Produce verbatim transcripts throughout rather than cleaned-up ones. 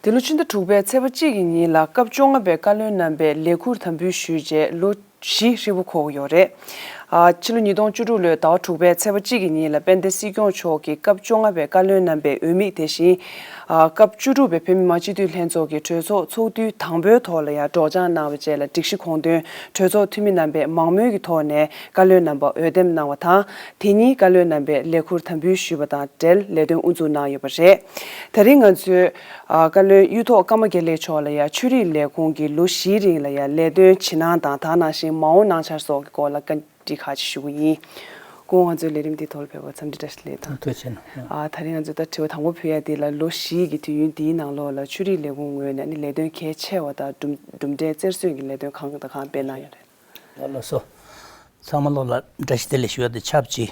འདི་ལོ་ཕྱི་ཟླ་དྲུག་པའི་ཚེས་པ་གཅིག་གི་ཉིན་ལ་སྐབས་བཅོ་ལྔ་པའི་བཀའ་བློན་རྣམ་པས་ལས་ཁུར་དམ་འབུལ་ཞུས་རྗེས་ལོ་བཞི་ཧྲིལ་པོ་འཁོར་གྱི་ཡོད་རེད། ཨ། ཕྱི་ལོ་ཉིས་སྟོང་བཅུ་དྲུག་ལོའི་ཟླ་བ་དྲུག་པའི་ཚེས་པ་གཅིག་གི་ཉིན་ལ་དཔལ་ལྡན་སྲིད་སྐྱོང་མཆོག་གིས་སྐབས་བཅོ་ལྔ་པའི་བཀའ་བློན་རྣམ་པའི་འོས་དམིགས་དེ་བཞིན། ཨ། སྐབས་བཅུ་དྲུག་པའི་བོད་མི་མང་སྤྱི་འཐུས་ལྷན་ཚོགས་ཀྱི་གྲོས་ཚོགས་ཚོགས་དུས་དང་པོའི་ཐོག་ལ་ཡང་སྒྲོག་སྦྱང་གནང་བའི་རྗེས་ལ་སྒྲིག་གཞི་དགོངས་དོན་གྲོས་ཚོགས་འཐུས་མི་རྣམ་པས་མང་མོས་ཀྱི་ཐོག་ནས་བཀའ་བློན་རྣམ་པ་འོས་འདེམས་གནང་བ་དང་། དེ་ཉིན་བཀའ་བློན་རྣམ་པས་ལས་ཁུར་དམ་འབུལ་ཞུས་པ་དང་འབྲེལ་ལས་དོན་དབུ་འཛུགས་གནང་ཡོད་པ་རེད། ད་རིང་ང་ཚོས། ཨ། བཀའ་བློན་གཡུ་ཐོག་ཀརྨ་དགེ་ལེགས་མཆོག་ལ་ཡང་ཆོས་རིག་ལས་ཁུངས་ཀྱི་ལོ་བཞིའི་རིང་ལ་ཡང་ལས་དོན་ཇི་གནང་དང་དེ་ནང་བཞིན་མ་འོངས་གནང་འཆར་སོགས་ཀྱི་སྐོར་ལ་བཀའ་འདྲི་ཁག་ཅིག་ཞུ་གི་ཡིན། སྐུ་ངོ་ང་ཚོའི་ལས་རིམ་འདིའི་ཐོག་ལ་ཕེབས་པར་འཚམས་འདྲི་བཀྲ་ཤིས་བདེ་ལེགས་དང་། ཐུགས་རྗེ་ཆེ་གནང་། ཨ། ད་རིང་ང་ཚོས་ད་དྲི་བ་དང་པོ་ཕུལ་ཡ་འདི་ལ་ལོ་བཞིའི་གི་དུས་ཡུན་འདིའི་ནང་ལོགས་ལ་ཆོས་རིག་ལས་ཁུངས་ངོས་ནས་ནི་ལས་དོན་གལ་ཆེ་བ་དང་གྲུབ་གྲུབ་འབྲས་རྩེར་སོན་གྱི་ལས་དོན་གང་དང་གང་སྤེལ་གནང་ཡོད་རེད། ལགས་སོ། ཚང་མ་ལོ་ལ་བཀྲ་ཤིས་བདེ་ལེགས་ཞུ་བ་དང་ཆབས་ཅིག་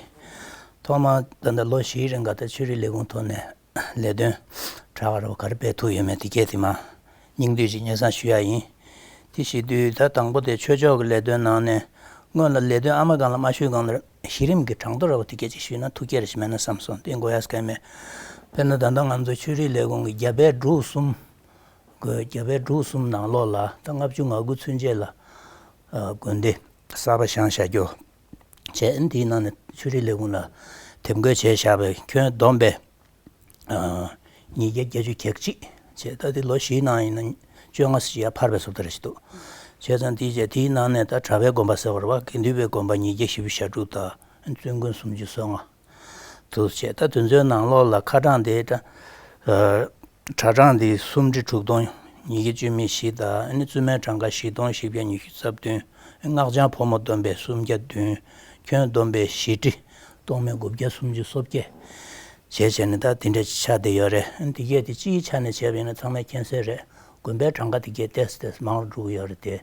ཐོག་མར་ད་ལྟ་ལོ་བཞིའི་རིང་ག་ད་ཆོས་རིག་ལས་ཁུངས་ཐོག་ནས་ལས་དོན་དྲག་རོགས་ག་རེ་སྤེལ་ཐུབ་ཡོད་མེད་དེ་གས་དེ་མ་སྙིང་བསྡུས་ཅིག་སྙན་སེང་ཞུ་ཡ་ཡིན། དེ་བྱེད་དུས་ད་དང་པོ་དེ་ཆོས་ཕྱོགས་ཀྱི་ལས་དོན་ནང་ནས་སྔོན་ལ་ལས་དོན་ཨ་མ་སྒང་ལ་མ་ཞུས་སྒང་ལ་གཞི་རིམ་གྱི་གྲངས་ཐོ་ར་བ་དེ་གས་ཅིག་ཞུས་ན་ཐུགས་དཀྱེལ་ཞིག་མེད་ན་བསམ་སོང་། དེ་འགོ་ཡ་སྐལ་མེད། དཔེར་ན་ད་ལྟ་ང་ཚོ་ཆོས་རིག་ལས་ཁུངས་ཀྱི་རྒྱ་བལ་འབྲུག་གསུམ། དགོས་རྒྱ་བལ་འབྲུག་གསུམ་ནང་ལོགས་ལ་ད་ལྔ་བཅུ་ང་དགུ་ཚུན་ཆད་ལ་ཨ་དགོན་སྡེ་གསར་པ་བཞེངས་བཞག་རྒྱུ་བྱས། དེའི་ནང་ནས་ཆོས་རིག་ལས་ཁུངས་ལ་དེབ་འགོད་བྱས་བཞག་པའི་ཁྱོན་བསྡོམས་པས་ཨ་ཉིས་བརྒྱ་བརྒྱད་ཅུ་གྱ་གཅིག་བྱས། ད་དེ་ལོ་བཞིའི་ནང་ཡིན་ན་བཅོ་ལྔ་ཙམ་ཡར་འཕར་བའི་བཟོ་ལྟ་རེ་ཞིག་འདུག་བྱས་ཙང་དེའི་རྗེས་དེའི་ནང་ནས་ད་གྲྭ་པའི་དགོན་པ་ཟེར་བ་རེད་བ། དགེ་འདུན་པའི་དགོན་པ་ཉིས་བརྒྱ་བཞི་བཅུ་ཞེ་དྲུག་དང་བཙུན་དགོན་སུམ་ཅུ་སོ་ལྔ། དུ་བྱས། ད་དེ་ཚོའི་ནང་ལོགས་ལ་ཁ་གྲངས་དེ་ད་ཨ་གྲྭ་གྲངས་དེ་སུམ་ཁྲི་དྲུག་སྟོང་ཉིས་བརྒྱ་བཅུ་མེད་བཞི་དང་། ཨ་ནི་བཙུན་མའི་གྲངས་ཀ་བཞི་སྟོང་བཞི་བརྒྱ་ཉི་ཤུ་རྩ་བདུན། ཨ་སྔགས་འཆང་ཕོ་མོ་བསྡོམས་པས་སུམ་བརྒྱ་བདུན། ཁྱོན་བསྡོམས་པས་བཞི་ཁྲི་སྟོང་མེད་དགུ་བརྒྱ་སུམ་ཅུ་སོ་བརྒྱད་བྱས་བྱས་ནས་ད་དེ་འདྲ་ཆགས་བསྡད་ཡོད་རེད། ཨ་ནི་དེ་གས་དེ་སྤྱིའི་ཆ་ནས་བྱས་པ་ཡིན་ན་ཚང་མས་མཁྱེན་གསལ་རེད། དགོན་པའི་གྲངས་ཀ་དེ་གས་ཏོག་ཙམ་ཏོག་ཙམ་མང་རུ་འགྲོ་གི་ཡོད་རེད་དེ།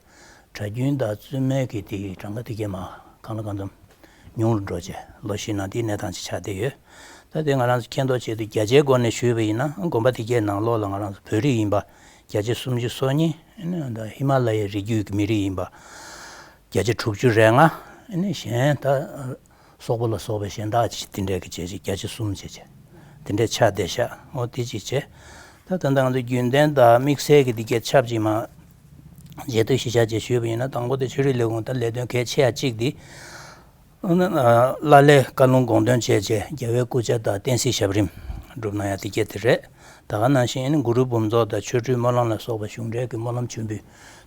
གྲྭ་རྒྱུན་དང་བཙུན་མའི་གི་དེ་གྲངས་ཀ་དེ་གས་མར་གང་ལ་གང་འཚམ་ཉུང་རུ་འགྲོ་བྱས། ལོ་བཞི་ནང་དེའི་གནས་སྟངས་ཅིག་ཆགས་བསྡད་ཡོད། ད་དེ་ང་རང་ཚོ་མཁྱེན་རྟོགས་ཆེད་དུ་བརྒྱ་ཆའི་སྒོ་ནས་ཞུས་པ་ཡིན་ན་དགོན་པ་དེ་གས་ནང་ལོགས་ལ་ང་རང་ཚོ་བོད་རིགས་ཡིན་པ་བརྒྱ་ཆ་སུམ་ཅུ་སོ་གཉིས། ཨ་ནི་ད་ཧི་མ་ལ་ཡའི་རི་རྒྱུད་ཀྱི་མི་རིགས་ཡིན་པ་བརྒྱ་ཆ་དྲུག་ཅུ་རེ་ལྔ། ཨ་ནི་གཞན་ད་སོག་པོ་ལ་སོགས་པའི་གཞན་དག་ཅིག་དེ་འདྲའི་གི་བྱས་བྱས་བརྒྱ་ཆ་གསུམ་བྱས་བྱས་དེ་འདྲའི་ཆགས་བསྡད་ཤག་འོ་དེ་ཅིག་བྱས། ད་ད་ལྟ་ང་ཚོ་རྒྱུན་ལྡན་དང་དམིགས་བསལ་གྱི་དེ་གས་ཆབས་ཅིག་མ་རྗེས་ཟློས་གཞི་བཞག་བྱས་ཞུས་པ་ཡིན་ན། དང་པོ་དེ་ཆོས་རིག་ལས་ཁུངས་ད་ལས་དོན་གལ་ཆེ་ཡ་གཅིག་དེ་ཨ་ནི་ཨ་བླ་ལྷའི་བཀའ་ལུང་དགོངས་དོན་བྱས་བྱས་རྒྱལ་བའི་སྐུ་ཕྱྭ་དང་བསྟན་སྲིད་ཞབས་རིམ་སྒྲུབ་གནང་ཡ་དེ་གས་དེ་རེད། ད་ག་ནང་བཞིན་ཨ་ནི་གུ་རུ་འབུམ་ཚོགས་དང་ཆོ་འཕྲུལ་སྨོན་ལམ་ལ་སོགས་པ་གཞུང་འབྲེལ་གྱི་སྨོན་ལམ་མཆོད་འབུལ་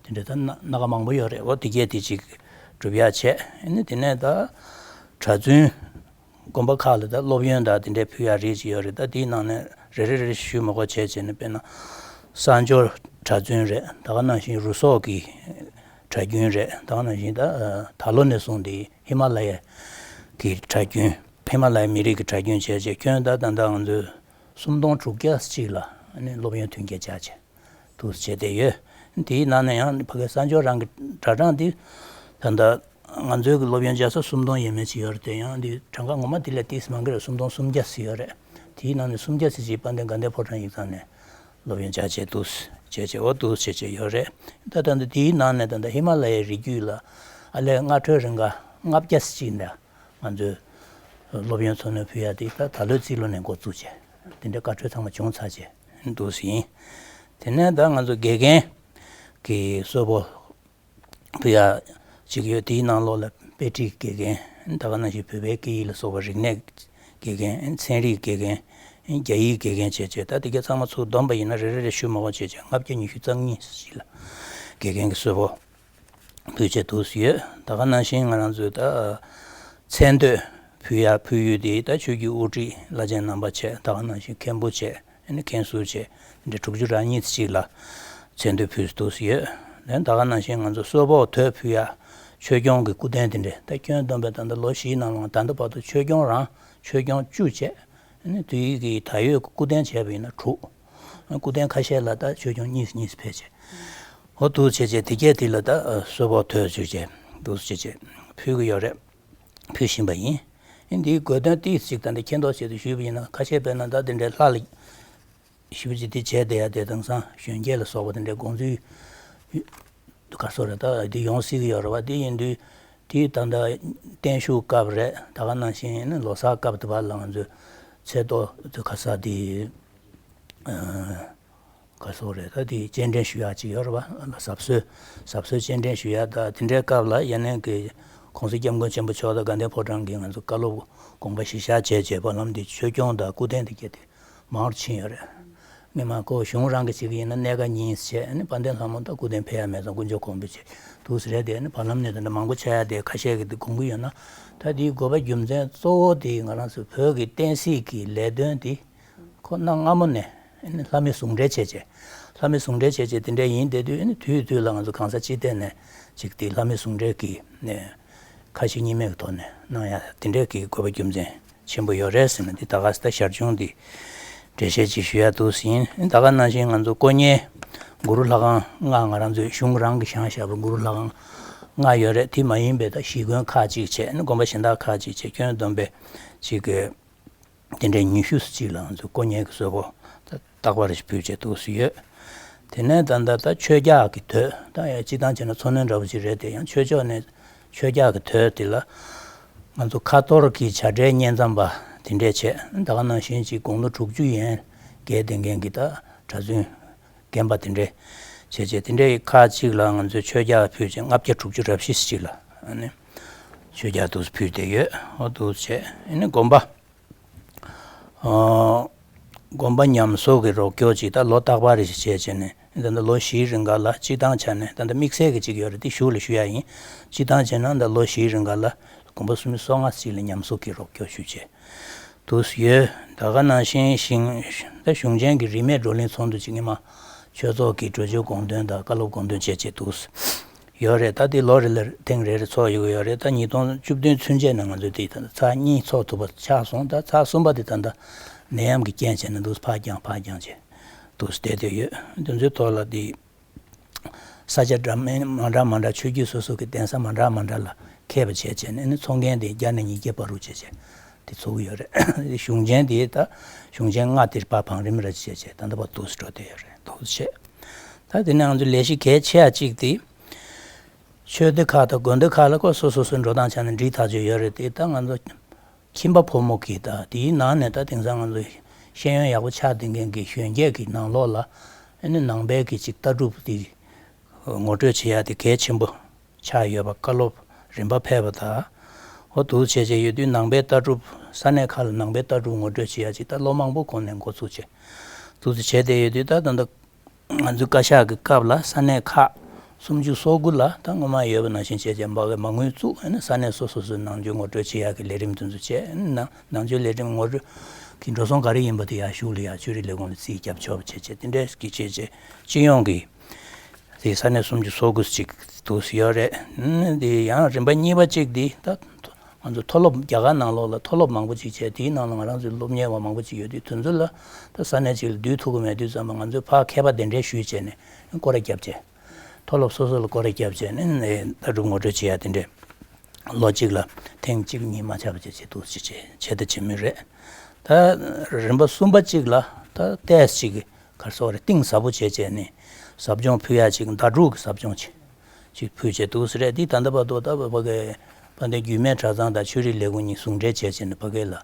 དེ་འདྲ་ད་སྣ་སྣ་ཁ་མང་པོ་ཡོད་རེད། འོ་དེ་གས་དེ་གཅིག་སྒྲུབ་ཡ་བྱས། ཨ་ནི་དེ་ནས་ད་གྲྭ་བཙུན་དགོན་པ་ཁག་ལ་ད་སློབ་ཡོན་དང་དེ་འདྲའི་ཕུལ་ཡ་རེ་ཅིག་ཡོད་རེད། ད་དེའི་ནང་ནས་རེ་རེ་རེ་ཞུས་མ་དགོས་བྱས་བྱས་ནས། དཔེར་ན་གསང་སྦྱོར་གྲྭ་བཙུན་རེད། ད་ག་ནང་བཞིན་རུ་སོག་གི་གྲྭ་རྒྱུན་རེད། ད་ག་ནང་བཞིན་ད་ད་ལོ་ནས་བཟུང་སྟེ་ཧི་མ་ལ་ཡ་གི་གྲྭ་རྒྱུན། ཧི་མ་ལ་ཡའི་མི་རིགས་ཀྱི་གྲྭ་རྒྱུན་བྱས་བྱས་ཁྱོན་ད་ད་ལྟ་ང་ཚོས་སུམ་སྟོང་དྲུག་བརྒྱ་ཅིག་ལ་ཨ་ནི་སློབ་ཡོན་མཐུན་རྐྱེན་སྦྱར་བྱས། འདུག་བྱས་བསྡད་ཡོད། དེའི་ནང་ནས་ཡང་ཕ་གི་གསང་སྦྱོར་རང་གི་གྲྭ་གྲངས་འདི་ད་ལྟ་ང་ཚོའི་གི་སློབ་ཡོན་སྦྱར་ས་སུམ་སྟོང་ཡས་མས་ཅིག་ཡོད་རེད་དེ། ཡང་འདི་གྲངས་ཀ་ངོ་མ་དེ་ལས་ཏོག་ཙམ་མང་གི་རེད། སུམ་སྟོང་སུམ་བརྒྱ་ཙམ་ཡོད་རེད། དེའི་ནང་ནས་སུམ་བརྒྱ་ཙམ་ཅིག་དཔལ་ལྡན་དགའ་ལྡན་ཕོ་བྲང་ཡིག་ཚང་ནས་སློབ་ཡོན་སྦྱར་བྱས་འདུག་བྱས་བྱས་འོ་འདུག་བྱས་བྱས་ཡོད་རེད། ད་ད་ལྟ་དེའི་ནང་ནས་ད་ལྟ་ཧི་མ་ལ་ཡའི་རི་རྒྱུད་ལ་ཨ་ལས་སྔ་འཕྲོས་རིང་ག་ལྔ་བརྒྱ་ཙམ་ཅིག་འདྲ་ང་ཚོས་སློབ་ཡོན་འཚོ་སྣོན་ཕུལ་ཡ་དེ་ད་ད་ལོའི་རྩིས་ལོ་ནས་འགོ་བཙུགས་བྱས། དེ་འདྲའི་བཀའ་འཁྲོལ་ཚང་མ་བྱུང་ཚར་བྱས་འདུག་ཟིན། དེ་ནས་ད་ང་ཚོ་དགེ་རྒན་གྱི་གསོལ་ཕོགས་ཕུལ་ཡ་གཅིག་ཡོད། དེའི་ནང་ལོགས་ལ་དཔེ་ཁྲིད་དགེ་རྒན། ད་ག་ནང་བཞིན་བོད་པའི་སྐད་ཡིག་ལ་སོགས་པ་རིག་གནས་དགེ་རྒན། ཚན་རིག་དགེ་རྒན། རྒྱ་ཡིག་དགེ་རྒན་བྱས་བྱས། ད་དེ་ག་ཚང་མ་ཚུར་བསྡོམས་པ་ཡིན་ན་རེ་རེ་རེ་ཞུ་མ་དགོས་བྱས་བྱས་ལྔ་བརྒྱ་ཉི་ཤུ་རྩ་གཉིས་ཞིག་ལ་དགེ་རྒན་གྱི་གསོལ་ཕོགས་ཕུལ་བྱས་འདུག་ཡོད། ད་ག་ནང་བཞིན་ང་རང་ཚོས་ད་མཚན་བསྟོད་ཕུལ་ཡ་ཕུལ་ཡུལ་དེ་ད་ཆོས་བརྒྱུད་དབུ་ཁྲིད་བླ་ཆེན་རྣམ་པ་བྱས། ད་ག་ནང་བཞིན་མཁན་པོ་བྱས། ཨ་ནི་མཁན་ཟུར་བྱས་འདི་དྲུག་ཅུ་རེ་གཉིས་ཅིག་ལ་མཚན་བསྟོད་ཕུལ་འདུག་ཡོད། ད་ག་ནང་བཞིན་ང་ཚོ་གསོལ་ཕོགས་དོད་ཕུལ་ཡ་ཆོས་སྐྱོང་གི་སྐུ་རྟེན་དེ་འདྲས་ད་ཁྱོན་བསྡོམས་པས་ད་ལྟ་ལོ་བཞིའི་ནང་ལ་ད་ལྟ་བར་དུ་ཆོས་སྐྱོང་རང་ཆོས་སྐྱོང་བཅུ་བྱས། ཨ་ནི་དེའི་གི་ད་ཡོད་ཀྱི་སྐུ་རྟེན་བྱས་པ་ཡིན་ན་དྲུག་སྐུ་རྟེན་ཁ་ཤས་ལ་ད་ཆོས་སྐྱོང་གཉིས་གཉིས་ཕེབས་བྱས། འོ་འདུག་བྱས་བྱས་དེ་གས་དེ་ལ་ད་གསོལ་ཕོགས་དོད་བཅུ་བྱས་འདུག་བྱས་བྱས་ཕུལ་གི་ཡོད་རེད། ཕུལ་བཞིན་པ་ཡིན། ཨ་ནི་འདིའི་དགོས་དོན་ཏིག་ཅིག་ད་ལྟ་མཁྱེན་རྟོགས་ཆེད་དུ་ཞུས་པ་ཡིན་ན། ཁ་ཤས་དཔེར་ན་ད་དེ་འདྲའི་ལྷ་ལ་ཞེ་པོ་ཅིག་དེ་བྱས་བསྡད་ཡ་དེ་དེང་སང་གཞོན་སྐྱེས་ལ་སོགས་པ་དེ་འདྲའི་དགོངས་ཚུལ་ག་སོ་རེད། ད་དེ་ཡོང་སྲིད་ཀྱི་ཡོད་རེད་བ། དེ་ཡིན་དུས་དེ་ད་ལྟ་བརྟན་བཞུགས་སྐབས་རེད། ད་ག་ནང་བཞིན་ནི་ལོ་གསར་སྐབས་དེ་བར་ལ་ང་ཚོས་ཚེས་ཐོ་དེ་ག་ས་དེ་ ག་སོགས་རེད། ད་དེ་སྤྱན་འདྲེན་ཞུ་ཡག་ཅིག་ཡོད་རེད་པ། ལ་གཟབ་གསོལ་གཟབ་གསོལ་སྤྱན་འདྲེན་ཞུ་ཡག་ད་དེ་འདྲའི་སྐབས་ལ་ཡ་ནན་གྱི་༸གོང་ས་༸སྐྱབས་མགོན་ཆེན་པོ་མཆོག་དང་དགའ་ལྡན་ཕོ་བྲང་གིས་ང་ཚོ་བཀའ་སློབ་དགོངས་པ་གཞིར་བཞག་བྱས་བྱས་བར་ལམ་འདི་ཆོས་སྐྱོང་དང་སྐུ་རྟེན་དེ་གྱད་དེ་མང་རུ་ཕྱིན་ཡོད་རེད། སྔོན་མ་ཁོ་གཞུང་རང་གི་ཅིག་ཡིན་ན་གནད་འགག་ཉིན་བྱས་ནི་དཔལ་ལྡན་ལྷ་མོ་དང་སྐུ་རྟེན་ཕེབས་ཡག་མེད་ཙང་དཀོན་མཆོག་གོང་འབུལ་བྱས་འདུག་ཟེར་རེད། དེ་ནི་བར་ལམ་ནས་དེ་འདྲ་མང་པོ་ཆགས་ཡག་དེ་ཁ་ཤས་ཀྱིས་དེ་དགོངས་ཀྱི་ཡོད་ན། ད་དེའི་དགོས་པ་རྒྱུ་མཚན་གཙོ་བོ་དེ་ང་རང་ཚོ་བོད་ཀྱི་བསྟན་སྲིད་ཀྱི་ལས་དོན་དེ་ཁོ་གནའ་སྔ་མོ་ནས་ལྷ་མོས་ཟུང་འབྲེལ་བྱས་བྱས། ལྷ་མོས་ཟུང་འབྲེལ་བྱས་བྱས་དེ་འདྲ་ཡིན་བསྡད་དུས་དུས་དུས་ལ་ང་ཚོ་གང་ཟག་སྤྱི་བསྟན་ནས་ཅིག་དེ་ལྷ་མོས་ཟུང་འབྲེལ་གྱི་ཁ་ཞེ་གཉིས་མེད་ཀྱི་ཐོག་ནས་གནང་ཡག་དེ་འདྲ་གི་དགོས་པ་རྒྱུ་མཚན་ཆེན་པོ་ཡོད་རེད་ཟེར་ནས་འདི་ད་ག་ས་ད་ཞར་བྱུང་འདི་འགྲེལ་བཤད་ཅིག་ཞུ་ཡག་འདུག་ཟིན། ད་ག་ནང་བཞིན་ང་ཚོ་དཀོན་གཉེར་གུ་རུ་ལྷ་ཁང་ལྔ་ང་རང་ཚོའི་གཞུང་རང་གི་བཞེངས་བཞག་པའི་གུ་རུ་ལྷ་ཁང་ལྔ་ཡོད་རེད། དེ་མ་ཡིན་པའི་ད་གཞིས་དགོན་ཁག་ཅིག་བྱས་ནས་དགོན་པ་གཞན་དག་ཁག་ཅིག་བྱས་སྐྱོན་བསྡོམས་པའི་ཅིག་གི་དེ་འདྲའི་ཉི་ཤུ་ཙམ་ཅིག་ལ་ང་ཚོས་དཀོན་གཉེར་གྱི་གསོལ་ཕོགས་ད་རྟག་པར་ཞིག་ཕུལ་བྱས་འདུག་སེ་ཡོད། དེ་ནས་ད་ལྟ་ད་ཆོས་རྒྱགས་ཀྱི་དོད་ད་ཡང་སྤྱིར་བཏང་བྱས་ན་མཚོ་སྣོད་འདྲ་པོ་ཅིག་རེད་དེ། ཡང་ཆོས་ཕྱོགས་ནས་ཆོས་རྒྱགས་ཀྱི་དོད་དེ་ལ་ང་ཚོ་ཁ་གཏོར་གྱི་བྱ་བྲལ་བསྙེན་མཚམས་པ་དེ་འདྲས་བྱས། ད་ག་ནང་བཞིན་ཅིག་དགུང་ལོ་དྲུག་ཅུ་ཡན་བརྒལ་བསྡད་མཁན་གྱི་ད་གྲྭ་བཙུན་རྒན་པ་དེ་འདྲས་བྱས་བྱས་དེ་འདྲས་ཁག་ཅིག་ལ་ང་ཚོས་ཆོས་རྒྱགས་ཕུལ་བྱས་ལྔ་བརྒྱ་དྲུག་ཅུ་རེ་བཞི་ཅིག་ལ་ཨ་ནི་ཆོས་རྒྱགས་འདུག་སེ་ཕུལ་བསྡད་ཡོད། འོ་འདུག་སེ་བྱས་ཨ་ནི་དགོན་པ། ཨ། དགོན་པ་ཉམས་གསོ་གི་རོགས་སྐྱོར་ཅིག་ད་ལོ་རྟག་པར་རེ་ཞིག་བྱས་བྱས་ནས་ད་ལྟ་ལོ་བཞིའི་རིང་ག་ལ་སྤྱིར་བཏང་བྱས་ནས་ད་ལྟ་དམིགས་བསལ་གྱི་ཅིག་ཡོད་རེད། དེ་གཞུག་ལ་ཞུ་ཡག་ཡིན། སྤྱིར་བཏང་བྱས་ན་ད་ལོ་བཞིའི་རིང་ག་ལ་དགོན་པ་སུམ་ཅུ་སོ་ལྔ་ཅིག་ལ་ཉམས་གསོ་གི་རོགས་སྐྱོར་ཞུས་བྱས་འདུག་སེ་ཡོད། ད་ག་ནང་བཞིན་ཞིང་ད་གཞུང་ཆེན་གྱི་རིས་མེད་བགྲོ་གླེང་ཚོགས་འདུ་ཅིག་སྔོན་མ་ཆོས་ཚོགས་ཀྱི་གྲོས་ཆོད་དགོངས་དོན་དང་བཀའ་སློབ་དགོངས་དོན་བྱས་བྱས་འདུག་སེ་ཡོད་རེད། ད་དེ་ལོ་རེ་ལ་ཐེངས་རེ་རེ་ཚོགས་ཡོང་གི་ཡོད་རེད། ད་ཉིས་སྟོང་བཅུ་བདུན་ཚུན་ཆད་ནས་ང་ཚོས་དེ་ད་ཚར་གཉིས་ཚོགས་ཐུབ་པ་ཆགས་སོང་། ད་ཚར་གསུམ་པ་དེ་ད་ལྟ་ནད་ཡམས་ཀྱི་རྐྱེན་བྱས་ནས་འདུག་སེ་ཕར་འགྱངས་ཕར་འགྱངས་བྱས་འདུག་སེ་བསྡད་བསྡད་ཡོད། དེ་ཚོའི་ཐོག་ལ་དེ་ས་ཆ་འདྲ་མིན་མ་འདྲ་མ་འདྲ་ཆོས་བརྒྱུད་སོ་སོ་གི་གདན་ས་མ་འདྲ་མ་འདྲ་ལ་ཁེལ་བ་བྱས་བྱས་ནས་ཨ་ནི་ཚོགས་རྒྱན་དེ་བརྒྱ་ནས་ཉིས་བརྒྱ་བར་དུ་བྱས་བྱས་དེ་ཚོགས་ཀྱི་ཡོད་རེད། གཞུང་ཆེན་དེ་ད་གཞུང་ཆེན་ལྔ་དེར་ཕར་བང་རིམ་རེ་བྱས་བྱས་ད་ལྟ་བར་འདུག་སེ་འགྲོ་བསྡད་ཡོད་རེད། འདུག་སེ་བྱས། ད་དེ་ནས་ང་ཚོ་ལས་གཞི་གལ་ཆེ་བ་གཅིག་དེ། ཆོས་སྡེ་ཁག་དང་དགོན་སྡེ་ཁག་ལ་ཁོ་སོ་སོ་སོའི་འགྲོ་སྟངས་ཆ་ནས་འགྲིག་ཐག་ཆོད་ཡོད་རེད་དེ། ད་ང་ཚོ་ཁྱིམ་པ་ཕོ་མོ་གིས་ད་དེའི་ནང་ནས་ད་དེང་སང་ང་ཚོ་ཤེས་ཡོན་ཡག་པོ་ཆགས་བསྡད་མཁན་གྱི་གཞོན་སྐྱེས་ཀྱི་ནང་ལོགས་ལ་ཨ་ནི་ནང་པའི་གི་ཅིག་ལྟ་གྲུབ་དེ་ངོ་སྤྲོད་བྱེད་ཡག་དེ་གལ་ཆེན་པོ་ཆགས་ཡོད་པ། བཀའ་སློབ་རིམ་པ་ཕེབས་པ་དང་། འོ་འདུག་བྱས་བྱས་ཡོད་དུས་ནང་པའི་ལྟ་གྲུབ་ས་གནས་ཁག་ལ་ནང་པའི་ལྟ་གྲུབ་ངོ་སྤྲོད་བྱེད་ཡག་ཅིག་ད་ལོ་མང་པོ་གོང་ནས་འགོ་ཚུགས་བྱས་འདུག་སེ་བྱས་བསྡད་ཡོད་དུས་ད་ད་ལྟ། ང་ཚོའི་བཀའ་ཤག་གི་སྐབས་ལ་ས་གནས་ཁག་སུམ་ཅུ་སོ་དགུ་ལ་ད་སྔོན་མ་ཡོད་པ་ནང་བཞིན་བྱས་བྱས་མ་དངུལ་བཙུགས། ཨ་ནི་ས་གནས་སོ་སོ་སོའི་ནང་ཆོས་ངོ་སྤྲོད་བྱེད་ཡག་གི་ལས་རིམ་དེ་ཚོ་བྱས། ཨ་ནི་ནང་ནང་ཆོས་ལས་རིམ་ངོ་སྤྲོད་ཀྱི་འགྲོ་སོང་ག་རེ་ཡིན་པ་དེ་ཡར་གཞུག་ལ་ཡར་ཆོས་རིག་ལས་ཁུངས་ལ་རྩིས་རྒྱབ་ཆོག་པ་བྱས་བྱས་དེ་འདྲས་ཀྱི་བྱས་བྱས་སྤྱི་ཡོངས་ཀྱི་དེ་ས་གནས་སུམ་ཅུ་སོ་དགུ་ཅིག་འདུག་སེ་ཡོད་རེད། ཨ་ནི་དེ་ཡང་རིམ་པ་གཉིས་པ་གཅིག་དེ་ད། ང་ཚོ་མཐོ་སློབ་རྒྱ་གར་ནང་ལོགས་ལ་མཐོ་སློབ་མང་པོ་ཅིག་བྱས། དེའི་ནང་ལ་ང་རང་ཚོའི་སློབ་གཉེར་བ་མང་པོ་ཅིག་ཡོད་དུས་དེ་ཚོ་ལ་ད་ས་གནས་ཅིག་ལ་བསྡུ་ཐུབ་ཀྱི་མེད་དུས་ཙམ་པ་ང་ཚོས་ཕར་མཁས་པ་གདན་འདྲེན་ཞུས་བྱས་ནས་སྐོར་ར་བརྒྱབ་བྱས། མཐོ་སློབ་སོ་སོ་ལ་སྐོར་ར་བརྒྱབ་བྱས་ནས་ནས་ལྟ་གྲུབ་ངོ་སྤྲོད་བྱེད་ཡ་དེ་འདྲས་ལོ་གཅིག་ལ་ཐེངས་གཅིག་གཉིས་མ་ཆག་པ་བྱས་བྱས་འདུག་སེ་བྱས་བྱས་བྱེད་ད་བྱེད་མུས་རེད། ད་རིམ་པ་གསུམ་པ་གཅིག་ལ་ད་ཏོག་ཙམ་ཅིག་ག་རེ་ཟེར་དགོས་རེད། གཏིང་ཟབ་པོ་བྱས་བྱས་ནས་ཟབ་སྦྱོང་ཕུལ་ཡ་ཅིག་ཟླ་དྲུག་གི་ཟབ་སྦྱོང་ཅིག་ཅིག་ཕུལ་བྱས་འདུག་སེ་རེད། འདི་ད་ལྟ་བར་དུ་ད་ཕ་གི་དཔལ་ལྡན་རྒྱུད་སྨད་གྲྭ་ཚང་དང་ཆོས་རིག་ལས་ཁུངས་གཉིས་ཟུང་འབྲེལ་བྱས་བྱས་ནས་ཕ་གི་ལ་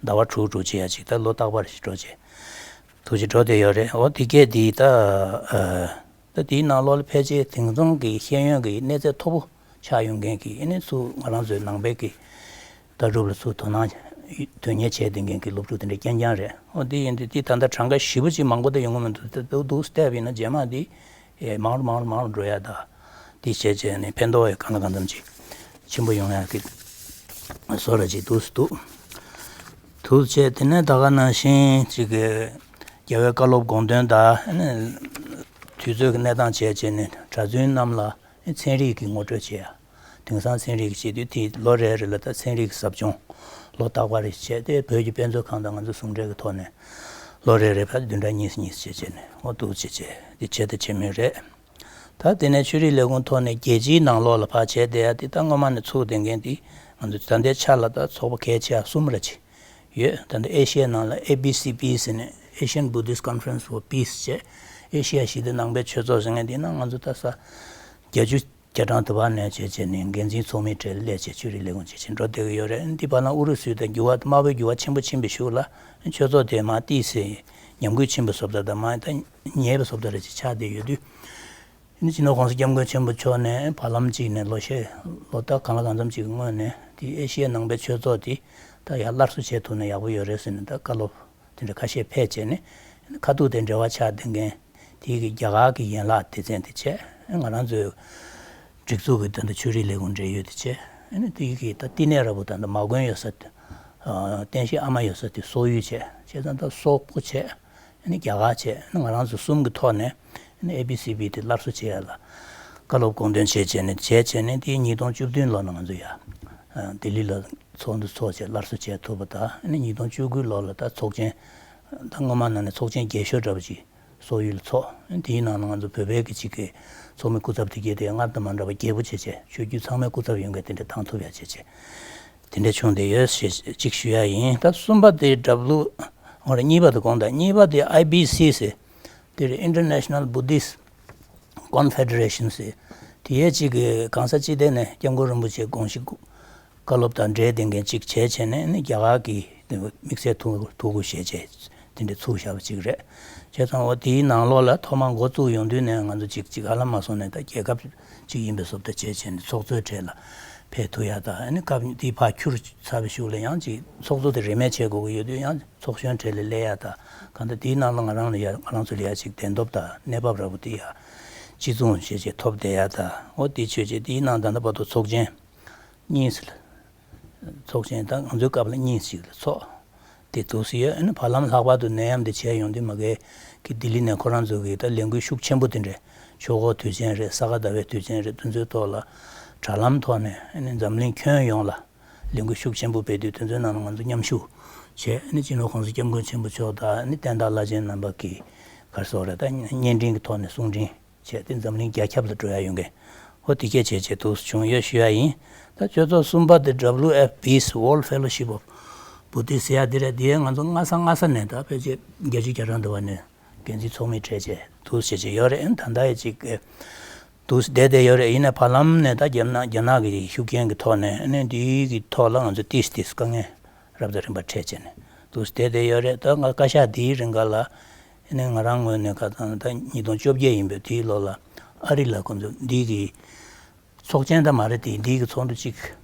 ཟླ་བ་དྲུག་དྲུག་བྱེད་ཡ་ཅིག་ད་ལོ་རྟག་པར་ཞིག་འགྲོ་བྱས་འདུག་སེ་འགྲོ་བསྡད་ཡོད་རེད། འོ་དེ་གས་འདི་ད་ཨ་ད་དེའི་ནང་ལོགས་ལ་ཕལ་ཆེར་དེང་སང་གི་ཤེས་ཡོན་གྱི་གནས་ཚད་མཐོ་པོ་ཆགས་ཡོང་མཁན་གྱི་ཨ་ནི་ཚུར་ང་རང་ཚོའི་ནང་པའི་གི་ལྟ་གྲུབ་ལ་ཚུར་དོ་སྣང་དོན་གཉེར་བྱས་བསྡད་མཁན་གྱི་སློབ་ཕྲུག་དེ་འདྲ་རྐྱང་རྐྱང་རེད། འོ་དེ་ཡིན་དུས་དེ་ད་ལྟ་གྲངས་ཀ་ཞེ་པོ་ཅིག་མང་པོ་དེ་ཡོང་གི་མི་འདུག་ད་འདུག་འདུག་སེ་བལྟས་པ་ཡིན་ན་རྗེས་མ་དེ་ཨེ་མང་རུ་མང་རུ་མང་རུ་འགྲོ་ཡ་ད་དེ་བྱས་བྱས་ནས་ཕན་ཐོགས་ཡ་གང་ལ་གང་འཚམ་ཅིག་ཆེན་པོ་ཡོང་ཡ་གི་བཟོ་འདྲ་ཅིག་འདུག་སེ་འདུག་འདུག་བྱས་དེ་ནས་ད་ག་ནང་བཞིན་ཅིག་གི་རྒྱལ་བའི་བཀའ་སློབ་དགོངས་དོན་དང་དུས་ཚོད་ཀྱི་གནས་སྟངས་བྱས་བྱས་ནས་གྲྭ་བཙུན་རྣམས་ལ། ཚན་རིག་གི་ངོ་སྤྲོད་བྱེད་ཡ། དེང་སང་ཚན་རིག་བྱེད་དུས་དེ་ལོ་རེ་རེ་ལ་ད་ཚན་རིག་གི་ཟབ་སྦྱོང་ལོ་རྟག་པ་རེ་བྱས་ཏེ་བོད་ཀྱི་དཔེ་མཛོད་ཁང་དང་ང་ཚོ་ཟུང་འབྲེལ་གྱི་ཐོག་ནས་ལོ་རེ་རེ་ཕར་བདུན་ཕྲག་གཉིས་གཉིས་བྱས་བྱས་ནས་འོ་འདུག་བྱས་བྱས་དེ་བྱས་ད་བྱེད་མུས་རེད། ད་དེ་ནས་ཆོས་རིག་ལས་ཁུངས་ཐོག་ནས་རྒྱལ་སྤྱིའི་ནང་ལོགས་ལ་ཕར་བྱས་བསྡད་ཡ་དེ་ད་སྔོན་མ་ནས་ཚུགས་བསྡད་མཁན་དེ་ང་ཚོ་ད་ལྟའི་ཆ་ལ་ད་ཚོགས་པ་གལ་ཆེ་བ་གསུམ་རེ་བྱས། ཡོད། ད་ལྟ་ཨེ་ཤི་ཡའི་ནང་ལ་ཨེ་བི་སི་པི་ཟེར་ནས་Asian Buddhist Conference for Peace བྱས། ཨེ་ཤི་ཡ་ཞི་བདེ་ནང་པའི་ཆོས་ཚོགས་ཟེར་མཁན་དེ་ནང་ང་ཚོ་ད་ས་བརྒྱད་ཅུ་གྱ་གྲངས་དུ་བ་ནས་བྱས་བྱས་ནས་འགན་འཛིན་ཚོགས་མིའི་གྲས་ལ་སླེབས་བྱས་ཆོས་རིག་ལས་ཁུངས་བྱས་བྱས་འགྲོ་བསྡད་ཀྱི་ཡོད་རེད། འདི་བར་ལ་ཨུ་རུ་སུའི་ད་འགྱུར་བ་དམར་པོའི་འགྱུར་བ་ཆེན་པོ་ཕྱིན་པའི་གཞུག་ལ་ཆོས་ཚོགས་དེ་མར་ཏོག་ཙམ་ ཉམས་རྒུད་ཆེན་པོ་བཟོ་ལྟ་དང་མ་ད་ཉེས་པ་བཟོ་ལྟ་རེ་ཅིག་ཆགས་བསྡད་ཡོད་དུས། ཨ་ནི་སྤྱི་ནོར་༸གོང་ས་༸སྐྱབས་མགོན་ཆེན་པོ་མཆོག་ནས་བར་ལམ་གཅིག་ནས་ལོ་ཤས་ལོ་ཟླ་གང་ལ་གང་འཚམ་ཅིག་གི་སྔོན་ནས་དེ་ཨེ་ཤི་ཡའི་ནང་པའི་ཆོས་ཚོགས་དེ་ད་ཡར་སླར་གསོ་བྱེད་ཐུབ་ན་ཡག་པོ་ཡོད་རེད་ཟེར་ནས་ད་བཀའ་སློབ་དེ་འདྲ་ཁ་ཤས་ཕེབས་བྱས་ནས་ཁ་ཐུག་དེ་འབྲེལ་བ་ཆགས་བསྡད་མཁན་དེ་གི་རྒྱ་གར་གྱི་ཡན་ལག་སྡེ་ཚན་དེ་བྱས་ང་རང་ཚོའི་སྒྲིག་འཛུགས་ཀྱི་ད་ལྟ་ཆོས་རིག་ལས་ཁུངས་འབྲེལ་ཡོད་དེ་བྱས་ཨ་ནི་དེ་གི་ད་བསྟི་གནས་ར་བོ་ད་ལྟ་མ་དགོན་ཡོད་ས་དེ་རྟེན་གཞི་ཨ་མ་ཡོད་ས་དེ་སོག་ཡུལ་བྱས་བྱས་ཙང་ད་སོག་པོ་བྱས། ཨ་ནི་རྒྱ་གར་བྱས་ཨ་ནི་ང་རང་ཚོ་གསུམ་གྱི་ཐོག་ནས་ཨ་ནི་ཨེ་བི་སི་བི་དེ་སླར་གསོ་བྱེད་ཡ་ལ་བཀའ་སློབ་དགོངས་དོན་བྱས་བྱས་ནས་བྱས་བྱས་ནས་དེ་ཉིས་སྟོང་བཅུ་བདུན་ལོ་ན་ང་ཚོ་ཡ་ལྡི་ལི་ལ་ཚོགས་འདུ་ཚོགས་བྱས་སླར་གསོ་བྱས་ཐུབ་པ་དང་ཨ་ནི་ཉིས་སྟོང་བཅུ་དགུ་ལོ་ལ་ད་ཚོགས་ཆེན་ད་སྔོན་མ་ནང་ནས་ཚོགས་ཆེན་རྒྱས་ཤོས་འདྲ་པོ་ཅིག་སོག་ཡུལ་ལ་ཚོགས་དེའི་ནང་ན་ང་ཚོ་བོད་པའི་གི་ཅིག་གི་ཚོགས་མི་སྐུ་ཚབ་དེ་གས་དེ་སྔར་དང་མ་འདྲ་བ་རྒྱས་པོ་བྱས་བྱས་ཆོས་བརྒྱུད་ཚང་མའི་སྐུ་ཚབ་ཡོང་མཁན་དེ་འདྲ་བཏང་ཐུབ་ཡ་བྱས་བྱས། དེ་འདྲ་བྱུང་བསྡད་ཡོད་ཞེས་གཅིག་ཞུ་ཡ་ཡིན། ད་གསུམ་པ་དེ་W། འོ་རེད། གཉིས་པ་དེ་དགོངས་དག་གཉིས་པ་དེ་ཨའི་བི་སི་ཟེར། དེ་རེད། International Buddhist Confederation ཟེར། དེ་ཡས་གཅིག་གི་གང་ས་ཅི་ཐད་ནས་སྐྱབས་མགོན་རིན་པོ་ཆེ་དགོངས་གཞི་བཀའ་སློབ་དང་འབྲེལ་ལྡན་མཁན་གཅིག་བྱས་བྱས་ནས་ནི་རྒྱ་གར་གྱི་དམིགས་བསལ་ཐུགས་ཐུགས་ཁུར་བཞེས་བྱས་དེ་འདྲ་ཚུགས་བཞག་པ་གཅིག་རེད། བྱས་ཙང་འོ་དེའི་ནང་ལོགས་ལ་ཐོག་མར་འགོ་བཙུགས་ཡོང་དུས་ནས་ང་ཚོ་གཅིག་གཅིག་ཧ་ལམ་མ་སོང་ནས་ད་རྒྱལ་ཁབ་གཅིག་ཡིན་པའི་བཟོ་ལྟ་བྱས་བྱས་ནས་ཚོགས་གཙོའི་གྲས་ལ་ཕེབས་ཐུབ་ཡ་ད་ཨ་ནི་སྐབས་དེའི་ཕར་འཁྱུར་ཚར་བའི་གཞུག་ལ་ཡང་གཅིག་ཚོགས་གཙོ་དེ་རིན་མེད་བྱེད་དགོས་ཀྱི་ཡོད་དུས་ཡང་ཚོགས་གཞོན་གྲས་ལ་སླེབས་ཡ་ད་གང་ལྟར་དེའི་ནང་ལ་ང་རང་ལ་ཡ་ང་རང་ཚོ་ལ་ཡ་གཅིག་བདེན་སྟོབས་དང་གནས་བབ་འདྲ་པོ་དེ་ཡ་གཅིག་མཚུངས་བྱས་བྱས་ཐོབ་བསྡད་ཡ་ད་འོ་དེ་ཆོས་བྱས་དེའི་ནང་ད་ལྟ་བར་དུ་ཚོགས་ཆེན་གཉིས་ཚོགས་ཆེན་དང་ང་ཚོའི་སྐབས་ལ་གཉིས་ཤིག་ལ་ཚོགས་དེ་འདུག་སེ་ཡོད། ཨ་ནི་བར་ལམ་ལྷག་པར་དུ་ནད་ཡམས་དེ་བྱས་ཡོང་དུས་མ་གི་གི་ལྡི་ལི་ནས་ཁོ་རང་ཚོ་གི་ད་ལས་འགུལ་ཤུགས་ཆེན་པོ་དེ་འདྲས་ཆོས་འཁོར་དུས་ཆེན་རེད། ས་ག་ཟླ་བའི་དུས་ཆེན་རེད། དེ་ཚོའི་ཐོག་ལ་དྲ་ལམ་ཐོག་ནས་ཨ་ནི་འཛམ་གླིང་ཁྱོན་ཡོངས་ལ་ལས་འགུལ་ཤུགས་ཆེན་པོ་སྤེལ་དུས་དེ་ཚོའི་ནང་ལ་ང་ཚོ་མཉམ་ཞུགས་བྱས། ཨ་ནི་སྤྱི་ནོར་༸གོང་ས་༸སྐྱབས་མགོན་ཆེན་པོ་མཆོག་དང་ཨ་ནི་བསྟན་བདག་བླ་ཆེན་རྣམ་པ་གི་ག་རེ་ཟེར་དགོས་རེད། ད་བརྙན་འཕྲིན་གྱི་ཐོག་ནས་གསུང་འཕྲིན་བྱས་ཏེ་འཛམ་གླིང་རྒྱ་ཁྱབ་ལ་འགྲོ་ཡ་ཡོང་མཁན་ཧོ་དེ་སྐད་བྱས་བྱས་འདུག་སེ་བྱུང་ཡོད་ཞུ་ཡ་ཡིན། ད་ཆོས་ཚོགས་གསུམ་པ་དེ་W F B's World Fellowship of Buddhists ཟེར་ཡ་དེ་རེད། དེ་ང་ཚོ་སྔ་ས་སྔ་ས་ནས་ད་ཕལ་ཆེར་བརྒྱད་ཅུ་གྱ་གྲངས་འདུག་བ་ནས་འགན་འཛིན་ཚོགས་མི་གྲས་བྱས་འདུག་སེ་བྱས་བྱས་ཡོད་རེད། ཨ་ནི་ད་ལྟ་ཡ་ཅིག་འདུག་སེ་བསྡད་བསྡད་ཡོད་རེད། ཡིན་ནའི་བར་ལམ་ནས་ད་རྒྱ་ནག་རྒྱ་ནག་གི་ཤུགས་རྐྱེན་གྱི་ཐོག་ནས་ཨ་ནི་དེའི་གི་ཐོག་ལ་ང་ཚོ་ཏིས་ཏིས་དཀའ་ངལ་རབ་དང་རིམ་པ་འཕྲད་བྱས་ནས་འདུག་སེ་བསྡད་བསྡད་ཡོད་རེད། ད་ང་བཀའ་ཤག་འདིའི་རིང་ག་ལ་ཨ་ནི་ང་རང་ངོས་ནས་ཁ་སང་ད་ཉིས་སྟོང་བཅོ་བརྒྱད་ཡིན་པའི་དེའི་ལོ་ལ་ཨ་རི་ལ་ཁོང་ཚོ་འདི་གི་ཚོགས་ཆེན་ད་མ་རེད་དེ་འདི་གི་ཚོགས་འདུ་གཅིག་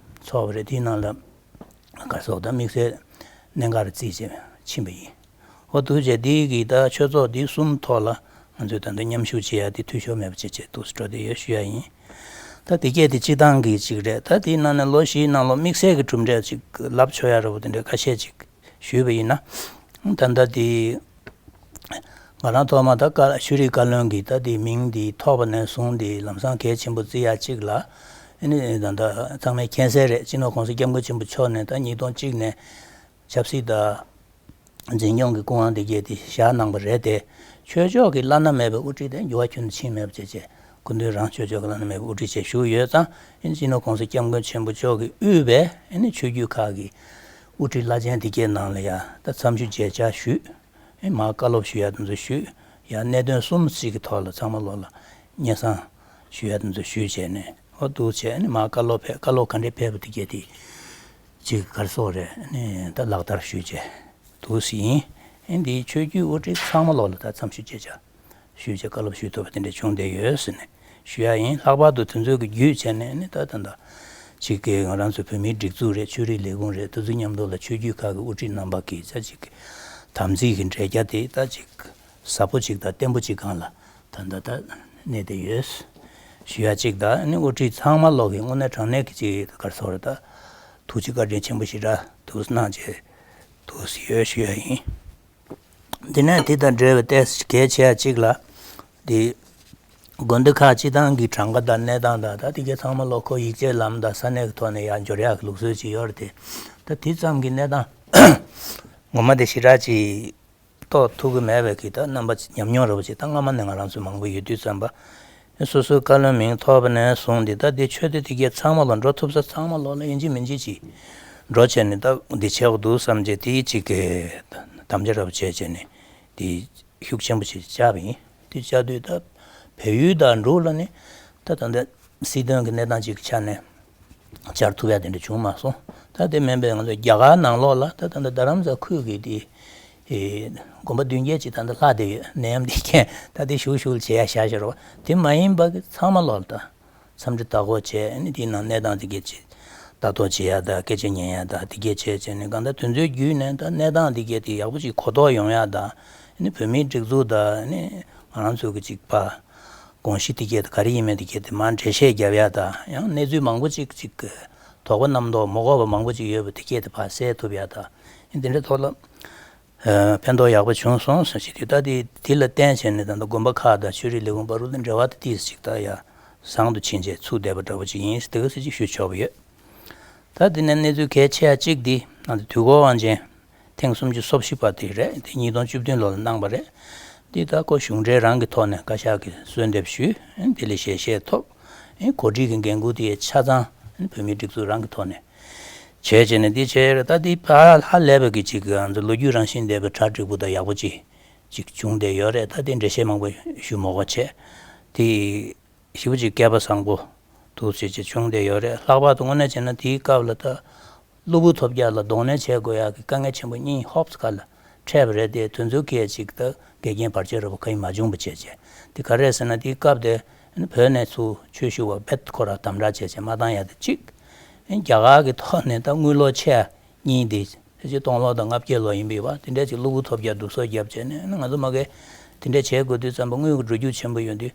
ཚོགས་པ་རེད། དེའི་ནང་ལ་ག་སོགས་ད་དམིགས་བསལ་གནད་འགག་རེ་བརྩིས་བྱས་ཕྱིན་པ་ཡིན། འོ་འདུག་བྱས་འདི་གི་ད་ཆོས་ཚོགས་འདི་གསུམ་ཐོག་ལ་ང་ཚོས་ད་ལྟ་མཉམ་ཞུགས་བྱེད་ཡ་དེ་འཐུས་ཤོར་མེད་པ་བྱས་བྱས་འདུག་སེ་འགྲོ་བསྡད་ཡོད་ཞུ་ཡ་ཡིན། ད་དེ་གས་དེ་སྤྱི་བཏང་གི་ཅིག་རེད། ད་དེའི་ནང་ནས་ལོ་བཞིའི་ནང་ལོགས་དམིགས་བསལ་གྱི་གྲུབ་འབྲས་ཅིག་ལབ་ཆོག་ཡ་འདྲ་པོ་དེ་འདྲ་ཁ་ཤས་ཅིག་ཞུས་པ་ཡིན་ན། ད་ལྟ་དེ་ང་རང་ཐོག་མ་ད་བཀའ་ཤེས་རིག་བཀའ་བློན་གྱི་ད་དེ་མིང་དེ་ཐོགས་པ་ནས་བཟུང་དེ་ལམ་སང་གལ་ཆེན་པོ་བརྩི་ཡ་ཅིག་ལ་ཨ་ནི་ད་ལྟ་ཚང་མས་མཁྱེན་གསལ་རེད། སྤྱི་ནོར་༸གོང་ས་༸སྐྱབས་མགོན་ཆེན་པོ་མཆོག་ནས་ད་ཉིས་སྟོང་གཅིག་ནས་ཆབ་སྲིད་དང་། འཛིན་སྐྱོང་གི་སྐུ་དབང་དེ་གས་དེ་བཞག་གནང་པ་རེད་དེ། ཆོས་ཕྱོགས་ཀྱི་བླ་ན་མེད་པའི་དབུ་ཁྲིད་དེ་འགྱུར་བ་ཁྱོན་ནས་ཕྱིན་མེད་པ་བྱས་བྱས་སྐུ་མདུན་རང་ཆོས་ཕྱོགས་ཀྱི་བླ་ན་མེད་པའི་དབུ་ཁྲིད་བྱས་བཞུགས་ཡོད་ཙང་ཨ་ནི་སྤྱི་ནོར་༸གོང་ས་༸སྐྱབས་མགོན་ཆེན་པོ་མཆོག་གིས་དབུས་པའི་ཨ་ནི་ཆོས་བརྒྱུད་ཁག་གི་དབུ་ཁྲིད་བླ་ཆེན་དེ་གས་ནང་ལ་ཡ་ད་འཚམས་ཞུ་མཇལ་བཅར་ཞུས། ཨ་ནི་མར་བཀའ་སློབ་ཞུ་ཡ་དེ་ཚོ་ཞུས། ཡང་གནད་དོན་གསུམ་ཞིག་གི་ཐོག་ལ་ཚང་མ་ལོག་ལ་སྙན་སེང་ཞུ་ཡ་དེ་ཚོ་ཞུས་བྱས་ནས་ཨོ་འདུག་བྱས་ནས་མར་བཀའ་སློབ་ཕེབས། བཀའ་སློབ་ག་འདྲས་ཕེབས་པ་དེ་གས་དེ་ཅིག་ག་རེ་ཟེར་དགོས་རེད། ཨ་ནི་ད་ལག་བསྟར་ཞུས་བྱས་འདུག་སེ་ཡིན། ཨ་ནི་འདིའི་ཆོས་བརྒྱུད་དབུ་ཁྲིད་ཚང་མ་ལོག་ལ་ད་འཚམས་ཞུ་མཇལ་བཅར་ཞུས་བྱས་བཀའ་སློབ་ཞུ་ཐུབ་པ་དེ་འདྲ་བྱུང་བསྡད་ཡོད་ཟེར་ནས་ཞུ་ཡ་ཡིན། ལྷག་པར་དུ་དེ་ཚོའི་གི་བརྒྱུད་བྱས་ནས་ཨ་ནི་ད་ད་ད་ཅིག་གི་ང་རང་ཚོ་བོད་མིའི་སྒྲིག་འཛུགས་རེད། ཆོས་རིག་ལས་ཁུངས་རེད། དེ་ཚོ་མཉམ་དུ་ལ་ཆོས་བརྒྱུད་ཁག་གི་དབུ་ཁྲིད་རྣམ་པ་གི་ད་ཅིག་གི་དམ་ཚིག་གི་འབྲེལ་རྒྱ་དེ་ད་ཅིག་ཟབ་པོ་ཅིག་དང་བརྟན་པོ་ཅིག་སྒང་ལ་ད་ད་ད་གནས་བསྡད་ཡོད་ཞུ་ཡ་གཅིག་དང་། ཨ་ནི་དབུ་ཁྲིད་ཚང་མ་ལོག་གི་དངོས་གནས་དྲང་གནས་ཀྱི་ཅིག་ག་རེ་ཟེར་དགོས་རེད། ད་ཐུགས་རྗེ་བཀའ་དྲིན་ཆེན་པོ་ཞེ་དྲག་འདུག་གནང་བྱས་འདུག་ཡོད་ཞུ་ཡ་ཡིན། དེ་ནས་དེ་དང་འབྲེལ་བའི་ཏོག་ཙམ་གལ་ཆེ་ཡ་གཅིག་ལ་དེ་དགོན་སྡེ་ཁག་སྤྱི་བཏང་གི་གྲངས་ཀ་དང་གནས་སྟངས་དང་ད་དེ་གའི་ཚང་མ་ལོག་ཁོ་ཡིག་ཆའི་ལམ་དང་ས་གནས་ཀྱི་ཐོག་ནས་ཡར་འབྱོར་ཡག་གི་ལུགས་སྲོལ་ཅིག་ཡོད་རེད་དེ། ད་དེ་ཙམ་གྱི་གནས་སྟངས་ངོ་མ་དེ་ཞེ་དྲག་ཅིག་རྟོགས་ཐུབ་ཀྱི་མེད་པའི་གི་ད་རྣམ་པ་ཉམས་མྱོང་འདྲ་པོ་ཅིག་ད་སྔ་མ་ནས་ང་རང་ཚོ་མང་པོ་ཡོད་དུས་ཙམ་པ། སོ་སོའི་བཀའ་བློན་མིང་ཐོགས་པ་ནས་བཟུང་སྟེ་ད་འདི་ཆོས་སྡེ་དེ་གའི་ཚང་མ་ལ་འགྲོ་ཐུབ་ས་ཚང་མ་ལོག་ལ་ཡིན་གཅིག་མིན་གཅིག་ཅིག་འགྲོ་བྱས་ནས་ད་འདི་བྱེད་དགོས་འདུག་བསམ་བྱས་དེའི་གཅིག་གི་དམ་བཅའ་འདྲ་པོ་བྱས་བྱས་ནས་དེ་ཤུགས་ཆེན་པོ་ཞིག་བཅག་པ་ཡིན། དེ་བཅག་དུས་ད་བལ་ཡུལ་དང་འབྲུག་ལ་ནི་ད་ད་ལྟ་སྲིད་དོན་གྱི་གནས་སྟངས་ཅིག་གི་ཆ་ནས་བཅར་ཐུབ་ཡ་དེ་འདྲ་བྱུང་མ་སོང་། ད་དེ་མིན་པའི་ང་ཚོ་རྒྱ་གར་ནང་ལོགས་ལ་ད་ད་ལྟ་རྡ་རམ་ས་ཁུལ་གྱི་དེ་ དེ་དགོན་པ་བདུན་བརྒྱད་ཅིག་ད་ལྟ་ལྷག་བསྡད་ཡོད། ནད་ཡམས་འདི་རྐྱེན་ད་དེ་ཞུ་ཞུ་བྱེད་ཡ་བཞག་བཞག་རོགས། དེ་མ་ཡིན་པ་གི་ཚང་མ་ལོག་ད་འཚམས་འདྲི་ལྟ་སྐོར་བྱས་ནས་དེའི་ནང་གནས་སྟངས་དེ་གས་ཅིག་ལྟ་རྟོག་བྱེད་ཡ་ད་སྐད་ཆ་ཉན་ཡ་ད་དེ་གས་བྱས་བྱས་ནས་གང་ལྟར་དེ་ཚོའི་བརྒྱུད་ནས་ད་གནས་སྟངས་དེ་གས་དེ་ཡག་པོ་ཅིག་གོ་རྟོགས་ཡོང་ཡ་ད་ནི་བོད་མིའི་སྒྲིག་འཛུགས་ད་ནི་ང་རང་ཚོ་གི་ཅིག་པ། དགོངས་གཞི་དེ་གས་དེ་ག་རེ་ཡིན་མིན་དེ་གས་དེ་མར་འགྲེལ་བཤད་རྒྱབ་ཡ་དང་ཡང་གནས་ཚུལ་མང་པོ་ཅིག་ཅིག་དོགས་པ་རྣམ་རྟོག་མ་གོ་བ་མང་པོ་ཅིག་ཡོད་པ་དེ་གས་དེ་ཕར་སེལ་ཐུབ་ཡ་དང་ཡང་དེ་འདྲའི་ཐོག་ལ་ཕན་ཐོགས་ཡག་པོ་བྱུང་སོང་ཟེར་ཞིག་དེ་ད་དེ་དེ་ལ་བརྟེན་བྱས་ནས་ད་ལྟ་དགོན་པ་ཁག་དང་ཆོས་རིག་ལས་ཁུངས་བར་དུ་འབྲེལ་བ་དེ་ཏིས་ཅིག་ད་ཡ་བཟང་དུ་ཕྱིན་བྱས་ཚུགས་བསྡད་པ་འདྲ་པོ་ཅིག་ཡིན་དེ་ག་ཟེར་ཅིག་ཞུ་ཆོག་པ་ཡོད། ད་དེ་ནས་གནས་ཚུལ་གལ་ཆེ་བ་གཅིག་འདི་ང་ཚོ་དུས་འཁོར་དབང་ཆེན་ཐེངས་སུམ་ཅུ་སོ་བཞི་པ་དེ་རེད། དེ་ཉིས་སྟོང་བཅུ་བདུན་ལོ་ལ་གནང་བ་རེད། འདི་ད་ཁོ་གཞུང་འབྲེལ་རང་གི་ཐོག་ནས་བཀའ་ཤག་གིས་གསོལ་འདེབས་ཞུས། དེ་ལས་ཞལ་བཞེས་ཐོབ། གོ་སྒྲིག་གི་འགན་ཁུར་དེ་ཆ་ཚང་བོད་མིའི་སྒྲིག་འཛུགས་རང་གི་ཐོག་ནས་བྱས་བྱས་ནས་འདི་བྱས་རེད། ད་འདི་ཕར་ཧ་ལས་པ་གི་ཅིག་ང་ཚོ་ལོ་རྒྱུས་རང་བཞིན་ལྡན་པའི་གྲ་འགྲིག་པོ་དང་ཡག་པོ་ཅིག་ཅིག་བྱུང་བསྡད་ཡོད་རེད། ད་འདི་འགྲེལ་བཤད་མང་པོ་ཞུ་མ་དགོས་བྱས་དེ། ཞེ་པོ་ཅིག་སྐལ་པ་བཟང་པོ་འདུག་ཅེས་ཅིག་བྱུང་བསྡད་ཡོད་རེད། ལྷག་པར་དུ་དངོས་གནས་བྱས་ན་དེའི་སྐབས་ལ་ད་གློ་བུར་ཐོལ་རྒྱག་ལ་གདོང་ལེན་བྱེད་དགོས་ཡག་གི་དཀའ་ངལ་ཆེན་པོ་གཉིས་ཧོབ་ཁ་ལ་འཕྲད་པ་རེད་དེ། དེ་ཚོའི་སྐད་ཅིག་ད་འགལ་རྐྱེན་བར་ཆད་ར་བ་ག་ཡིན་མ་བྱུང་བ་བྱས་བྱས་དེ་ག་རེད་ཟེར་ན་དེའི་སྐབས་དེ་བོད་ནས་ཚུར་ཆོས་ཞུ་བ་རྦད་ཁོ་ར་དམ་དྲག་བྱས་བྱས་མ་བཏང་ཡག་དེ་གཅིག་རྒྱ་གར་གི་ཐོག་ནས་ད་དངུལ་ལོར་ཆེ་བ་གཉིས་དེ། ཕལ་ཆེར་སྟོང་ལོ་དང་ལྔ་བརྒྱ་ལོ་ཡིན་པའི་བ་དེ་འདྲས་ཅིག་གློ་བུར་ཐོལ་རྒྱག་སྡུག་སོ་བརྒྱབ་བྱས་ནས་ང་ཚོ་མ་གི་དེ་འདྲས་བྱེད་དགོས་དུས་ཙམ་པ་དངུལ་གྱི་འགྲོ་རྒྱུག་ཆེན་པོ་ཡོང་དུས་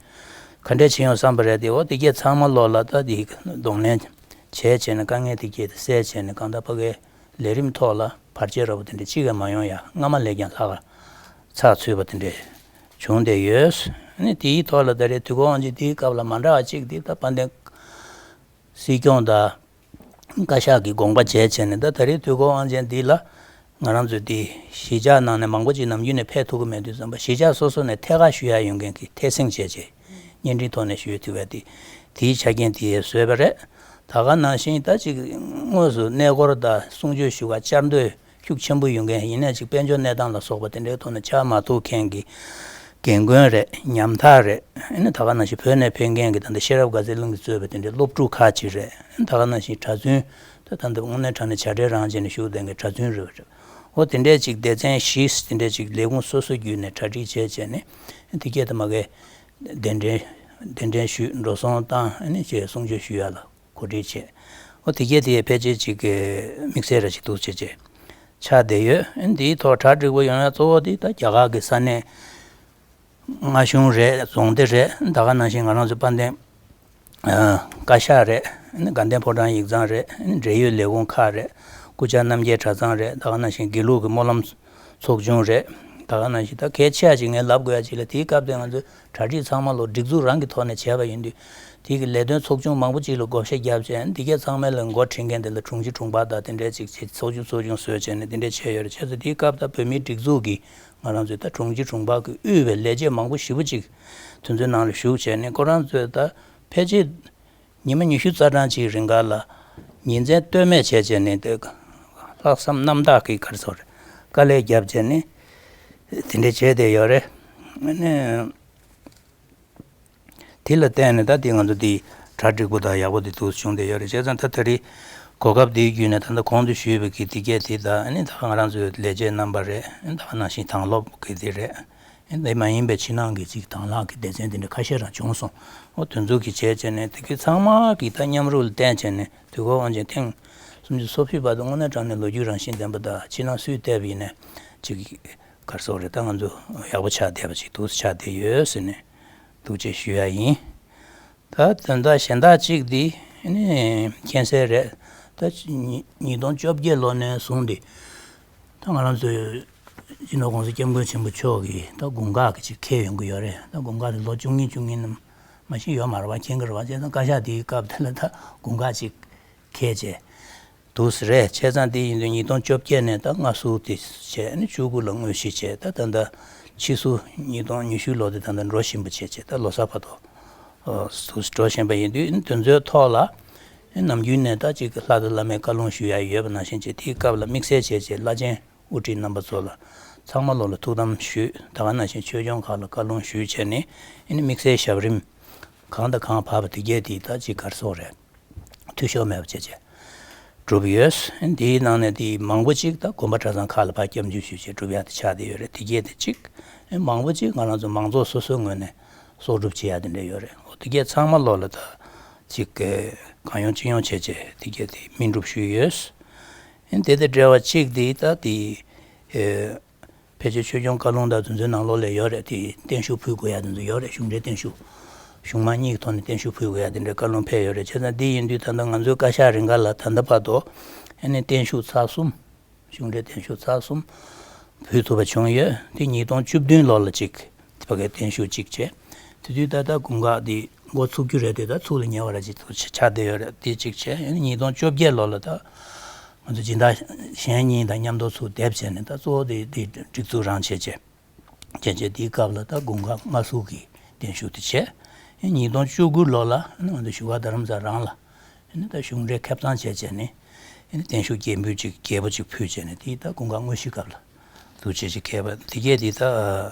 ག་འདྲས་བྱེད་ཡོང་བསམ་པ་རེད་དེ། འོ་དེ་གས་ཚང་མ་ལོག་ལ་ད་དེ་གདོང་ལེན་བྱས་བྱས་ནས་དཀའ་ངལ་དེ་གས་དེ་སེལ་བྱས་ནས་གང་ལྟར་ཕ་གའི་ལས་རིམ་ཐོག་ལ་བར་ཆད་ར་བ་དེ་འདྲས་གཅིག་ཀྱང་མ་ཡོང་ཡ་སྔ་མ་ལས་ཀྱང་ལྷག་ག་ཚགས་ཚུད་པ་དེ་འདྲས་བྱུང་བསྡད་ཡོད། ཨ་ནི་དེའི་ཐོག་ལ་ད་རེས་དུས་འཁོར་དབང་ཆེན་དེའི་སྐབས་ལ་མ་འདྲ་བ་གཅིག་དེ་ད་དཔལ་ལྡན། སྲིད་སྐྱོང་དང་བཀའ་ཤག་གི་དགོངས་པ་བྱས་བྱས་ནས་ད་ད་རེས་དུས་འཁོར་དབང་ཆེན་འདི་ལ་ང་རང་ཚོས་འདི་གཞིས་ཆགས་ནང་ནས་མང་པོ་ཅིག་ནམ་རྒྱུན་ནས་ཕེབས་ཐུབ་ཀྱི་མེད་དུས་ཙམ་པ་གཞིས་ཆགས་སོ་སོ་ནས་ཐད་ཀར་ཞུ་ཡ་ཡོད་མཁན་གྱི་ཐད་སེང་བྱས་བྱས་བརྙན་འཕྲིན་ཐོག་ནས་ཞུ་ཐུབ་པ་དེ་དེའི་ཆ་རྐྱེན་དེ་བཟོས་པ་རེད། ད་ག་ནང་བཞིན་ད་ཅིག་དངོས་སུ་གནས་སྐོར་དང་གསུང་ཆོས་ཞུ་ག་བཅར་འདོད་ཤུགས་ཆེན་པོ་ཡོད་མཁན་ཡིན་ན་ཅིག་དཔལ་འབྱོར་གནས་སྟངས་ལ་སོགས་པ་དེ་འདྲའི་ཐོག་ནས་ཆགས་མ་ཐུབ་མཁན་གྱི་རྒན་རྒོན་རེད། ཉམ་ཐག་རེད། ཨ་ནི་ད་ག་ནང་བཞིན་བོད་ནས་ཕེབས་མཁན་གྱི་ད་ལྟ་ཤེས་རབ་དགའ་ཚལ་གླིང་གིས་གཙོས་པའི་དེ་འདྲའི་སློབ་ཕྲུག་ཁག་ཅིག་རེད། ཨ་ནི་ད་ག་ནང་བཞིན་གྲྭ་བཙུན་ད་ད་ལྟ་དངོས་གནས་དྲང་གནས་བྱ་བྲལ་རང་བྱས་ནས་བཞུགས་བསྡད་མཁན་གྲྭ་བཙུན་རེད་པ་རེད། འོ་དེ་འདྲས་ཅིག་སྡེ་ཚན་བཞི་དེ་འདྲས་ཅིག་ལས་ཁུངས་སོ་སོ་བརྒྱུད་ནས་གྲ་སྒྲིག་བྱས་བྱས་ནས་དེ་སྐད་དུ་མ་གའི་གདན་འདྲེན་གདན་འདྲེན་ཞུས་འགྲོ་སོང་བཏང་ཨ་ནི་ཅེས་གསུང་ཆོས་ཞུ་ཡ་ལ། གོ་སྒྲིག་བྱས། འོ་དེ་གས་དེ་ཕལ་ཆེར་ཅིག་གི་དམིགས་བསལ་ར་ཅིག་འདུག་བྱས་བྱས་ཆགས་བསྡད་ཡོད། འདིའི་ཐོག་གྲ་སྒྲིག་པོ་ཡོང་ཡ་གཙོ་བོ་དེ་ད་རྒྱ་གར་གི་ས་གནས་མངའ་གཞུང་རེད། རྫོང་སྡེ་རེད། ད་ག་ནང་བཞིན་ང་རང་ཚོ་དཔལ་ལྡན་ཨ་བཀའ་ཤག་རེད། དགའ་ལྡན་ཕོ་བྲང་ཡིག་ཚང་རེད། འབྲེལ་ཡོད་ལས་ཁུངས་ཁག་རེད། སྐུ་བཅར་རྣམ་རྒྱལ་གྲྭ་ཚང་རེད། ད་ག་ནང་བཞིན་དགེ་ལུགས་ཀྱི་སྨོན་ལམ་ཚོགས་ཆུང་རེད། ད་ག་ནང་བཞིན་ད་གལ་ཆེ་བ་ཅིག་ངས་ལབ་དགོས་ཡ་ཅིག་ལ་དེའི་སྐབས་དེ་ང་ཚོས་གྲ་སྒྲིག་ཚང་མ་ལོ་སྒྲིག་འཛུགས་རང་གི་ཐོག་ནས་བྱས་པ་ཡིན་དུས་དེ་གི་ལས་དོན་ཚོགས་ཆུང་མང་པོ་ཅིག་ལ་བགོ་བཤའ་བརྒྱབ་བྱས་འདི་གས་ཚང་མའི་ལ་འགོ་ཁྲིད་མཁན་དེ་ལ་དྲུང་ཆེ་དྲུང་འཕར་དང་དེ་འདྲས་ཅིག་བྱས་ཚོགས་ཆུང་ཚོགས་ཆུང་བཟོས་བྱས་ནས་དེ་འདྲས་བྱས་ཡོད་རེད། བྱས་ཙང་དེའི་སྐབས་ད་བོད་མིའི་སྒྲིག་འཛུགས་ཀྱི་ང་རང་ཚོས་ད་དྲུང་ཆེ་དྲུང་འཕར་གྱི་དབུས་པའི་ལས་བྱེད་མང་པོ་ཞེ་པོ་ཅིག་དེ་ཚོའི་ནང་ལ་ཞུགས་བྱས་ནས་ཁོ་རང་ཚོས་ད་ཕལ་ཆེར། ཉི་མ་ཉི་ཤུ་རྩ་གྲངས་ཅིག་རིང་ག་ལ་ཉིན་མཚན་ལྟོས་མེད་བྱས་བྱས་ནས་དེ་ལྷག་བསམ་རྣམ་དག་གིས་ག་རེ་ཟེར་དཀའ་ལས་བརྒྱབ་བྱས་ནས་དེ་འདྲས་བྱས་བསྡད་ཡོད་རེད། ཨ་ནི་དེ་ལ་བརྟེན་ནས་ད་དེ་ང་ཚོ་དེ་གྲ་སྒྲིག་པོ་དང་ཡག་པོ་དེ་འདུག་བྱུང་བསྡད་ཡོད་རེད། བྱས་ཙང་ད་ད་རེས་གོ་སྐབས་དེའི་བརྒྱུད་ནས་ད་ལྟ་གོང་དུ་ཞུས་པའི་གི་དེ་གས་དེ་དང་ཨ་ནི་ད་ང་རང་ཚོའི་ལས་བྱེད་རྣམ་པ་རེད། ཨ་ནི་ད་ག་ནང་བཞིན་དྭང་སློབ་གི་དེ་རེད། དེ་མ་ཡིན་པའི་ཕྱི་ནང་གི་ཅིག་དྭང་བླངས་ཀྱི་སྡེ་ཚན་དེ་འདྲ་ཁ་ཤས་རང་བྱུང་སོང་། འོ་དེ་ཚོ་གི་བྱས་བྱས་ནས་དེ་གི་ཚང་མ་གི་ད་མཉམ་རུབ་ལ་བརྟེན་བྱས་ནས་དུས་འཁོར་དབང་ཆེན་ཐེངས་སུམ་ཅུ་སོ་བཞི་པ་དེ་དངོས་གནས་དྲང་གནས་ལོ་རྒྱུས་རང་བཞིན་ལྡན་པ་དང་ཕྱི་ནང་སུས་བལྟས་པ་ཡིན་ནའི་ཅིག་གར་སོགས་རེད། ད་ང་ཚོ་ཡག་པོ་ཆགས་བསྡད་པ་ཅིག་འདུག་ཆགས་བསྡད་ཡོད་ཟེར་ནས་ཐུགས་རྗེ་ཞུ་ཡ་ཡིན། ད་དོན་དག་གཞན་དག་ཅིག་འདི་ནི་མཁྱེན་གསལ་རེད། ད་ཉིས་ཉིས་སྟོང་བཅོ་བརྒྱད་ལོ་ནས་བཟུང་སྟེ་ད་ང་རང་ཚོའི་སྤྱི་ནོར་༸གོང་ས་༸སྐྱབས་མགོན་ཆེན་པོ་མཆོག་གིས་ད་དགུང་ཁག་གི་ཅིག་འཁེལ་ཡོང་གི་ཡོད་རེད། ད་དགུང་ཁག་དེ་ལོ་བཅུ་གཉིས་བཅུ་གཉིས་ནམ་མ་ཤེས་ཡོད་མ་རེད་པ། མཁྱེན་གྱི་རེད་པ། བྱས་ཙང་བཀའ་ཤག་དེའི་སྐབས་དེ་ལ་ད་དགུང་ཁག་ཅིག་འཁེལ་བྱས། འདུག་སེ་རེད། བྱས་ཙང་དེ་ཡིན་དུས་ཉིས་སྟོང་བཅོ་བརྒྱད་ནས་ད་མངའ་གསོལ་དེ་བྱས་ནས་བཅུ་དགུ་ལ་དངོས་གཞི་བྱས། ད་ད་ལྟ་ཕྱིས་སུ་ཉིས་སྟོང་ཉི་ཤུ་ལོ་དེ་ད་ལྟ་འགྲོ་བཞིན་པ་བྱས་བྱས་ད་ལོ་གསར་བར་དུ་འདུག་སེ་འགྲོ་བཞིན་པ་ཡིན་དུས་དེ་ཚོའི་ཐོག་ལ་ནམ་རྒྱུན་ནས་ད་ཅིག་ལྷ་དང་བླ་མའི་བཀའ་ལུང་ཞུ་ཡ་ཡོད་པ་ནང་བཞིན་བྱས་དེའི་སྐབས་ལ་དམིགས་བསལ་བྱས་བྱས་བླ་ཆེན་དབུ་ཁྲིད་རྣམ་པ་ཚོ་ལ་ཚང་མ་ལོ་ལ་ཐུགས་དམ་ཞུས། ད་ག་ནང་བཞིན་ཆོས་སྐྱོང་ཁག་ལ་བཀའ་ལུང་ཞུས་བྱས་ནས་དམིགས་བསལ་ཞབས་རིམ་གང་དང་གང་བབས་པ་དེ་གས་དེ་ད་ཅིག་གར་སོགས་རེད། འཐུས་ཤོར་མེད་པ་བྱས་བྱས། བསྒྲུབས་ཡོད། དེའི་ནང་ནས་དེ་མང་པོ་ཅིག་ད་དགོན་པ་གྲྭ་ཚང་ཁག་ལ་ཕར་སྐྱབས་འཇུག་ཞུས་བྱས་བསྒྲུབས་ཡག་དེ་ཆགས་བསྡད་ཡོད་རེད། དེ་གས་དེ་གཅིག་མང་པོ་ཅིག་ང་རང་ཚོ་མང་ཚོགས་སོ་སོའི་ངོས་ནས་གསོག་སྒྲུབ་བྱེད་ཡག་དེ་འདྲ་ཡོད་རེད། འོ་དེ་གས་ཚང་མ་ལོག་ལ་ད་ཅིག་གང་ཡོང་ཅི་ཡོང་བྱས་བྱས་དེ་གས་དེ་སྨིན་སྒྲུབ་ཞུས་ཡོད། དེ་དང་འབྲེལ་བ་གཅིག་དེ་ད་དེ། ཕལ་ཆེར་ཆོས་སྐྱོང་བཀའ་ལུང་དང་དེ་ཚོའི་ནང་ལོགས་ལ་ཡོད་རེད། དེ་བརྟན་བཞུགས་ཕུལ་དགོས་ཡ་དེ་ཚོ་ཡོད་རེད། གཞུང་འབྲེལ་བརྟན་བཞུགས། གཞུང་མང་གཉིས་ཀྱི་ཐོག་ནས་བརྟན་བཞུགས་ཕུལ་དགོས་ཡ་དེ་འདྲའི་བཀའ་ལུང་ཕེབས་ཡོད་རེད། བྱས་ཙང་འདི་ཡིན་དུས་ད་ལྟ་ང་ཚོའི་བཀའ་ཤག་རིང་ག་ལ་ད་ལྟ་བར་དུ་ཨ་ནི་བརྟན་བཞུགས་ཚར་གསུམ། གཞུང་འབྲེལ་བརྟན་བཞུགས་ཚར་གསུམ་ཕུལ་ཐུབ་པ་བྱུང་ཡོད། དེ་ཉིས་སྟོང་བཅུ་བདུན་ལོ་ལ་གཅིག་དེ་ཕ་གའི་བརྟན་བཞུགས་གཅིག་བྱས། དེ་དུས་ད་ལྟ་དགུན་ཁ་འདི་འགོ་ཚུགས་རྒྱུ་རེད་དེ་ད་ཚུགས་ལ་ཉེ་བ་ར་ཅིག་ཚུགས་ཆགས་བསྡད་ཡོད་རེད། དེ་གཅིག་བྱས། ཨ་ནི་ཉིས་སྟོང་བཅོ་བརྒྱད་ལོ་ལ་ད། ང་ཚོ་སྦྱིན་བདག་གཞན་གཉིས་དང་མཉམ་དུ་ཚུར་བསྡེབས་བྱས་ནས་ད་གཙོ་བོ་དེ་དེ་སྒྲིག་འཛུགས་རང་བྱས་བྱས། བྱས་བྱས་དེའི་སྐབས་ལ་ད་དགུན་ཁ་སྔ་ཟུར་གྱི་བརྟན་བཞུགས་དེ་བྱས། ཉིས་སྟོང་བཅུ་དགུ་ལོ་ལ་ང་ཚོ་བཞུགས་སྒར་རྡ་རམ་ས་ལ་རང་ལ་ད་གཞུང་འབྲེལ་ཁེབས་གཙང་བྱས་བྱས་ནས་བརྟན་བཞུགས་རྒྱས་འབུལ་ཅིག་རྒྱས་པོ་ཅིག་ཕུལ་བྱས་ནས་དེ་ད་དགུན་ཁ་དངོས་གཞིའི་སྐབས་ལ་འདུག་བྱས་ཅིག་ཁེབས་པ་དེ་གས་དེ་ད་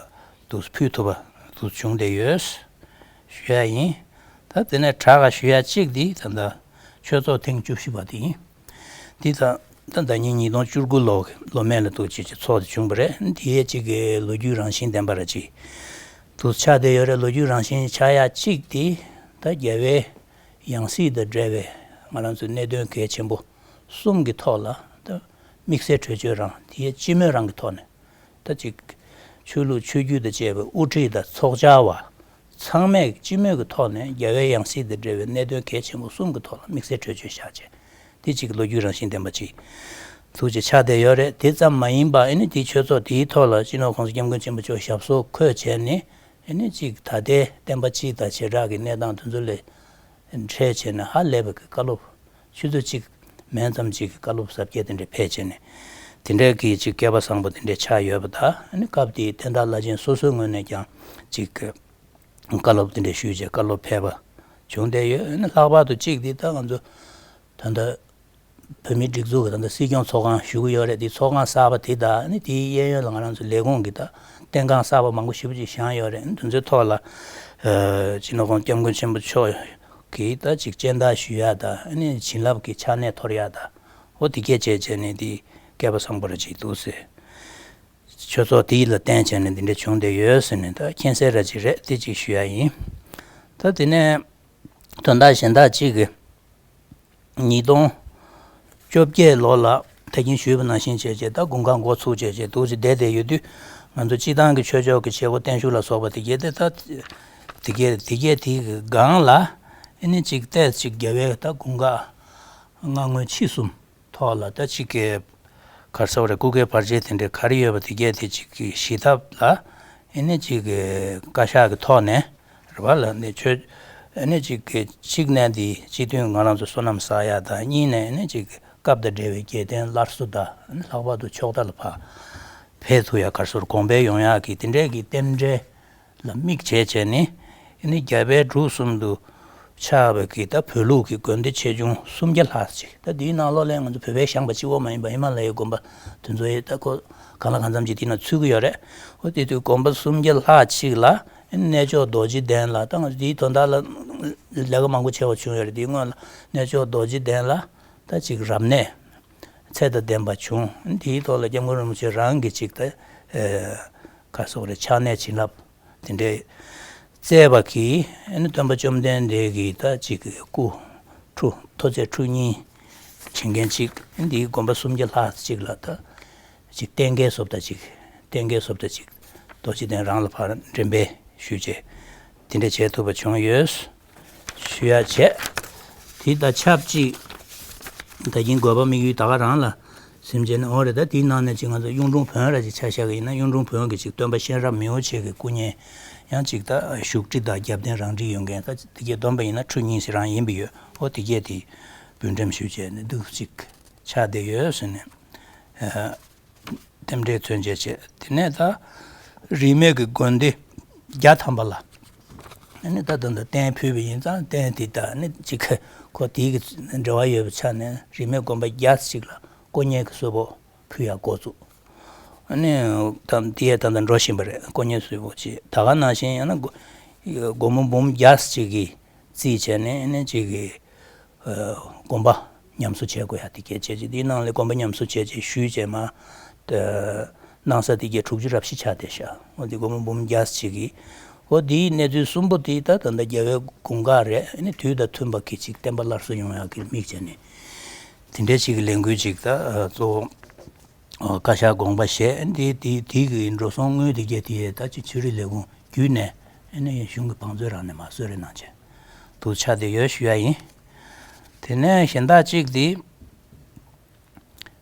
འདུག་ཕུལ་ཐུབ་པ་འདུག་བྱུང་བསྡད་ཡོད་ཞུ་ཡ་ཡིན། ད་དེ་ནས་དྲག་ག་ཞུ་ཡ་གཅིག་འདི་ད་ལྟ་ཆོས་ཚོགས་ཐེངས་བཅུ་བཞི་པ་དེ་ཡིན། འདི་ད་ད་ཟླ་ཉིན་ཉིས་སྟོང་བཅུ་དགུ་ལོ་ལོ་སྨད་ལ་འདུག་ཅེས་ཀྱི་ཚོགས་དེ་བྱུང་བ་རེད། འདི་ཡས་གཅིག་གི་ལོ་རྒྱུས་རང་བཞིན་ལྡན་པ་ར་ཅིག་འདུག་ཆགས་བསྡད་ཡོད་རེད། ལོ་རྒྱུས་རང་བཞིན་ཆགས་ཡ་གཅིག་དེ་ད་རྒྱལ་བའི་ཡང་སྲིད་དང་འབྲེལ་བའི་ང་རང་ཚོའི་གནད་དོན་གལ་ཆེན་པོ་གསུམ་གྱི་ཐོག་ལ་ད་དམིགས་བསལ་གྲོས་ཆོད་རང་དེ་ཡས་སྤྱི་མོས་རང་གི་ཐོག་ནས། ད་ཅིག་ཆོས་ལུགས་ཆོས་བརྒྱུད་དང་བཅས་པའི་དབུ་ཁྲིད་དང་ཚོགས་བཅར་བ་ཚང་མས་སྤྱི་མོས་ཀྱི་ཐོག་ནས་རྒྱལ་བའི་ཡང་སྲིད་དང་འབྲེལ་བའི་གནད་དོན་གལ་ཆེན་པོ་གསུམ་གྱི་ཐོག་ལ་དམིགས་བསལ་གྲོས་ཆོད་བཞག་བྱས། དེ་གཅིག་ལོ་རྒྱུས་རང་བཞིན་ལྡན་པ་ཅིག་ཐུགས་རྗེ་ཆགས་བསྡད་ཡོད་རེད། དེ་ཙམ་མ་ཡིན་པ་ཨ་ནི་དེའི་ཆོས་ཚོགས་དེའི་ཐོག་ལ་སྤྱི་ནོར་༸གོང་ས་༸སྐྱབས་མགོན་ཆེན་པོ་མཆོག་ཞབས་སོར་འཁོད་བྱས་ནས་ཨ་ནི་གཅིག་ད་ལྟའི་བསྟན་པ་སྤྱི་དང་བྱེ་བྲག་གི་གནས་སྟངས་དེ་ཚོ་ལ་འཕྲད་བྱས་ནས་ཧ་ལས་པའི་བཀའ་སློབ་ཆུ་ཚོད་གཅིག་མན་ཙམ་ཅིག་གི་བཀའ་སློབ་ཟབ་རྒྱས་དེ་འདྲ་ཕེབས་བྱས་ནས་དེ་འདྲའི་གི་ཅིག་སྐལ་པ་བཟང་པོ་དེ་འདྲ་ཆགས་ཡོད་པ་དང་ཨ་ནི་སྐབས་དེའི་བསྟན་བདག་བླ་ཆེན་སོ་སོའི་ངོས་ནས་ཀྱང་ཅིག་བཀའ་སློབ་དེ་འདྲ་ཞུས་བྱས་བཀའ་སློབ་ཕེབས་པ་བྱུང་བསྡད་ཡོད། ཨ་ནི་ལྷག་པར་དུ་གཅིག་འདི་ད་ང་ཚོ་ད་ལྟ་བོད་མིའི་སྒྲིག་འཛུགས་ཀྱི་ད་ལྟ་སྲིད་སྐྱོང་ཚོགས་ཁང་ཞུ་གི་ཡོད་རེད། དེ་ཚོགས་ཁང་གསར་པ་དེ་དང་ཨ་ནི་དེའི་གཡས་གཡོན་ལ་ང་རང་ཚོ་ལས་ཁུངས་ཀྱི་ད་བསྟན་ཁང་གསར་པ་མང་པོ་ཞེ་པོ་ཅིག་བཞེངས་ཡོད་རེད། དེ་ཚོའི་ཐོག་ལ་ཨ་སྤྱི་ནོར་༸གོང་ས་༸སྐྱབས་མགོན་ཆེན་པོ་མཆོག་གིས་ད་ཅིག་སྤྱན་བསྟགས་ཞུ་ཡ་དང་ཨ་ནི་བྱིན་རླབས་ཀྱི་ཕྱག་ནས་འཐོར་ཡ་དང་འོ་དེ་སྐད་བྱས་བྱས་ནས་དེ་སྐལ་པ་བཟང་པོ་ར་ཅིག་འདུག་ཟེར། ཆོས་ཚོགས་དེ་ལ་བརྟེན་བྱས་ནས་འདི་འདྲ་བྱུང་བསྡད་ཡོད་ཟེར་ནས་ད་མཁྱེན་གསལ་ར་ཅིག་རེད། དེ་ཅིག་ཞུ་ཡ་ཡིན། ད་དེ་ནས་དོན་དག་གཞན་དག་ཅིག་གི་ཉིས་སྟོང་བཅོ་བརྒྱད་ལོ་ལ་ད་གིན་ཞུས་པ་ནང་བཞིན་བྱས་བྱས་ད་དགུན་ཁ་འགོ་ཚུགས་བྱས་བྱས་འདུག་ཅིག་བསྡད་བསྡད་ཡོད་དུས་ང་ཚོ་སྤྱི་བཏང་གི་ཆོས་ཕྱོགས་ཀྱི་བྱེད་སྒོ་བརྟན་བཞུགས་ལ་སོགས་པ་དེ་གས་དེ་ད་དེ་གས་དེ་གས་དེ་གི་སྒང་ལ་ཨ་ནི་ཅིག་ཏོག་ཙམ་ཅིག་རྒྱལ་བའི་ད་དགུན་ཁ་སྔ་སྔོན་ཕྱི་གསུམ་ཐོག་ལ་ད་ཅིག་གི་གར་ས་བ་རེ་སྐུ་སྒེར་བར་ཆད་དེ་འདྲའི་ག་རེ་ཡོད་པ་དེ་གས་དེ་ཅིག་གི་ཞི་ཐབས་ལ་ཨེ་ནི་ཅིག་གི་བཀའ་ཤག་གི་ཐོག་ནས་རེ་བ་ལ་ནི་ཆོས་ཨེ་ནི་ཅིག་གི་གཅིག་ནས་འདི་སྤྱི་མཐུན་ང་རང་ཚོ་བསོད་ནམས་བསགས་ཡ་དང་གཉིས་ནས་ཨེ་ནི་ཅིག་གི་སྐབས་དང་འབྲེལ་བའི་རྒྱལ་བསྟན་སླར་གསོ་དང་ཨེ་ནི་ལྷག་པར་དུ་ཕྱོགས་མཐའ་ལ་ཕར་ཕེབས་ཐུབ་ཡ་གར་སོར་གོང་འཕེལ་ཡོང་ཡ་གི་དེ་འདྲའི་གི་རྟེན་འབྲེལ། ལ་དམིགས་བྱས་བྱས་ནས་ཨ་ནི་རྒྱ་བལ་འབྲུག་གསུམ་དུ་ཆགས་པའི་གི་ད་བོད་ལུགས་ཀྱི་དགོན་སྡེ་ཆེ་ཆུང་སུམ་བརྒྱ་ལྷག་ཅིག་ད་འདིའི་ནང་ལོགས་ལ་ང་ཚོ་བོད་པའི་ཤངས་པ་གཅིག་པོ་མ་ཡིན་པ་ཧི་མ་ལ་ཡའི་དགོན་པ་དེ་ཚོ་ཡི་ད་ཁོ་གང་ལ་གང་འཚམ་ཅིག་དེའི་ནང་ཚུད་ཀྱི་ཡོད་རེད། འོ་དེ་དུས་དགོན་པ་སུམ་བརྒྱ་ལྷག་ཅིག་ལ་ཨ་ནི་གནས་མཆོག་རྡོ་རྗེ་གདན་ལ་ད་ང་ཚོ་འདིའི་དོན་དག་ལ་ལས་ཀ་མང་པོ་བྱས་པ་བྱུང་ཡོད་རེད། དེའི་སྔོན་ལ་གནས་མཆོག་རྡོ་རྗེ་གདན་ལ་ད་ཅིག་རབ་གནས་ཚད་དང་ལྡན་པ་བྱུང་། དེའི་ཐོག་ལ་སྐྱབས་མགོན་རིན་པོ་ཆེ་རང་གིས་ཅིག་ད་ག་སོགས་རེད་ཕྱག་ནས་བྱིན་རླབས། དེ་འདྲའི་བསྩལ་བ་གིས་ཨ་ནི་སྟོན་པ་བཅོམ་ལྡན་འདས་ཀྱི་ད་ཅིག་སྐུ་ཁྲུ་མཐོ་ཚད་ཁྲུ་གཉིས་བྱེད་མཁན་ཅིག་འདིའི་དགོན་པ་སུམ་བརྒྱ་ལྷག་ཅིག་ལ་ད་ཅིག་རྟེན་འབྲེལ་བཟོ་ལྟ་ཅིག་རྟེན་འབྲེལ་བཟོ་ལྟ་ཅིག་རྡོ་རྗེ་གདན་རང་ལ་ཕར་འགྲེམས་སྤེལ་ཞུས་བྱས་དེ་འདྲ་བྱེད་ཐུབ་པ་བྱུང་ཡོད། ཞུ་ཡ་བྱས། དེ་དང་ཆབས་ཅིག་ད་གིན་དགོས་པ་དམིགས་ཡུལ་ད་ག་རང་ལ་སེམས་ཅན་ནི་འོ་རེད། ད་དེའི་ནང་ནས་ཅིག་ང་ཚོ་གཡུང་དྲུང་བོན་ར་ཅིག་ཆ་བཞག་གི་ཡིན་ན་གཡུང་དྲུང་བོན་གྱི་ཅིག་སྟོན་པ་གཤེན་རབ་མི་བོ་ཆེ་གི་སྐུ་བརྙན་ཡང་ཅིག་ད་བཞུགས་ཁྲི་དང་རྒྱབ་རྟེན་རང་འཁྲི་ཡོད་མཁན་ད་དེ་གས་བསྡོམས་པ་ཡིན་ན་ཁྲུ་གཉིས་ཙམ་རང་ཡིན་པ་ཡོད། འོ་དེ་གས་དེ་འབུལ་འགྲེམས་ཞུས་བྱས་ནས་འདུག་ཅིག་ཆགས་བསྡད་ཡོད་ཟེར་ནས། རྟེན་འབྲེལ་མཚོན་བྱེད་བྱས། དེ་ནས་ད་རིས་མེད་ཀྱི་དགོན་སྡེ་བརྒྱ་ཐམ་པ་ལ་ཨ་ནི་ད་ད་ལྟ་རྟེན་ཕུལ་བ་ཡིན་ཙང་རྟེན་དེ་ད་ནི་གཅིག་ཁོ་དེའི་གི་འབྲེལ་བ་ཡོད་པའི་ཆ་ནས་རིས་མེད་དགོན་པ་བརྒྱ་ཅིག་ལ་དཀོན་གཉེར་གྱི་གསོལ་ཕོགས་ཕུལ་ཡག་འགོ་བཙུགས། ཨ་ནི་ད་དེ་ཡས་ད་ལྟ་འགྲོ་བཞིན་པ་རེད། དཀོན་གཉེར་གསོལ་ཕོགས་ཅིག་ད་ག་ནང་བཞིན་ཡང་ན་སྒོ་སྒོར་མོ་འབུམ་བརྒྱ་ཅིག་གི་རྩིས་བྱས་ནས་ཨ་ནི་གཅིག་གི་དགོན་པ་ ཉམས་གསོ་བྱེད་དགོས་ཡ་དེ་གས་བྱས་རྗེས་དེའི་ནང་ལ་དགོན་པ་ཉམས་གསོ་བྱས་རྗེས་ཞུས་རྗེས་མ། ད་གནང་ས་དེ་གས་དྲུག་ཅུ་རེ་བཞི་ཆགས་བསྡད་ཤག་འོ་དེ་སྒོར་མོ་འབུམ་བརྒྱ་ཅིག་གིས། འོ་དེའི་གནས་ཚུལ་གསུམ་པོ་དེ་ད་ད་ལྟ་རྒྱལ་བའི་དགུང་ཁ་རེད། ཨ་ནི་དུས་དང་མཐུན་པ་གི་ཅིག་བསྟན་པ་སླར་གསོ་ཡོང་ཡག་གི་དམིགས་བྱས་ནས་དེ་འདྲའི་ཅིག་གི་ལས་འགུལ་ཅིག་ད་གཙོ་བོ་བཀའ་ཤག་དགོངས་པ་བཞེས། འདི་དེ་དེ་གི་འགྲོ་སོང་དངུལ་དེ་གས་དེ་ད་ཅིག་ཆོས་རིག་ལས་ཁུངས་བརྒྱུད་ནས་ཨ་ནི་གཞུང་གི་བང་མཛོད་རང་ནས་མར་གསོལ་རས་གནང་བྱས་འདུག་ཆགས་བསྡད་ཡོད་ཞུ་ཡ་ཡིན། དེ་ནས་གཞན་དག་ཅིག་དེ།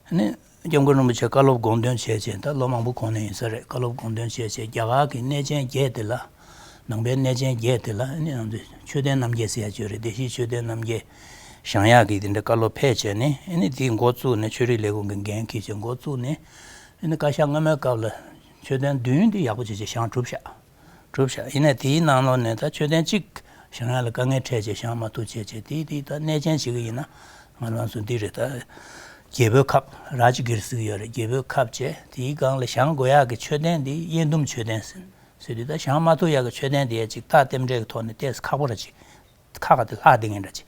ཨ་ནི་སྐྱབས་མགོན་རིན་པོ་ཆེ་བཀའ་སློབ་དགོངས་དོན་བྱས་བྱས། ད་ལོ་མང་པོ་གོང་ནས་ཡིན་ས་རེད། བཀའ་སློབ་དགོངས་དོན་བྱས་བྱས་རྒྱ་གར་གྱི་གནས་ཆེན་བརྒྱད་དེ་ལ། ནང་པའི་གནས་ཆེན་བརྒྱད་དེ་ལ་ཨ་ནི་ང་ཚོས་མཆོད་རྟེན་རྣམ་བརྒྱད་ཟེར་ཡ་ཅིག་ཡོད་རེད། བདེ་གཤེགས་མཆོད་རྟེན་རྣམ་བརྒྱད་བཞེངས་ཡག་གི་དེ་འདྲ་བཀའ་སློབ་ཕེབས་བྱས་ནས། ཨ་ནི་དེ་འགོ་བཙུགས་ནས་ཆོས་རིག་ལས་ཁུངས་ཀྱི་འགན་འཁྱེར་བྱས་འགོ་བཙུགས་ནས། ཨ་ནི་བཀའ་ཤག་སྔོན་མའི་སྐབས་ལ་མཆོད་རྟེན་བདུན་དེ་ཡག་པོ་བྱས་བྱས་བཞེངས་གྲུབ་ཤག་གྲུབ་ཤག་ཡིན་ནའི་དེའི་ནང་ལོགས་ནས་ད་མཆོད་རྟེན་གཅིག་བཞེངས་ཡག་ལ་དཀའ་ངལ་འཕྲད་བྱས་བཞེངས་མ་ཐུབ་བྱས་བྱས། དེ་དེ་ད་གནས་ཆེན་ཞིག་ཡིན་ན་ང་རང་ཚོ་འདི་རེད། ད་རྒྱལ་པོའི་ཁབ་རཱཇ་གིར་ཟེར་གྱི་ཡོད་རེད། རྒྱལ་པོའི་ཁབ་བྱས་དེའི་སྒང་ལ་བཞེངས་དགོས་ཡག་གི་མཆོད་རྟེན་དེ་དབྱེན་བསྡུམ་མཆོད་རྟེན་ཟེར་ཟེར་དུས། ད་བཞེངས་མ་ཐུབ་ཡག་གི་མཆོད་རྟེན་དེ་ཡ་གཅིག་རྟགས་རྟེན་འབྲེལ་གྱི་ཐོག་ནས་ཏོག་ཙམ་ཁག་པོ་ར་ཅིག་ཁག་ཁག་དེ་ལྷག་བསྡད་མཁན་འདྲ་ཅིག་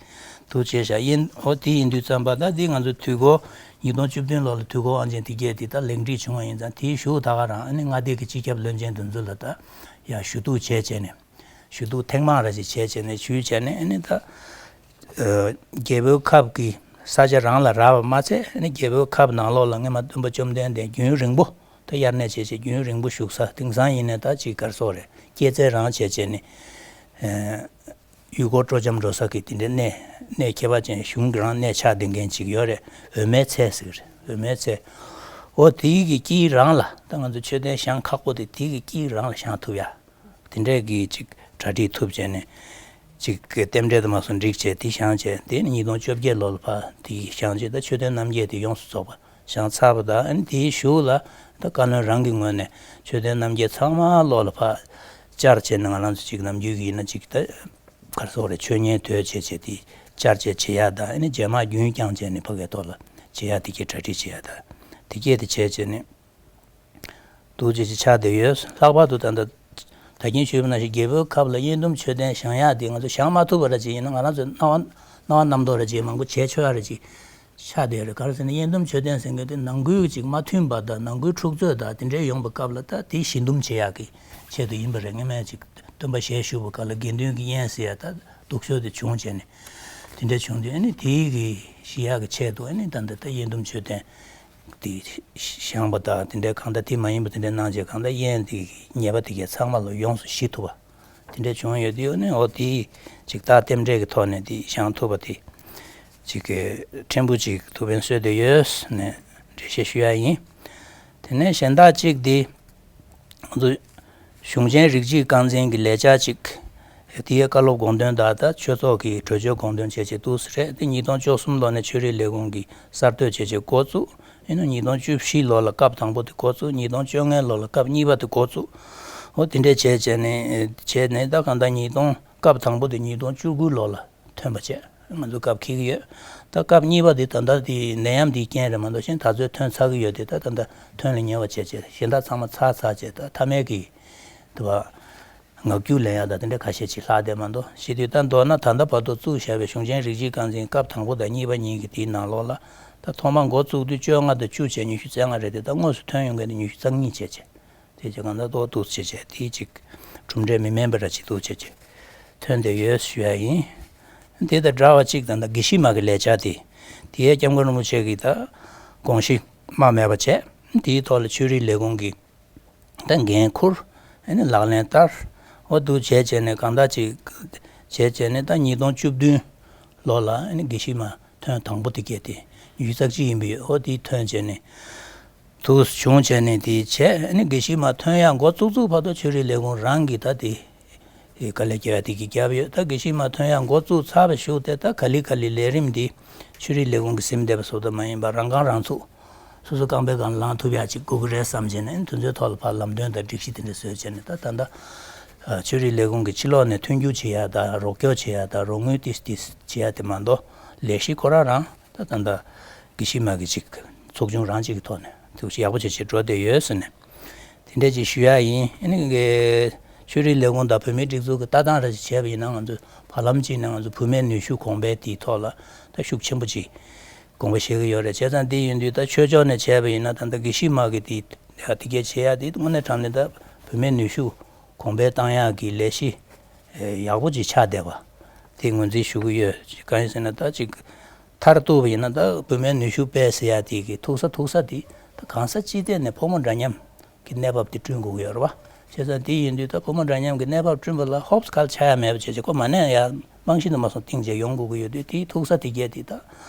འདུག་བྱས་ཤག་ཡིན། འོ་དེ་ཡིན་དུས་ཙམ་པ་ད་དེ་ང་ཚོ་དུས་འཁོར་ཉིས་སྟོང་བཅུ་བདུན་ལོ་ལ་དུས་འཁོར་དབང་ཆེན་དེ་གས་དེ་ད་ལེགས་སྒྲིག་བྱུང་བ་ཡིན་ཙང་དེའི་གཞུག་ད་ག་རང་ཨ་ནི་མངའ་སྡེ་གི་སྤྱི་ཁྱབ་བློན་ཆེན་དེ་ཚོ་ལ་ད་ཡ་ཞུ་གཏུག་བྱས་བྱས་ནས། ཞུ་གཏུག་ཐེངས་མང་ར་ཅིག་བྱས་བྱས་ནས་ཞུས་བྱས་ནས། ཨ་ནི་ད་རྒྱལ་པོའི་ཁབ་ཀྱི་ས་ཆ་རང་ལ་རག་པ་མ་ཚད། ཨ་ནི་རྒྱལ་པོའི་ཁབ་ནང་ལོགས་ལ་སྔོན་མ་སྟོན་པ་བཅོམ་ལྡན་འདས་རྒྱུན་རིང་པོ་ད་དབྱར་གནས་བྱས་བྱས་རྒྱུན་རིང་པོ་བཞུགས་ས། དེང་སང་ཡིན་ནའི་ད་ཅིག་ག་རེ་ཟེར་དགོས་རེད། སྐྱེད་ཚལ་རང་བྱས་བྱས་ནས། ཡུལ་སྐོར་སྤྲོ་འཆམ་འགྲོ་ས་གི་དེ་འདྲའི་གནས་གནས་ཁྱད་པར་ཅན་གཞུང་གི་རང་གནས་ཆགས་བསྡད་མཁན་ཅིག་ཡོད་རེད། འོད་མའི་ཚལ་ཟེར་གི་རེད། འོད་མའི་ཚལ། འོ་དེའི་གི་དཀྱིལ་རང་ལ་ད་ང་ཚོ་མཆོད་རྟེན་བཞེངས་ཁག་པོ་དེ་དེའི་གི་དཀྱིལ་རང་ལ་བཞེངས་ཐུབ་ཡ། དེ་འདྲའི་གི་ཅིག་གྲ་སྒྲིག་ཐུབ་བྱས་ནས་ཅིག་གི་རྟེན་འབྲེལ་དུ་མ་སོང་འགྲིག་བྱས་དེ་བཞེངས་བྱས། དེ་ནི་ཉིས་སྟོང་བཅོ་བརྒྱད་ལོ་ལ་ཕར་དེ་བཞེངས་བྱས། ད་མཆོད་རྟེན་རྣམ་བརྒྱད་དེ་ཡོངས་སུ་རྫོགས་པ་བཞེངས་ཚར་བ་དང་། ཨ་ནི་དེའི་གཞུག་ལ་ད་བཀའ་བློན་རང་གི་ངོས་ནས་མཆོད་རྟེན་རྣམ་བརྒྱད་ཚང་མ་ལོགས་ལ་ཕར་བཅར་བྱས་ནས། ང་རང་ཚོ་ཅིག་ནམ་རྒྱུན་གྱི་ཡིན་ན་ཅིག་ད་ག་རེ་ཟེར་དགོས་རེད། མཆོད་མཇལ་དོད་བྱས་བྱས་དེ་བཅར་བྱས་བྱེད་ཡ་དང་། ཨ་ནི་རྗེས་མ་རྒྱུན་བསྐྱངས་བྱས་ནས་ཕ་གིའི་ཐོག་ལ་བྱེད་ཡ་དེ་གས་གྲ་སྒྲིག་བྱེད་ཡ་དང་། དེ་གས་དེ་བྱས་བྱས་ནས། འདུག་ཅེས་ཅིག་ཆགས་བསྡད་ཡོད། ལྷག་པར་དུ་ད་ལྟ་ད་གིན་ཞུས་པ་ནང་བཞིན་རྒྱལ་པོའི་ཁབ་ལ་དབྱེན་བསྡུམ་མཆོད་རྟེན་བཞེངས་ཡག་དེ་ང་ཚོ་བཞེངས་མ་ཐུབ་པ་ར་ཅིག་ཡིན་ན། ང་རང་ཚོས་སྣང་བ་སྣང་བ་རྣམ་རྟོག་ར་ཅིག་མང་པོ་བྱས་ཆོག་ཡ་ར་ཅིག་ཆགས་བསྡད་ཡོད་རེད། ག་རེ་ཟེར་ན་དབྱེན་བསྡུམ་མཆོད་རྟེན་ཟེར་མཁན་དེ་ནང་ཁུལ་ཅིག་མ་མཐུན་པ་དང་ནང་ཁུལ་འཁྲུག་རྩོད་དང་དེ་འདྲའི་ཡོང་པའི་སྐབས་ལ་ད་དེ་ཞི་འདུམ་བྱེད་ཡག་གི་ཆེད་དུ་ཡིན་པ་རེད། སྔོན་མ་ཅིག་སྟོན་པ་ཞལ་བཞུགས་པའི་སྐབས་ལ་དགེ་འདུན་གྱི་དབྱེན་ཟེར་ཡ་ད་སྡུག་ཤོས་དེ་བྱུང་བྱས་ནས། དེ་འདྲ་བྱུང་དུས་ཨ་ནི་དེའི་གི་ཞི་ཡག་གི་ཆེད་དུ་ཨ་ནི་ད་ལྟ་ད་དབྱེན་བསྡུམ་མཆོད་རྟེན་དེ་བཞེངས་པ་དང་། དེ་འདྲའི་གང་ལྟར་དེ་མ་ཡིན་པ་དེ་འདྲ་གནང་བྱས། གང་ལྟར་དབྱེན་དེ་ཉེས་པ་དེ་གས་ཚང་མ་ལོ་ཡོངས་སུ་ཞི་ཐུབ་པ་དེ་འདྲ་བྱུང་ཡོད་དུས། ཨ་ནི་འོ་དེ་ཅིག་རྟགས་རྟེན་འབྲེལ་གྱི་ཐོག་ནས་དེ་བཞེངས་ཐུབ་པ་དེ་ཅིག་གི་ཕྲན་བུ་ཅིག་ཐུགས་ཕན་གསོས་བསྡད་ཡོད་ནས་འགྲེལ་བཤད་ཞུ་ཡ་ཡིན། དེ་ནས་གཞན་དག་ཅིག་དེ། ང་ཚོ་གཞུང་ཆེན་རིགས་གཅིག་རྐང་འཛིན་གྱི་ལས་འཆར་ཅིག་དེའི་བཀའ་སློབ་དགོངས་དོན་དག་དང་ཆོས་ཚོགས་ཀྱི་གྲོས་ཆོད་དགོངས་དོན་བྱས་བྱས་འདུག་སེ་རེད། དེ་ཉིས་སྟོང་བཅུ་གསུམ་ལོ་ནས་ཆོས་རིག་ལས་ཁུངས་ཀྱིས་གསར་གཏོད་བྱས་བྱས་འགོ་བཙུགས། ཨེ་ནི་ཉིས་སྟོང་བཅུ་བཞི་ལོ་ལ་སྐབས་དང་པོ་དེ་འགོ་བཙུགས། ཉིས་སྟོང་བཅོ་ལྔ་ལོ་ལ་སྐབས་གཉིས་པ་དེ་འགོ་བཙུགས། འོ་དེ་འདྲས་བྱས་བྱས་ནས་བྱས་ནས་ད་གང་ལྟར་ཉིས་སྟོང་སྐབས་དང་པོ་དེ་ཉིས་སྟོང་བཅུ་དགུ་ལོ་ལ་ཐོན་པ་བྱས། ང་ཚོ་སྐབས་འཁེལ་གྱི་ཡོད། ད་སྐབས་གཉིས་པ་འདི་ད་ལྟ་འདི་ནད་ཡམས་འདིའི་རྐྱེན་རེད་མ་གཏོགས་གཞན་ད་ཚོད་ཐོན་ཚར་གྱི་ཡོད་དེ། ད་ད་ལྟ་ཐོན་ལ་ཉེ་བ་བྱས་བྱས་གཞན་དག་ཚང་མ་ཚར་ཚར་བྱས། ད་མཐའ་མའི་གི་དུ་བ་ངག་རྒྱུན་ལེན་ཡག་ད་དེ་འདྲ་ཁ་ཤས་ཅིག་ལྷག་བསྡད་མ་གཏོགས། བྱེད་དུས་ད་མདོར་ན་ད་ལྟ་བར་དུ་བཙུགས་བཞག་པའི་གཞུང་ཆེན་རིགས་གཅིག་རྐང་འཛིན་སྐབས་དང་པོ་དང་གཉིས་པ་གཉིས་ཀྱི་དེའི་ནང་ལོགས་ལ། ད་ཐོག་མར་འགོ་བཙུགས་དུས་བཅོ་ལྔ་དང་བཅུ་བྱས་ཉི་ཤུ་རྩ་ལྔ་རེད་དེ། ད་དངོས་སུ་ཐོན་ཡོང་མཁན་དེ་ཉི་ཤུ་རྩ་གཉིས་བྱས་བྱས། དེ་ཅིག་གང་ལྟར་ཏོག་ཏོག་ཅིག་བྱས། དེ་ཅིག་གྲུབ་འབྲས་མི་དམན་པ་འདྲ་ཅིག་འདུག་བྱས་བྱས་ཐོན་བསྡད་ཡོད་ཞུ་ཡ་ཡིན། དེ་དང་འདྲ་བ་ཅིག་ད་ལྟ་དགེ་བཤེས་མ་གི་ལས་འཆར་དེ། དེ་ཡང་སྐྱབས་མགོན་རིན་པོ་ཆེ་གིས་ད་དགོངས་གཞི་རྨ་མེད་པ་བྱས། དེའི་ཐོག་ལ་ཆོས་རིག་ལས་ཁུངས་ཀྱིས་ད་འགན་འཁུར། ཨ་ནི་ལག་ལེན་བསྟར། འོ་འདུག་བྱས་བྱས་ནས་གང་ལྟར་ཅིག་བྱས་བྱས་ནས། ད་ཉིས་སྟོང་བཅུ་བདུན་ལོ་ལ་ཨ་ནི་དགེ་བཤེས་མ་ཐོན་དང་པོ་དེ་གས་དེ་ཉི་ཤུ་རྩ་གཅིག་ཡིན་པས། འོ་དེ་ཐོན་བྱས་ནས་འདུག་བྱུང་བྱས་ནས་དེ་བྱས། ཨ་ནི་དགེ་བཤེས་མ་ཐོན་ཡག་འགོ་བཙུགས་བཙུགས་བར་དུ་ཆོས་རིག་ལས་ཁུངས་རང་གིས་ད་དེ་དཀའ་ལས་རྒྱབ་ཡ་དེ་གི་རྒྱབ་ཡོད། ད་དགེ་བཤེས་མ་ཐོན་ཡག་འགོ་བཙུགས་ཚར་བའི་གཞུག་དེ་ད་ག་ལེ་ག་ལེ་ལས་རིམ་འདི་ཆོས་རིག་ལས་ཁུངས་ཀྱིས་ཟིན་བསྡད་པ་བཟོ་འདྲ་མ་ཡིན་པར་རང་རྐང་རང་ཚུགས། སོ་སོ་རྐང་པའི་སྒང་ལངས་ཐུབ་ཡག་ཅིག་དགོས་ཀྱི་རེད་བསམ་བྱས་ནས། དེ་ཚོའི་ཐོག་ལ་ཕར་ལམ་སྟོན་དང་སྒྲིག་གཞི་དེ་འདྲ་བཟོས་བྱས་ནས། ད་ད་ལྟ་ཆོས་རིག་ལས་ཁུངས་ཀྱིས་ཕྱི་ལོགས་ནས་མཐུན་འགྱུར་བྱེད་ཡག་དང་རོགས་སྐྱོར་བྱེད་ཡག་དང་རོགས་དངུལ་ཏིས་ཏིས་བྱེད་ཡག་དེ་མ་གཏོགས། ལས་གཞི་ཁོ་རང་རང་ད་ད་ལྟ་དགེ་བཤེས་མ་གི་ཅིག་ཚོགས་ཆུང་རང་ཅིག་གི་ཐོག་ནས་ཐུགས་ཡག་པོ་བྱས་བྱས་འགྲོ་བསྡད་ཡོད་ཟེར་ནས། དེ་འདྲས་ཅིག་ཞུ་ཡག་ཡིན། ཨ་ནི་གི་ཆོས་རིག་ལས་ཁུངས་དང་བོད་མིའི་སྒྲིག་འཛུགས་ཀྱི་ལྟ་སྟངས་ར་ཅིག་བྱས་པ་ཡིན་ན། ང་ཚོ་བར་ལམ་ཅིག་ནས་ང་ཚོ་བུད་མེད་ནུས་ཤུགས་གོང་འཕེལ་དེའི་ཐོག་ལ་ད་ཤུགས་ཆེན་པོ་ཅིག་ དགོངས་པ་བཞེས་ཀྱི་ཡོད་རེད། བྱས་ཙང་འདི་ཡིན་དུས་ད་ཆོས་ཕྱོགས་ནས་བྱས་པ་ཡིན་ན་ད་ལྟ་དགེ་བཤེས་མ་གི་དེ་ཡ་དེ་གས་བྱེད་ཡ་དེ་དངོས་གནས་དྲང་གནས་ད་བུད་མེད་ནུས་ཤུགས་གོང་འཕེལ་བཏང་ཡག་གི་ལས་གཞི་ཡག་པོ་ཅིག་ཆགས་བསྡད་པ་དེ་ངོས་འཛིན་ཞུ་གི་ཡོད། གང་ཡིན་ཟེར་ན་ད་ཅིག་མཐར་གཏུགས་པ་ཡིན་ན་ད་བུད་མེད་ནུས་ཤུགས་སྤེལ་ཟེར་ཡ་དེ་གི་ཐུག་ས་ཐུག་ས་དེ་ད་གང་ས་ཅི་ཐད་ནས་ཕོ་མོ་འདྲ་མཉམ་གི་གནས་བབ་དེ་བསྐྲུན་དགོས་ཀྱི་ཡོད་རེད་བ། བྱས་ཙང་དེ་ཡིན་དུས་ད་ཕོ་མོ་འདྲ་མཉམ་གྱི་གནས་བབ་བསྐྲུན་པ་ལ་ཧོབ་སི་གལ་ཆགས་ཡ་མེད་པ་བྱས་བྱས་ཁོ་མ་ནས་ཡ་རྨང་གཞི་ནས་མ་སོང་གཏིང་བཅད་ཡོང་དགོས་ཀྱི་ཡོད་དུས་དེའི་ཐུག་ས་དེ་གས་དེ་ད་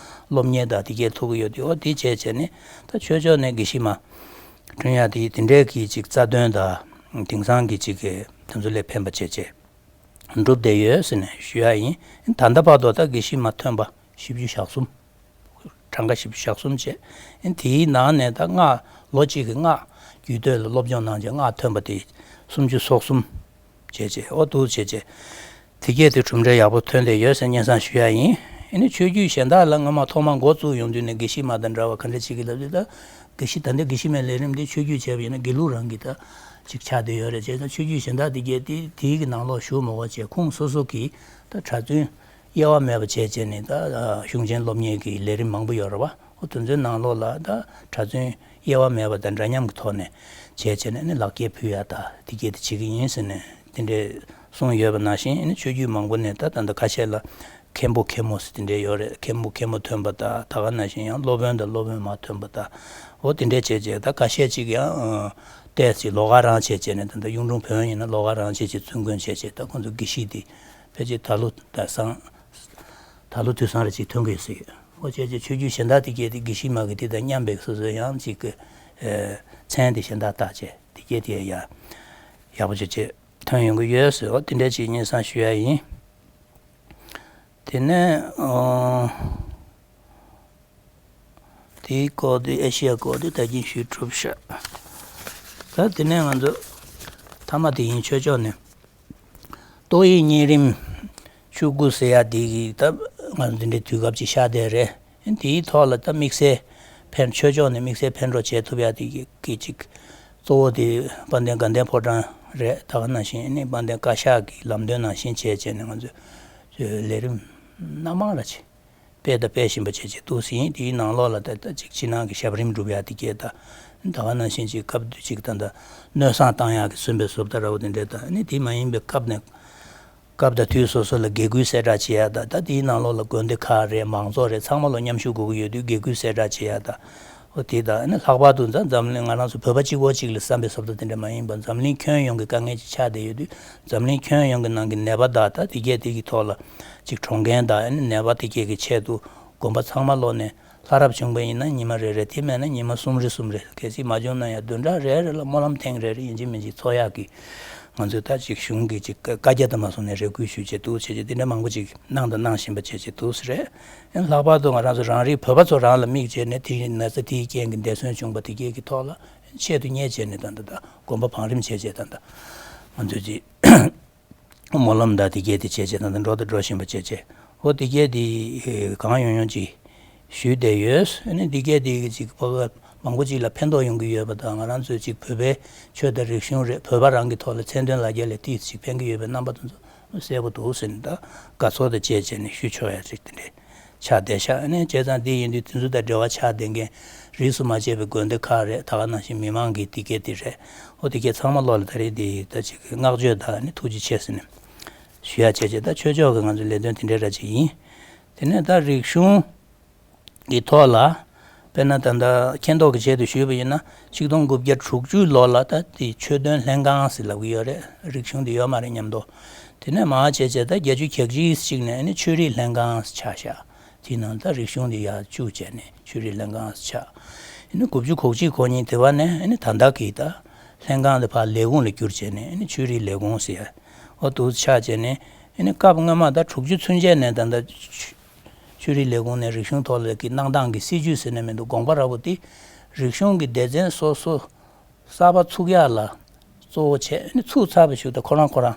སློབ་གཉེར་དང་དེ་གས་ཐུག་གི་ཡོད་དུས་འོ་དེ་བྱས་བྱས་ནས་ད་ཆོས་ཕྱོགས་ནས་དགེ་བཤེས་མ་བསྐྲུན་ཡ་དེ་དེ་འདྲས་ཀྱི་ཅིག་རྩ་དོན་དང་དེང་སང་གི་ཅིག་གི་དེ་ཚོ་ལས་ཕན་པ་བྱས་བྱས་འགྲུབ་བསྡད་ཡོད་ཟེར་ནས་ཞུ་ཡ་ཡིན། ད་ལྟ་བར་དུ་ད་དགེ་བཤེས་མ་ཐོན་པ་བཞི་བཅུ་ཞེ་གསུམ། གྲངས་ཀ་བཞི་བཅུ་ཞེ་གསུམ་བྱས། དེའི་ནང་ནས་ད་སྔགས་ལོ་གཅིག་གི་སྔགས་རྒྱུད་སྟོད་ལ་སློབ་སྦྱོང་གནང་བྱས་སྔགས་ཐོན་པ་དེ་སུམ་ཅུ་སོ་གསུམ་བྱས་བྱས་ཨོ་འདུག་བྱས་བྱས། དེ་གས་དེ་གྲུབ་འབྲས་ཡག་པོ་ཐོན་བསྡད་ཡོད་ཟེར་སྙན་སེང་ཞུ་ཡ་ཡིན། ཨ་ནི་ཆོས་བརྒྱུད་གཞན་དག་ལ་སྔོན་མ་ཐོག་མར་འགོ་བཙུགས་ཡོང་དུས་ནས་དགེ་བཤེས་མ་དང་འདྲ་བ་ག་འདྲ་བྱེད་ཀྱི་ལབ་དུས་ད་དགེ་བཤེས་ད་ལྟ་དགེ་བཤེས་མའི་ལས་རིམ་འདི་ཆོས་བརྒྱུད་བྱས་པ་ཡིན་ན་དགེ་ལུགས་རང་གི་ད་ཅིག་ཆགས་བསྡད་ཡོད་རེད། བྱས་ཙང་ཆོས་བརྒྱུད་གཞན་དག་དེ་གས་དེ་དེའི་གི་ནང་ལོགས་ཞུགས་མ་དགོས་བྱས་ཁོང་སོ་སོ་གི་ད་གྲྭ་བཙུན་དབྱེ་བ་མེད་པ་བྱས་བྱས་ནས་ད་གཞུང་ཆེན་སློབ་གཉེར་གྱི་ལས་རིམ་མང་པོ་ཡོད་རེད་བ། འོ་དེ་ཚོའི་ནང་ལོགས་ལ་ད་གྲྭ་བཙུན་དབྱེ་བ་མེད་པ་དང་འདྲ་མཉམ་གྱི་ཐོག་ནས་བྱས་བྱས་ནས་ནི་ལག་འཁྱེར་ཕུལ་ཡ་ད་དེ་གས་དེ་བྱེད་ཀྱི་ཡིན་ཟེར་ནས་དེ་འདྲས་གསུངས་ཡོད་པ་ནང་བཞིན་ནི་ཆོས་བརྒྱུད་མང་པོ་ནས་ད་ད་ལྟ་ཁ་ཤས་ལ་མཁན་པོ་མཁན་མོ་ཟེར་དེ་འདྲས་ཡོད་རེད། མཁན་པོ་མཁན་མོ་ཐོན་པ་ད་ད་ག་ནང་བཞིན་ཡང་སློབ་དཔོན་དང་སློབ་དཔོན་མ་ཐོན་པ་ད་འོ་དེ་འདྲས་བྱས་བྱས་ད་ཁ་ཤས་ཅིག་ཡང་ཏོག་ཙམ་ལོགས་ཀ་རང་བྱས་བྱས་ནས་ད་ལྟ་གཡུང་དྲུང་བོན་ཡིན་ན་ལོགས་ཀ་རང་བྱས་བྱས་བཙུན་དགོན་བྱས་བྱས་ད་ཁོང་ཚོ་དགེ་བཤེས་དེ་ཕལ་ཆེར་ད་ལོ་ད་སང་ད་ལོ་དུས་སང་རེ་ཅིག་ཐོན་གྱི་ཡོད་ཟེར་ཡོད། འོ་བྱས་བྱས་ཆོས་བརྒྱུད་གཞན་དག་དེ་གས་དེ་དགེ་བཤེས་མ་གི་དེ་དང་མཉམ་པའི་སོ་སོའི་ཡང་ཅིག་གི་མཚན་དེ་གཞན་དག་བཏགས་བྱས་དེ་གས་དེ་ཡ་ཡག་པོ་བྱས་བྱས་ཐོན་ཡོང་གི་ཡོད་ཟེར། འོ་དེ་འདྲ་ཅིག་སྙན་སེང་ཞུ་ཡ་ཡིན། དེ་ནས་ཨོ། དེའི་སྐོར་དེ་ཨེ་ཤི་ཡ་སྐོར་དེ་ད་གིན་ཞུས་གྲུབ་ཤག་ད་དེ་ནས་ང་ཚོ་མཐའ་མ་དེ་ཡིན་ཆོས་ཕྱོགས་ནས། ཏོག་དབྱིབས་གཉན་རིམས་བཅུ་དགུ་ཟེར་ཡ་དེ་གི་ད་ང་ཚོ་འདི་འདྲའི་དུས་སྐབས་ཅིག་ཤར་བསྡད་རེད། དེའི་ཐོག་ལ་ད་དམིགས་བསལ་ཕན་ཆོས་ཕྱོགས་ནས་དམིགས་བསལ་ཕན་གྲོགས་བྱེད་ཐུབ་ཡ་དེ་གི་གི་ཅིག་གཙོ་བོ་དེ་དཔལ་ལྡན་དགའ་ལྡན་ཕོ་བྲང་རེད། ད་ག་ནང་བཞིན་ནི་དཔལ་ལྡན་བཀའ་ཤག་གི་ལམ་སྟོན་ནང་བཞིན་བྱས་བྱས་ནས་ང་ཚོས་ལས་རིམ་སྣ་མང་ར་ཅིག་སྤེལ་དང་སྤེལ་བཞིན་པ་བྱས་བྱས་འདུག་ཟིན། དེའི་ནང་ལོགས་ལ་ད་ལྟ་ཅིག་ཕྱི་ནང་གི་ཞབས་རིམ་སྒྲུབ་ཡ་དེ་གས་ད་ད་ག་ནང་བཞིན་ཅིག་སྐབས་དུས་ཅིག་ད་ད་སྣོད་བསང་བཏང་ཡག་གི་སུན་པའི་བཟོ་ལྟ་འདྲ་བོ་དེ་འདྲས་ད་ནི་དེ་མ་ཡིན་པའི་སྐབས་ནས་སྐབས་དང་དུས་སོ་སོ་ལ་དགེ་སྐུལ་གསལ་བསྒྲགས་བྱེད་ཡ་ད་ད་དེའི་ནང་ལོགས་ལ་དགོན་སྡེ་ཁག་རེད་མང་ཚོགས་རེད་ཚང་མ་ལ་མཉམ་ཞུགས་དགོས་ཀྱི་ཡོད་དུས་དགེ་སྐུལ་གསལ་བསྒྲགས་བྱེད་ཡ་ད། འོ་དེ་དང་ནི་ལྷག་པར་དུ་ད་འཛམ་གླིང་ང་རང་ཚོ་བོད་པ་གཅིག་པོ་གཅིག་ལ་བསམ་པའི་བཟོ་ལྟ་དེ་འདྲ་མ་ཡིན་པར་འཛམ་གླིང་ཁྱོན་ཡོངས་ཀྱི་དཀའ་ངལ་ཅིག་ཆགས་བསྡད་ཡོད་དུས་འཛམ་གླིང་ཁྱོན་ཡོངས་ཀྱི་ནང་གི་ནད་པ་དག་ད་དེ་གས་དེ་གི་ཐོག་ལ་ཅིག་གྲོངས་མཁན་དང་ནད་པ་དེ་གས་ཀྱི་ཆེད་དུ་དགོན་པ་ཚང་མ་ལོག་ནས་ལྷ་རབ་བྱུང་པ་ཡིན་ན་ཉི་མ་རེ་རེ་དེ་མེད་ན་ཉི་མ་གསུམ་རེ་གསུམ་རེ་གལ་སྲིད་མ་བྱུང་ན་ཡང་བདུན་ཕྲག་རེ་རེ་ལ་སྨོན་ལམ་ཐེངས་རེ་རེ་ཡིན་གཅིག་མིན་གཅིག་འཚོགས་ཡག་གི་ང་ཚོས་ད་ཅིག་གཞུང་གི་ཅིག་བཀའ་རྒྱ་དང་མ་སོང་ནས་རེ་སྐུལ་ཞུས་བྱས་འདུག་བྱས་བྱས་དེ་འདྲ་མང་པོ་ཅིག་གནང་དང་གནང་བཞིན་པ་བྱས་བྱས་འདུག་ཟེར་རེད། ལྷག་པར་དུ་ང་རང་ཚོ་རང་རེའི་བོད་པ་ཚོ་རང་ལ་དམིགས་བྱས་ནས་དེའི་ན་ཚ་དེའི་རྐྱེན་གྱིས་འདས་གསོན་བྱུང་པ་དེ་གས་ཀྱི་ཐོག་ལ་ཆེད་དུ་གཉེར་བྱས་ནས་ད་ལྟ་ད་དགོན་པ་བང་རིམ་བྱས་བྱས་ད་ལྟ་ང་ཚོས་ཅིག་སྨོན་ལམ་དང་དེ་གས་དེ་བྱས་བྱས་ད་ལྟ་འགྲོ་དང་འགྲོ་བཞིན་པ་བྱས་བྱས་འོ་དེ་གས་དེ་གང་ཡོང་ཡོང་ཅིག་ཞུས་བསྡད་ཡོད། ཨ་ནི་འདི་གས་འདི་གི་ཅིག་བོད་པ་མང་པོ་ཅིག་ལ་ཕན་ཐོགས་ཡོང་གི་ཡོད་པ་དང་ང་རང་ཚོའི་ཅིག་བོད་པའི་ཆོས་དང་རིག་གཞུང་རེད་བོད་པ་རང་གི་ཐོག་ལ་མཚན་དོན་ལ་རྒྱ་ལས་ཏིས་ཅིག་ཕན་གི་ཡོད་པའི་རྣམ་པ་དེ་ཚོ་གསལ་པོ་འདུག་ཟེར་ནས་ད་དགའ་ཚོར་དང་བཅས་བྱས་ནས་ཞུ་ཆོག་ཡ་ཅིག་དེ་འདྲས་ཆགས་བསྡད་ཤག་ཨ་ནི་བྱས་ཙང་འདི་ཡིན་དུས་དེ་ཚོ་དང་འབྲེལ་བ་ཆགས་བསྡད་མཁན་རིས་སུ་མ་ཆད་པའི་དགོན་སྡེ་ཁག་རེད་ད་ག་ནང་བཞིན་མི་མང་གི་འདི་གས་འདི་རེད། འོ་འདི་གས་ཚང་མ་ལོག་ལ་ད་རེས་འདི་ད་ཅིག་བསྔགས་བརྗོད་དང་ཨ་ནི་ཐུགས་རྗེ་ཆེ་ཟེར་ནས་ཞུ་ཡ་བྱས་བྱས་ད་ཆོས་ཕྱོགས་ཀྱི་ང་ཚོའི་ལས་དོན་དེ་འདྲས་ར་ཅིག་ཡིན། དེ་ནས་ད་རིག་གཞུང་གི་ཐོག་ལ། དཔེར་ན་ད་ལྟ་མཁྱེན་རྟོགས་ཀྱི་ཆེད་དུ་ཞུས་པ་ཡིན་ན་ཆིག་སྟོང་དགུ་བརྒྱ་དྲུག་ཅུ་ལོ་ལ་ད་དེ་ཆོས་དོན་ལྷན་ཁང་ཟེར་ལབ་ཀྱི་ཡོད་རེད། རིག་གཞུང་དེ་ཡོད་མ་རེད་མཉམ་དུ། དེ་ནས་མར་བྱས་བྱས་ད་བརྒྱད་ཅུ་གྱ་གཅིག་ཅིག་ནས་ནི་ཆོས་རིག་ལྷན་ཁང་ཟེར་ཆགས་ཤག་དེའི་ནང་ད་རིག་གཞུང་དེ་ཡར་བཅུག་བྱས་ནས་ཆོས་རིག་ལྷན་ཁང་ཟེར་ཆགས། ཨ་ནི་དགུ་བཅུ་གོ་གཅིག་གོ་གཉིས་དེ་བ་ནས་ཨ་ནི་ད་ལྟ་གི་ད་ལྷན་ཁང་དེ་ཕར་ལས་ཁུངས་ལ་བསྒྱུར་བྱས་ནས་ཨ་ནི་ཆོས་རིག་ལས་ཁུངས་ཟེར་ཡ་འོ་འདུག་ཆགས་བྱས་ནས་ཨ་ནི་སྐབས་སྔོན་མ་ད་དྲུག་ཅུ་ཚུན་ཆད་ནས་ད་ལྟ་ཆོས་རིག་ལས་ཁུངས་ནས་རིག་གཞུང་ཐོག་ལ་གི་གནང་སྟངས་ཀྱི་སྲིད་ཇུས་ཟེར་ནས་མི་འདུག་དགོངས་པ་ར་བོ་དེ་རིག་གཞུང་གི་སྡེ་ཚན་སོ་སོ་གསར་པ་ཚུགས་ཡག་ལ་གཙོ་བོ་བྱས་ཨ་ནི་ཚུགས་ཚར་བའི་གཞུག་ད་ཁོ་རང་ཁོ་རང་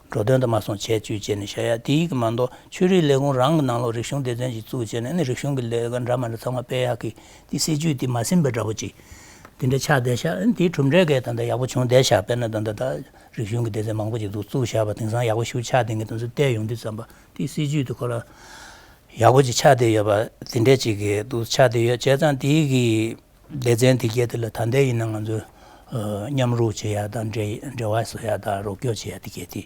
འགྲོ་དོན་དུ་མ་སོང་བྱས་བཅུག་བྱས་ནས་བཞག་ཡ་དེ་ཡིག་གི་མ་གཏོགས་ཆོས་རིག་ལས་ཁུངས་རང་གི་ནང་ལོགས་རིག་གཞུང་སྡེ་ཚན་ཞིག་བཙུགས་བྱས་ནས་ཨ་ནི་རིག་གཞུང་གི་ལས་ཀ་འདྲ་མ་འདྲ་ཚང་མ་སྤེལ་ཡག་གི་དེ་སྲིད་ཇུས་དེ་མ་ཟིན་པའི་འདྲ་བོ་ཅིག་དེ་འདྲ་ཆགས་བསྡད་ཤག་ཨ་ནི་དེའི་གྲུབ་འབྲས་གས་ད་ལྟ་ཡག་པོ་བྱུང་བསྡད་ཤག་དཔེར་ན་ད་ལྟ་ད་རིག་གཞུང་གི་སྡེ་ཚན་མང་པོ་ཅིག་འདུག་བཙུགས་བཞག་པ་དེང་སང་ཡག་པོ་ཞེ་པོ་ཆགས་བསྡད་མཁན་དེ་ཚོ་བལྟས་ཡོང་དུས་ཙམ་པ་དེ་སྲིད་ཇུས་དེ་ཁོ་རང་ ཡག་པོ་ཅིག་ཆགས་བསྡད་ཡོད་པ་དེ་འདྲས་ཅིག་གི་འདུག་ཆགས་བསྡད་ཡོད། བྱས་ཙང་དེའི་གི་སྡེ་ཚན་དེ་གས་དེ་ལ་ད་ལྟའི་ཡིན་ན་ང་ཚོས་མཉམ་རུབ་བྱེད་ཡ་དང་འབྲེལ་འབྲེལ་བ་བཟོ་ཡ་དང་རོགས་སྐྱོར་བྱེད་ཡ་དེ་གས་དེ་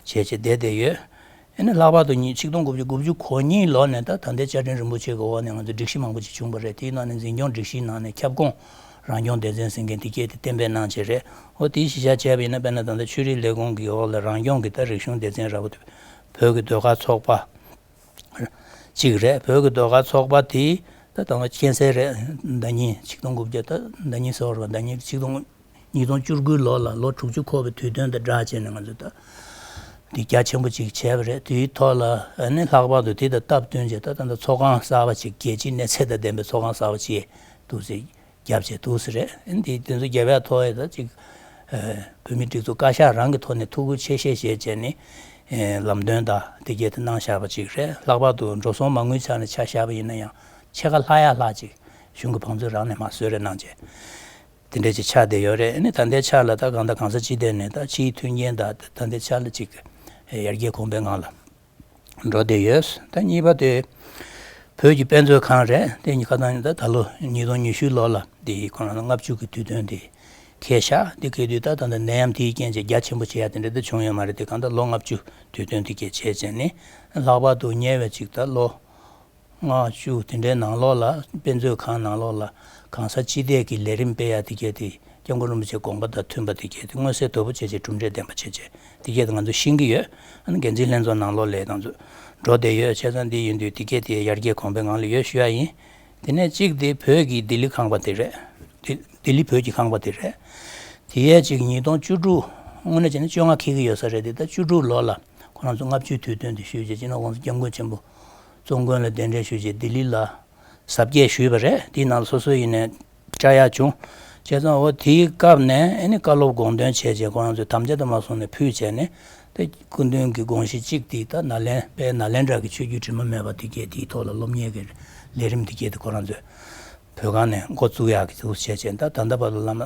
བྱས་བྱས་བསྡད་བསྡད་ཡོད། ཨ་ནི་ལྷག་པར་དུ་ཉིས་ཆིག་སྟོང་དགུ་བརྒྱ་དགུ་བཅུ་གོ་གཉིས་ལོ་ནས་ད་ད་ལྟའི་བཅའ་ཁྲིམས་རིན་པོ་ཆེ་གི་འོག་ནས་ང་ཚོ་སྒྲིག་གཞི་མང་པོ་ཅིག་བྱུང་བ་རེད། དེའི་ནང་ནས་འཛིན་སྐྱོང་སྒྲིག་གཞིའི་ནང་ནས་ཁྱབ་ཁོངས་རང་སྐྱོང་སྡེ་ཚན་ཟེར་མཁན་དེ་གས་དེ་གཏན་འབེབས་གནང་བྱས་རེད། འོ་དེའི་གཞི་བཞག་བྱས་པ་ཡིན་ན་དཔེར་ན་ད་ལྟ་ཆོས་རིག་ལས་ཁུངས་ཀྱི་འོག་ལ་རང་སྐྱོང་གི་ད་རིག་གཞུང་སྡེ་ཚན་ར་བ་དེ་བོད་ཀྱི་ཟློས་གར་ཚོགས་པ་གཅིག་རེད། བོད་ཀྱི་ཟློས་གར་ཚོགས་པ་དེ་ད་ད་ང་མཁྱེན་གསལ་རེད། ཟླ་ཉིན་ཆིག་སྟོང་དགུ་བརྒྱ་ད་ཟླ་ཉིན་ཟེར་བ་རེད་པ། ཟླ་ཉིན་ཆིག་སྟོང་ཉིས་སྟོང་བཅུ་དགུ་ལོ་ལ་ལོ་དྲུག་ཅུ་འཁོར་བའི་དུས་སྟོན་དང་སྦྲགས་བྱས་ནས་ང་ཚོས་ད་འདི་རྒྱ་ཆེན་པོ་ཅིག་བྱས་པ་རེད། དེའི་ཐོག་ལ་ཨ་ནི་ལྷག་པར་དུ་དེ་དང་སྟབས་བསྟུན་བྱས་ད་ད་ལྟ་ཚོགས་ཁང་གསར་པ་ཅིག་རྒྱལ་སྤྱིའི་གནས་ཚད་དང་ལྡན་པའི་ཚོགས་ཁང་གསར་པ་ཅིག་འདུག་སེ་བརྒྱབ་བྱས་འདུག་སེ་རེད། ཨ་ནི་དེ་དེ་ཚོ་བརྒྱབ་ཡ་ཐོག་ཡ་ད་ཅིག་ཨ་བོད་མིའི་སྒྲིག་འཛུགས་བཀའ་ཤག་རང་གི་ཐོག་ནས་ཐུགས་ཁུར་ཆེ་བཞེས་བྱས་བྱས་ནས་ཨ་ལམ་སྟོན་དང་དེ་གས་དེ་གནང་བཞག་པ་ཅིག་རེད། ལྷག་པར་དུ་འགྲོ་སོང་མ་དངུལ་ཆ་ནས་ཆ་བཞག་པ་ཡིན་ན་ཡང་ཕྱེད་ཀ་ལྷག་ཡ་ལྷག་ཅིག་གཞུང་གི་བང་མཛོད་རང་ནས་མར་གསོལ་རས་གནང་བྱས། དེ་འདྲ་ཅིག་ཆགས་བསྡད་ཡོད་རེད། ཨ་ནི་ད་ལྟའི་ཆ་ལ་ད་གང་ལྟར་གང་ས་ཅི་ཐད་ནས་ད་ཕྱིའི་མཐུན་རྐྱེན་དང་ད་ལྟའི་ཆ་ལ་ཅིག་ཡར་རྒྱས་གོང་འཕེལ་ངང་ལ་འགྲོ་བསྡད་ཡོད། ད་གཉིས་པ་དེ་བོད་ཀྱི་དཔེ་མཛོད་ཁང་རེད། དེ་ཉིད་ཁ་སང་ད་ད་ལོ་ཉིས་སྟོང་ཉི་ཤུ་ལོ་ལ་དེ་ཁོ་རང་ལྔ་བཅུ་གི་དུས་སྟོན་དེ་འཁེལ་ཤག་དེ་འཁེལ་དུས་ད་ད་ལྟ་ནད་ཡམས་དེའི་རྐྱེན་བྱས་རྒྱ་ཆེན་པོ་བྱེད་ཡ་དེ་འདྲ་ད་བྱུང་ཡོད་མ་རེད། དེ་གང་ལྟར་ལོ་ལྔ་བཅུ་དུས་སྟོན་དེ་གས་བྱས་བྱས་ནས་ལྷག་པར་དུ་ཉེ་བའི་ཅིག་ད་ལོ་ལྔ་བཅུ་དེ་འདྲའི་ནང་ལོགས་ལ་དཔེ་མཛོད་ཁང་ནང་ལོགས་ལ་གང་ས་ཅི་ཐད་ཀྱི་ལས་རིམ་སྤེལ་ཡ་དེ་གས་དེ་སྐྱབས་མགོན་རིན་པོ་ཆེའི་དགོངས་པ་དང་མཐུན་པ་དེ་གས་དེ་མངོན་གསལ་དོད་པོ་བྱས་བྱས་གྲུབ་འབྲས་ལྡན་པ་བྱས་བྱས་དེ་གས་དེ་ང་ཚོ་ཤེས་ཀྱི་ཡོད། ཨ་ནི་འགན་འཛིན་ལྷན་ཚོགས་ནང་ལོགས་ལ་ང་ཚོ་འགྲོ་བསྡད་ཡོད། བྱས་ཙང་འདི་ཡིན་དུས་དེ་གས་དེ་ཡར་རྒྱས་གོང་འཕེལ་ངང་ལ་ཡོད་ཞུ་ཡ་ཡིན། དེ་ནས་གཅིག་དེ་བོད་ཀྱི་ལྡི་ལི་ཁང་པ་དེ་རེད། ལྡི་ལྡི་ལི་བོད་ཀྱི་ཁང་པ་དེ་རེད། དེ་ཡས་གཅིག་ཉིས་སྟོང་བཅུ་དྲུག་དངོས་གནས་བྱས་ན་བཅོ་ལྔ་འཁེལ་གྱི་ཡོད་ས་རེད་དེ། ད་བཅུ་དྲུག་ལོ་ལ་ཁོ་རང་ཚོ་ལྔ་བཅུའི་དུས་སྟོན་དེ་ཞུས་རྗེས་སྤྱི་ནོར་༸གོང་ས་༸སྐྱབས་མགོན་ཆེན་པོ་གཙོ་མགོན་ལ་གདན་འདྲེན་ཞུས་རྗེས་ལྡི་ལི་ལ་གཟབ་རྒྱས་ཞུས་པ་རེད། དེའི་ནང་ལ་སོ་སོ་ཡིན་ནས་བཅར་ཡག་བྱུང་། བྱས་ཙང་འོ་དེའི་སྐབས་ནས་ཨ་ནི་བཀའ་སློབ་དགོངས་དོན་བྱས་རྗེས་ཁོ་རང་ཚོས་དམ་བཅའ་དུ་མ་སོང་ནས་ཕུལ་བྱས་ནས་ད་སྐུ་མདུན་གྱི་དགོངས་གཞི་གཅིག་དེ་ད་ནཱ་ལེན་དཔལ་ནཱ་ལེནྡྲ་གི་ཆོས་བརྒྱུད་དྲི་མ་མེད་པ་དེ་གས་དེའི་ཐོག་ལ་སློབ་གཉེར་གྱི་ལས་རིམ་དེ་གས་དེ་ཁོ་རང་ཚོས་བོད་ཁང་ནས་འགོ་བཙུགས་ཡག་གི་འདུག་བྱས་བྱས་ད་ད་ལྟ་བར་དུ་བླ་མ་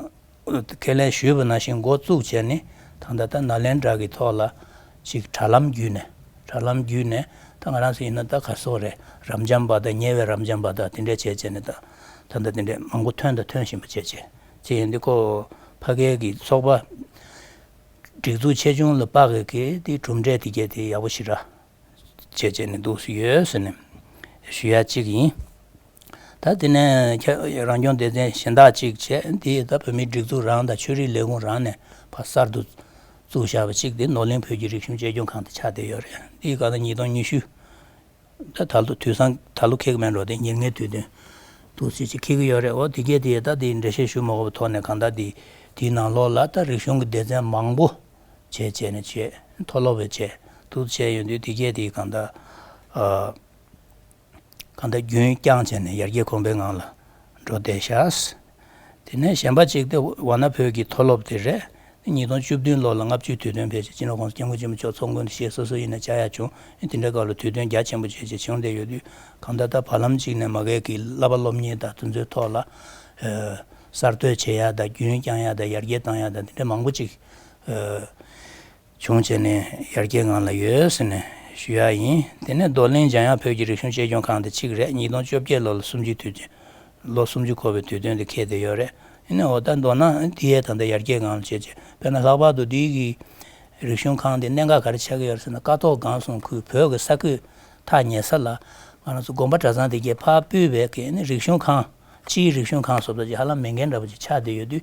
ཁས་ལེན་ཞུས་པ་ནང་བཞིན་འགོ་བཙུགས་བྱས་ནས་ད་ལྟ་ད་ནཱ་ལེནྡྲ་གི་ཐོག་ལ་ཅིག་དྲ་ལམ་བརྒྱུད་ནས་དྲ་ལམ་བརྒྱུད་ནས་ད་ང་རང་ཚོ་ཡིན་ན་ད་ག་སོགས་རེད། རབ་འབྱམས་པ་དང་ཉེ་བའི་རབ་འབྱམས་པ་དང་དེ་འདྲས་བྱས་བྱས་ནས་ད་ད་ལྟ་དེ་འདྲས་མང་པོ་ཐོན་དང་ཐོན་བཞིན་པ་བྱས་བྱས་བྱས་ཡིན་དུས་ཁོ་ཕ་གའི་གི་ཚོགས་པ་སྒྲིག་འཛུགས་ཆེ་ཆུང་ལ་དཔག་གི་གི་དེ་གྲུབ་འབྲས་དེ་གས་དེ་ཡག་པོ་ཞེ་དྲག་བྱས་བྱས་ནས་འདུག་སེ་ཡོད་ཟེར་ནས་ཞུ་ཡ་གཅིག་ཡིན། ད་དེ་ནས་ཁྱེད་རང་སྐྱོང་སྡེ་ཚན་གཞན་དག་གཅིག་བྱས། དེ་ད་བོད་མིའི་སྒྲིག་འཛུགས་རང་དང་ཆོས་རིག་ལས་ཁུངས་རང་ནས་ཕར་གསར་དུ་བཙུགས་བཞག་པ་གཅིག་དེ་ནོར་གླིང་བོད་ཀྱི་རིག་གཞུང་གཅེས་སྐྱོང་ཁང་དེ་ཆགས་བསྡད་ཡོད་རེད། དེའི་སྒང་ལ་ཉིས་སྟོང་ཉི་ཤུ་ད་ད་ལོ་དུས་སང་ད་ལོ་འཁེལ་གི་མེད་འགྲོ། དེ་ཉེར་ལྔའི་དུས་སྟོན་འདུག་སེ་ཅིག་འཁེལ་གི་ཡོད་རེད། འོ་དེ་གས་དེ་ད་དེ་འགྲེལ་བཤད་ཞུ་མ་དགོས་པའི་ཐོག་ནས་གང་ལྟར་དེ་དེའི་ནང་ལོགས་ལ་ད་རིག་གཞུང་གི་སྡེ་ཚན་མང་པོ་བྱས་བྱས་ནས་བྱས་མཐོ་སློབ་བྱས་འདུག་བྱས་ཡོང་དུས་དེ་གས་དེ་གང་ལྟར་ཨ། གང་ལྟར་རྒྱུན་བསྐྱངས་བྱས་ནས་ཡར་རྒྱས་གོང་འཕེལ་ངང་ལ་འགྲོ་བསྡད་ཤག་དེ་ནས་གཞན་པ་གཅིག་དེ་ཝཱ་ཎ་བོད་ཀྱི་མཐོ་སློབ་དེ་རེད། ཉིས་སྟོང་བཅུ་བདུན་ལོ་ལ་ལྔ་བཅུའི་དུས་སྟོན་ཕལ་ཆེར་སྤྱི་ནོར་༸གོང་ས་༸སྐྱབས་མགོན་ཆེན་པོ་མཆོག་ཚོགས་མགོན་དུ་བཞེས་སོ་སོ་ཡིན་ན་བཅར་ཡག་བྱུང་། དེ་འདྲའི་སྐབས་ལ་དུས་སྟོན་རྒྱ་ཆེན་པོ་བྱས་བྱས་བྱུང་བསྡད་ཡོད་དུས་གང་ལྟར་ད་བར་ལམ་གཅིག་ནས་མ་གིའི་བསླབ་པ་སློབ་གཉེར་དང་དེ་ཚོའི་ཐོག་ལ་གསར་གཏོད་བྱེད་ཡག་དང་རྒྱུན་བསྐྱངས་ཡག་དང་ཡར་རྒྱས་བཏང་ཡག་དང་དེ་འདྲའི་མང་པོ་ཅིག་བྱུང་བྱས་ནས་ཡར་རྒྱས་ངང་ལ་ཡོད་ཟེར་ནས་ཞུ་ཡག་ཡིན། དེ་ནས་རྡོར་གླིང་འཇམ་དབྱངས་བོད་ཀྱི་རིག་གཞུང་གཅེས་སྐྱོང་ཁང་དེ་གཅིག་རེད། ཉིས་སྟོང་བཅོ་བརྒྱད་ལོ་ལ་སུམ་ཅུའི་དུས་ཆེན་ལོ་སུམ་ཅུ་འཁོར་བའི་དུས་སྟོན་དེ་འཁེལ་བསྡད་ཡོད་རེད། ཡིན་ནའི་འོ་ད་མདོར་ན་དེ་ཡས་ད་ལྟ་ཡར་རྒྱས་ངང་ལ་བྱས་བྱས་དཔེར་ན་ལྷག་པར་དུ་དེའི་གི་རིག་གཞུང་ཁང་དེ་གནད་འགག་ག་རེ་ཆགས་ཀྱི་ཡོད་རེད་ཟེར་ན་ཀ་ཐོག་སྒང་གསུམ་ཁུལ་བོད་ཀྱི་ས་ཁུལ་ཐག་ཉེ་ས་ལ་ང་རང་ཚོ་དགོན་པ་གྲྭ་ཚང་དེ་གས་ཕར་སྤོས་པའི་གི་ནི་རིག་གཞུང་ཁང་སྤྱིའི་རིག་གཞུང་ཁང་བཟོ་འདྲ་ཅིག་ཧ་ལམ་མེད་མཁན་འདྲ་པོ་ཅིག་ཆགས་བསྡད་ཡོད་དུས་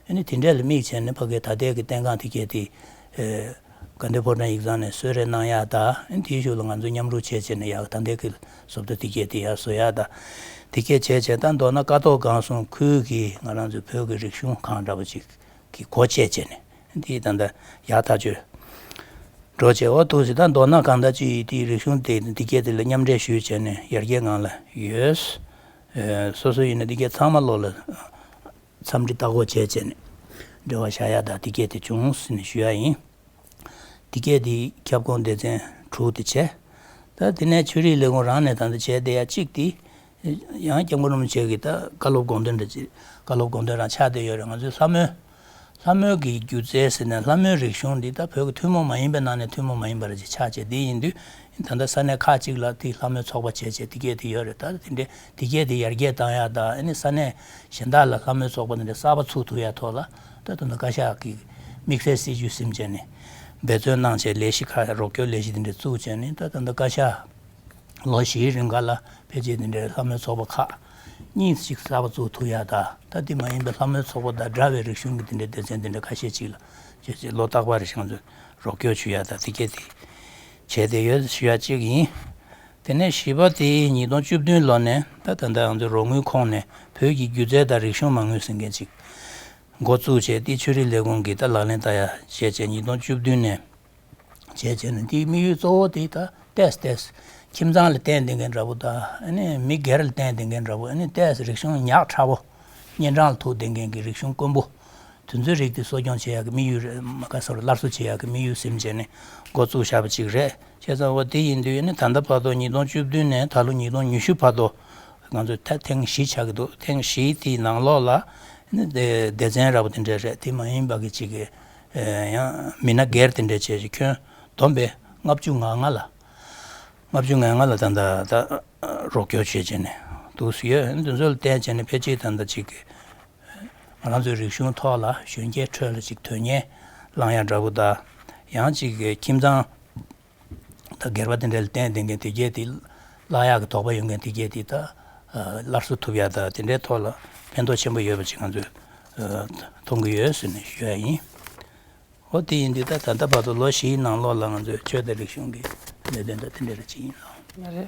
ཨ་ནི་དེ་འདྲས་ལ་དམིགས་བྱས་ནས་ཕ་གིའི་ད་ལྟའི་གི་བསྟན་ཁང་དེ་གས་དེ་དགའ་ལྡན་ཕོ་བྲང་ཡིག་ཚང་ནས་གསོལ་རས་གནང་ཡག་དང་ཨ་ནི་དེའི་གཞུག་ལ་ང་ཚོ་མཉམ་རུབ་བྱས་བྱས་ནས་ཡག་ད་ལྟའི་གི་བཟོ་འདྲ་དེ་གས་དེ་ཡག་བཟོ་ཡག་དང་དེ་གས་བྱས་བྱས་ད་མདོར་ན་ཀ་ཐོག་སྒང་གསུམ་ཁུལ་གི་ང་རང་ཚོའི་བོད་ཀྱི་རིག་གཞུང་ཁང་འདྲ་པོ་ཅིག་གི་སྒོ་ཕྱེ་བྱས་ནས་འདི་ད་ལྟ་ཡག་ཐག་ཆོད་འགྲོ་བྱས་འོ་འདུག་སེ་ད་མདོར་ན་གང་ལྟར་ཅིག་དེའི་རིག་གཞུང་དེ་འདི་སྐད་དེ་ལ་མཉམ་འབྲེལ་ཞུས་བྱས་ནས་ཡར་རྒྱས་ངང་ལ་ཡོད། ཨེ་སོ་སོ་ཡིན་ན་འདི་སྐད་ཚང་མ་ལོག་ལ་འཚམས་འདྲི་ལྟ་སྐོར་བྱས་བྱས་ནས་འབྲེལ་བ་བཞག་ཡ་ད་འདི་སྐད་དེ་བྱུང་ཟེར་ནས་ཞུ་ཡ་ཡིན། འདི་སྐད་དེ་ཁྱབ་ཁོངས་སྡེ་ཚན་དྲུག་དེ་བྱས། ད་དེ་ནས་ཆོས་རིག་ལས་ཁུངས་རང་ནས་ད་ལྟ་བྱས་བསྡད་ཡ་གཅིག་དེ། ཡང་སྐྱབས་མགོན་རིན་པོ་ཆེ་གིས་ད་བཀའ་སློབ་དགོངས་དོན་འདྲ་ཅིག་བཀའ་སློབ་དགོངས་དོན་རང་ཆགས་བསྡད་ཡོད་རེད། ང་ཚོའི་ལྷ་མོའི་ ལྷ་མོའི་གི་སྒྱུ་རྩལ་ཟེར་ནས་ལྷ་མོའི་རིག་གཞུང་འདི་ད་བོད་ཀྱི་ཐུན་མོང་མ་ཡིན་པའི་ནང་ནས་ཐུན་མོང་མ་ཡིན་པ་རེ་ཅིག་ཆགས་བྱས། དེ་ཡིན་དུས་ད་ལྟ་ས་གནས་ཁག་ཅིག་ལ་དེ་ལྷ་མོའི་ཚོགས་པ་བྱས་བྱས་དེ་གས་དེ་ཡོད་རེད། ད་དེ་འདྲའི་དེ་གས་དེ་ཡར་རྒྱས་བཏང་ཡག་དང་། ཨ་ནི་ས་གནས་གཞན་དག་ལ་ལྷ་མོའི་ཚོགས་པ་འདི་འདྲ་གསར་པ་ཚུགས་ཐུབ་ཡག་ཐོག་ལ་ད་ད་ལྟ་བཀའ་ཤག་གིས་དམིགས་བསལ་སྲིད་ཇུས་ཟིན་བྱས་ནས་འབད་བརྩོན་གནང་བྱས་ལས་གཞི་ཁག་རོགས་སྐྱོར་ལས་གཞི་དེ་འདྲ་བཙུགས་བྱས་ནས། ད་ད་ལྟ་བཀའ་ཤག་ལོ་བཞིའི་རིང་ག་ལ་ཕལ་ཆེར་དེ་འདྲའི་ལྷ་མོའི་ཚོགས་པ་ཁག་གཉིས་ཤིག་གསར་པ་བཙུགས་ཐུབ་ཡག་དང་། ད་དེ་མ་ཡིན་པའི་ལྷ་མོའི་ཚོགས་པ་དང་འདྲ་བའི་རིག་གཞུང་གི་དེ་འདྲའི་སྡེ་ཚན་དེ་འདྲ་ཁ་ཤས་ཅིག་ལ་ཅེས་ཅེས་ལོ་རྟག་པར་རེ་ཞིག་ང་ཚོས་རོགས་སྐྱོར་ཞུ་ཡག་དང་དེ་གས་དེ་བྱས་བསྡད་ཡོད་ཞུ་ཡག་གཅིག་ཡིན། དེ་ནས་བཞི་པ་དེ་ཉིས་སྟོང་བཅུ་བདུན་ལོ་ནས་ད་ད་ལྟ་ང་ཚོའི་རོགས་དངུལ་ཁོངས་ནས་བོད་ཀྱི་སྒྱུ་རྩལ་དང་རིག་གཞུང་མ་དངུལ་ཟེར་མཁན་ཅིག་འགོ་བཙུགས་བྱས། དེ་ཆོས་རིག་ལས་ཁུངས་ཀྱིས་ད་ལག་ལེན་བསྟར་ཡག་བྱས་བྱས། ཉིས་སྟོང་བཅུ་བདུན་ནས་བྱས་བྱས་ནས། དེའི་དམིགས་ཡུལ་གཙོ་བོ་དེ་ད་ཏོག་ཙམ་ཏོག་ཙམ་ཁྱིམ་ཚང་ལ་བརྟེན་བསྡད་མཁན་འདྲ་པོ་དང་། ཨ་ནི་མི་སྒེར་ལ་བརྟེན་བསྡད་མཁན་འདྲ་པོ། ཨ་ནི་ཏོག་ཙམ་རིག་གཞུང་ཉག་ཕྲ་པོ། གཉན་འཕྲང་ལ་ཐུག་བསྡད་མཁན་གྱི་རིག་གཞུང་དཀོན་པོ་དེ་ཚོའི་རིགས་དེ་གསོ་སྐྱོང་བྱེད་ཡག་གི་དམིགས་ཡུལ་རེད། མ་ག་ཟེར། སླར་གསོ་བྱེད་ཡག་གི་དམིགས་ཡུལ་ཟིན་བྱས་ནས་འགོ་བཙུགས་བཞག་པ་ཅིག་རེད། བྱས་ཙང་འོ་དེ་ཡིན་དུས་ཨ་ནི་ད་ལྟ་བར་དུ་ཉིས་སྟོང་བཅུ་བདུན་ནས་ད་ལོ་ཉིས་སྟོང་ཉི་ཤུ་བར་དུ་ང་ཚོས་ད་ཐེངས་བཞི་ཆགས་ཀྱི་འདུག་ཐེངས་བཞི་དེའི་ནང་ལོགས་ལ་ཨ་ནི་སྡེ་སྡེ་ཚན་འདྲ་པོ་དེ་འདྲ་རེད། དེ་མ་ཡིན་པ་གི་ཅིག་གི་ཡང་མི་སྣ་སྒེར་དེ་འདྲ་བྱས་ཤིག་ཁྱོན་བསྡོམས་པས་ལྔ་བཅུ་ང་ལྔ་ལ། ལྔ་བཅུ་ང་ལྔ་ལ་ད་ལྟ་ད་རོགས་སྐྱོར་བྱེད་བྱས་ནས་འདུག་སེ་ཡོད། འདི་ཚོ་ལ་བརྟེན་བྱས་ནས་ཕལ་ཆེར་ད་ལྟ་ཅིག་ང་རང་ཚོའི་རིག་གཞུང་ཐོག་ལ་གཞོན་སྐྱེས་ཁྲོད་ལ་ཅིག་དོན་གཉེར་བསླང་ཡག་འདྲ་པོ་དང་། ཡང་ཅིག་ཁྱིམ་ཚང་ད་སྒེར་པ་དེ་འདྲ་ལ་བརྟེན་བསྡད་མཁན་དེ་གས་དེ་བརླག་ཡག་གི་དོགས་པ་ཡོད་མཁན་དེ་གས་དེ་ད་སླར་གསོ་ཐུབ་ཡག་དང་། དེ་འདྲའི་ཐོག་ལ་ཕན་ཐོགས་ཆེན་པོ་ཡོད་པ་ཅིག་ང་ཚོས་མཐོང་གི་ཡོད་ཟེར་ནས་ཞུ་ཡག་ཡིན། འོ་དེ་ཡིན་དུས་ད་ད་ལྟ་བར་དུ་ལོ་བཞིའི་ནང་ལོགས་ལ་ང་ཚོས་ཆོས་དང་རིག་གཞུང་གི་གནད་དོན་དང་དེ་འདྲ་རེ་ཅིག་ཡིན་ལ། ལགས་རེད།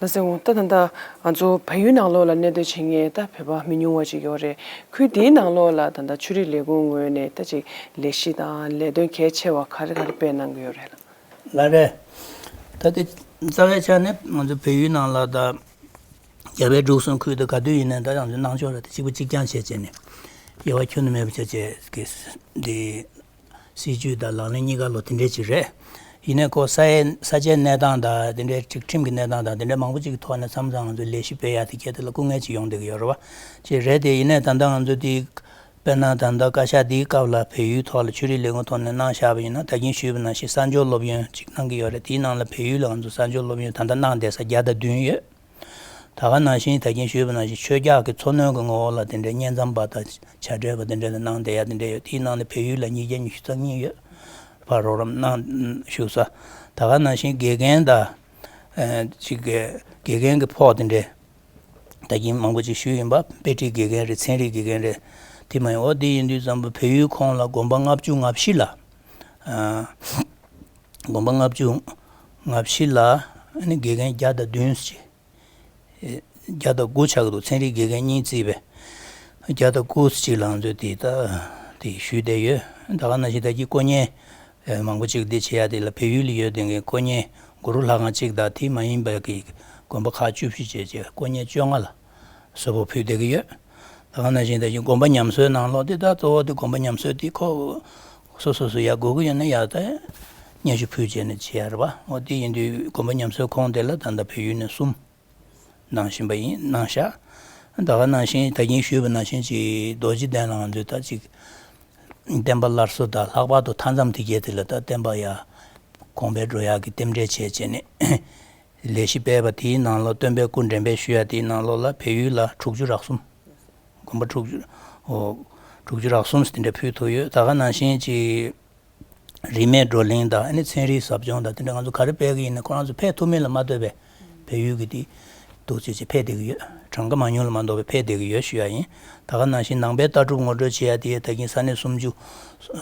ལགས་སེ། འོ་ད་ད་ལྟ་ང་ཚོ་བལ་ཡུལ་ནང་ལོགས་ལ་གནས་སྡོད་བྱེད་མཁན་ད་བོད་པ་མི་ཉུང་བ་ཅིག་ཡོད་རེད། ཁུལ་དེའི་ནང་ལོགས་ལ་ད་ལྟ་ཆོས་རིག་ལས་ཁུངས་ངོས་ནས་ད་ཅིག་ལས་གཞི་དང་ལས་དོན་གལ་ཆེ་བ་ག་རེ་ག་རེ་སྤེལ་གནང་གི་ཡོད་རེད་ལགས། ལགས་རེད། ད་དེ་རྩ་བའི་ཆ་ནས་ང་ཚོ་བལ་ཡུལ་ནང་ལ་ད་རྒྱ་བལ་འབྲུག་གསུམ་ཁུལ་དུ་ག་དུས་ཡིན་ནའི་ད་ང་ཚོ་སྣང་ཕྱོགས་ར་དེ་གཅིག་པ་གཅིག་རྐྱང་བྱས་བྱས་ནས་དབྱེ་བ་ཁྱོན་ནས་མེད་པ་བྱས་བྱས་ཀྱི་འདི། སྲིད་ཇུས་དང་ལག་ལེན་གཉིས་ཀ་ལོ་དེ་འདྲས་ཅིག་རེད། ཡིན་ནའི་ཁོ་ས་ཡའི་ས་ཆའི་གནས་སྟངས་དང་དེ་འདྲའི་སྒྲིག་ཁྲིམས་ཀྱི་གནས་སྟངས་དང་དེ་འདྲའི་མང་པོ་ཅིག་གི་ཐོག་ནས་མཚམས་མཚམས་ང་ཚོས་ལས་གཞི་སྤེལ་ཡག་དེ་གས་དེ་ལ་སྐུ་ངལ་ཅིག་ཡོང་བསྡད་ཀྱི་ཡོད་རེད་བ། ཅིག་རེད་དེ། ཡིན་ནའི་ད་ལྟ་ང་ཚོ་དེ་དཔེར་ན་ད་ལྟ་བཀའ་ཤག་འདིའི་སྐབས་ལ་བལ་ཡུལ་ཐོག་ལ་ཆོས་རིག་ལས་ཁུངས་ཐོག་ནས་གནང་བཞག་པ་ཡིན་ན། ད་གིན་ཞུས་པ་ནང་བཞིན་གསར་འབྱོར་སློབ་ཡོན་ཅིག་གནང་གི་ཡོད་རེད། དེའི་ནང་ལ་བལ་ཡུལ་ལ་ང་ཚོ་གསར་འབྱོར་སློབ་ཡོན་ད་ལྟ་གནང་བསྡད་ས་བརྒྱ་དང་བདུན་ཡོད། ད་ག་ནང་བཞིན་ད་གིན་ཞུས་པ་ནང་བཞིན་ཆོས་རྒྱག་གི་འཚོ་སྣོན་གྱི་ངོ་བོ་ལ་དེ་འདྲའི་བསྙེན་མཚམས་པ་དང་བྱ་བྲལ་བ་དེ་འདྲ་ལ་གནང་བསྡད་ཡ་དེ་འདྲ་ཡོད། དེའི་ནང་ནས་བལ་ཡུལ་ལ་ཉིས་བརྒྱ་ཉི་ཤུ་རྩ་གཉིས་ཡོད་པ་རོགས་རམ་གནང་བཞུགས་ས། ད་ག་ནང་བཞིན་དགེ་རྒན་དང་ཅིག་གི་དགེ་རྒན་གྱི་ཕོགས་དེ་འདྲ་ད་གིན་མང་པོ་ཅིག་ཞུས་ཡིན་པ། དཔེ་ཁྲིད་དགེ་རྒན་རེད། ཚན་རིག་དགེ་རྒན་རེད། དེ་མ་ཡིན། འོ་དེ་ཡིན་དུས་ཙམ་པ་བལ་ཡུལ་ཁོངས་ལ་དགོན་པ་ལྔ་བཅུ་ང་བཞི་ལ། དགོན་པ་ལྔ་བཅུ་ང་བཞི་ལ་ཨ་ནི་དགེ་རྒན་བརྒྱ་དང་བདུན་ཅིག་བརྒྱ་དང་དགུ་ཆགས་ཀྱི་འདུག་ཚན་རིག་དགེ་རྒན་གཉིས་བརྩིས་པས་བརྒྱ་དང་དགུ་ཅིག་ལ་ང་ཚོས་དེ་ད་དེ་ཞུས་བསྡད་ཡོད། ད་ག་ནང་བཞིན་ད་གིན་དཀོན་གཉེར་མང་པོ་ཅིག་འདི་བྱེད་ཡ་དེ་ལ་བལ་ཡུལ་ལ་ཡོད་དེ་གའི་དཀོན་གཉེར་གུ་རུ་ལྷ་ཁང་གཅིག་དང་དེ་མ་ཡིན་པའི་གི་དགོན་པ་ཁག་བཅུ་བཞི་བྱས་བྱས་དཀོན་གཉེར་བཅོ་ལྔ་ལ་གསོལ་ཕོགས་ཕུལ་བསྡད་ཀྱི་ཡོད། ད་ག་ནང་བཞིན་ད་གིན་དགོན་པ་ཉམས་གསོའི་ནང་ལོགས་དེ་ད་གཙོ་བོ་དེ་དགོན་པ་ཉམས་གསོ་དེ་ཁོ་སོ་སོ་སོ་ཡར་དགོས་ཀྱི་ཡོད་ན་ཡར་ད་སྙན་ཞུ་ཕུལ་བྱས་ནས་བྱེད་ཡ་རེད་པ། འོ་དེ་ཡིན་དུས་དགོན་པ་ཉམས་གསོའི་ཁོངས་དེ་ལ་ད་ལྟ་བལ་ཡུལ་ནས་གསུམ། གནང་བཞིན་པ་ཡིན། གནང་ཤག་ད་ག་ནང་བཞིན་ད་གིན་ཞུས་པ་ནང་བཞིན་ཅིག་རྡོ་རྗེ་གདན་ལ་ང་ཚོས་ད་ཅིག་བསྟན་པ་སླར་གསོ་དང་། ལྷག་པར་དུ་མཐའ་མཚམས་དེ་གའི་དེ་ལ་ད་བསྟན་པ་ཡར་གོང་འཕེལ་འགྲོ་ཡག་གི་རྟེན་འབྲེལ་བྱས་བྱས་ནས་ལས་གཞི་སྤེལ་བ་དེའི་ནང་ལོགས། སྟོན་པའི་སྐུ་འདྲེན་པའི་ཞུ་ཡ་དེའི་ནང་ལོགས་ལ་བལ་ཡུལ་ལ་དྲུག་ཅུ་རག་གསུམ། དགོན་པ་དྲུག་ཅུ། ཨོ། དྲུག་ཅུ་རག་གསུམ་ཟེར་དེ་འདྲ་ཕུལ་ཐུབ་ཡོད། ད་ག་ནང་བཞིན་ཅིག་རིས་མེད་བགྲོ་གླེང་དང་། ཨ་ནི་ཚན་རིག་ཟབ་སྦྱོང་དང་། དེ་འདྲ་ང་ཚོ་ག་རེ་སྤེལ་གི་ཡིན་ན་ཁོ་རང་ཚོ་ཕེབས་ཐུབ་མིན་ལ་མ་ལྟོས་པའི་བལ་ཡུལ་གྱི་དེ་འདུག་ཅེས་བྱས་ཕེབས་བསྡད་ཀྱི་ཡོད། གྲངས་ཀ་མང་ཉུང་ལ་མ་ལྟོས་པའི་ཕེབས་བསྡད་ཀྱི་ཡོད་ཞུ་ཡ་ཡིན། ད་ག་ནང་བཞིན་ནང་པའི་ལྟ་གྲུབ་ངོ་སྤྲོད་བྱེད་ཡ་དེ་ད་གིན་ས་གནས་སུམ་ཅུ་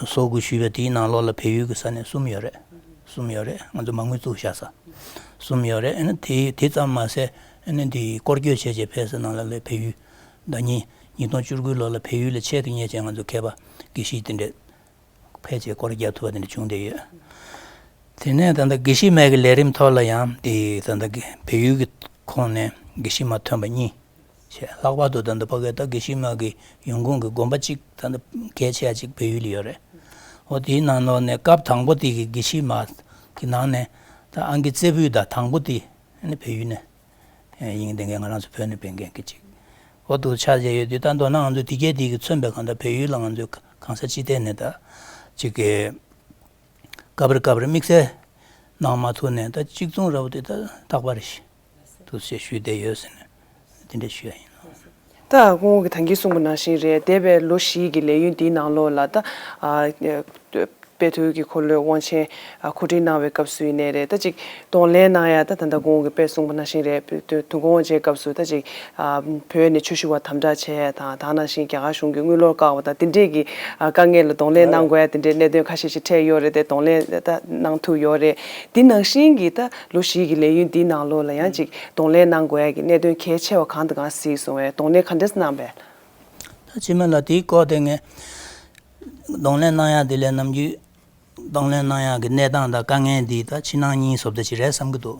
སོ་དགུ་ཞུས་པ་དེའི་ནང་ལོགས་ལ་བལ་ཡུལ་གྱི་ས་གནས་གསུམ་ཡོད་རེད། གསུམ་ཡོད་རེད། ང་ཚོ་མ་དངུལ་བཙུགས་བཞག་ས་གསུམ་ཡོད་རེད། ཨ་ནི་དེ་དེ་ཙམ་མ་ཟད་ཨ་ནི་དེ་སྐོར་སྐྱོད་བྱས་བྱས་ཕེབས་ས་ནང་ལ་ལས་བལ་ཡུལ་ཟླ་ཉིན་ཉིས་སྟོང་བཅུ་དགུ་ལོ་ལ་བལ་ཡུལ་ལ་ཆེད་དུ་གཉེར་བྱས་ང་ཚོ་མཁས་པ་དགེ་བཤེས་དེ་འདྲས་ཕལ་ཆེར་སྐོར་རྒྱག་ཐུབ་པ་དེ་འདྲ་བྱུང་བསྡད་ཡོད། དེ་ནས་ད་ལྟ་དགེ་བཤེས་མའི་གི་ལས་རིམ་ཐོག་ལ་ཡང་དེ་ད་ལྟ་གི་བལ་ཡུལ་གྱི་ཁོངས་ནས་དགེ་བཤེས་མ་ཐོན་པ་གཉིས་བྱས། ལྷག་པར་དུ་ད་ལྟ་ཕ་གིའི་ད་དགེ་བཤེས་མ་གི་ཡོང་ཁུངས་ཀྱི་དགོན་པ་གཅིག་ད་ལྟ་གལ་ཆེ་བ་གཅིག་བལ་ཡུལ་ལ་ཡོད་རེད། འོ་དེའི་ནང་ལོགས་ནས་སྐབས་དང་པོ་དེ་གི་དགེ་བཤེས་མ་གི་ནང་ནས་ད་ཨང་ཀི་རྩེ་ཕུད་ད་དང་པོ་དེ་ནི་བལ་ཡུལ་ནས་ཡིན། དེ་གའི་ང་རང་ཚོ་བོད་ནས་ཕེབས་མཁན་གྱི་གཅིག་འོ་འདུག་ཆགས་བྱས་ཡོད་དུས། ད་མདོར་ན་ང་ཚོ་དེ་གའི་དེ་གི་མཚོན་པའི་གང་ལྟར་བལ་ཡུལ་ལ་ང་ཚོས་ གང་ས་ཅི་ཐད་ནས་ད་ཅིག་གི་སྐབས་རེ་སྐབས་རེ་དམིགས་བསལ་གནང་མ་ཐུབ་ནས་ད་གཅིག་མཚུངས་ར་བ་དེ་ད་རྟག་པར་ཞིག་འདུག་ཅེས་ཞུས་བསྡད་ཡོད་ཟེར་ནས་དེ་འདྲ་ཞུ་ཡ་ཡིན། ད་སྐུ་ངོ་གིས་ད་གིན་གསུངས་པ་ནང་བཞིན་རེད། འདས་པའི་ལོ་བཞི་གི་ལས་ཡུན་འདིའི་ནང་ལོགས་ལ་ད་ཨ་དཔེ་མཐོའི་གི་འཁོར་ལོའི་དབང་ཆེན་ཨ་གོ་སྒྲིག་གནང་བའི་སྐབས་སུ་ཡིན་ནའི་རེད། ད་ཅིག་གདོང་ལེན་གནང་ཡ་ད་ད་ལྟ་སྐུ་ངོ་གིས་དཔེ་གསུངས་པ་ནང་བཞིན་རེད། དུས་འཁོར་དབང་ཆེན་སྐབས་སུ་ད་ཅིག་ཨ་བོད་ནས་ཆོས་ཞུ་བ་དམ་དྲག་བྱས་དང་ད་ནང་བཞིན་རྒྱ་གར་གཞུང་གིས་དངུལ་ལོར་བཀག་པ་དང་དེ་འདྲས་ཀྱི་ཨ་དཀའ་ངལ་ལ་གདོང་ལེན་གནང་དགོས་ཡ་དེ་འདྲའི་གནད་དོན་ཁ་ཤས་ཤིག་འཕྲད་ཡོད་རེད་དེ། གདོང་ལེན་ད་གནང་ཐུབ་ཡོད་རེད། དེ་ནང་བཞིན་གྱི་ད་ལོ་བཞི་གི་ལས་ཡུན་འདིའི་ནང་ལོགས་ལ་ཡང་ཅིག་གདོང་ལེན་གནང་དགོས་ཡ་གི་གནད་དོན་གལ་ཆེ་བ་གང་དང་གང་གཟིགས་སོང་བས། གདོང་ལེན་ག་འདྲས་གནང་བས། ད་ཕྱི་མ་ལ་དེའི་སྐོར་དེ་ངས་གདོང་ལེན་གནང་ཡ་དེ་ལས་ནམ་རྒྱུན་གདོང་ལེན་གནང་ཡ་གི་གནས་སྟངས་དང་དཀའ་ངལ་འདི་ད་ཕྱི་ནང་གཉིས་བཟོ་ལྟ་ཅིག་རེད་བསམ་གྱི་འདུག་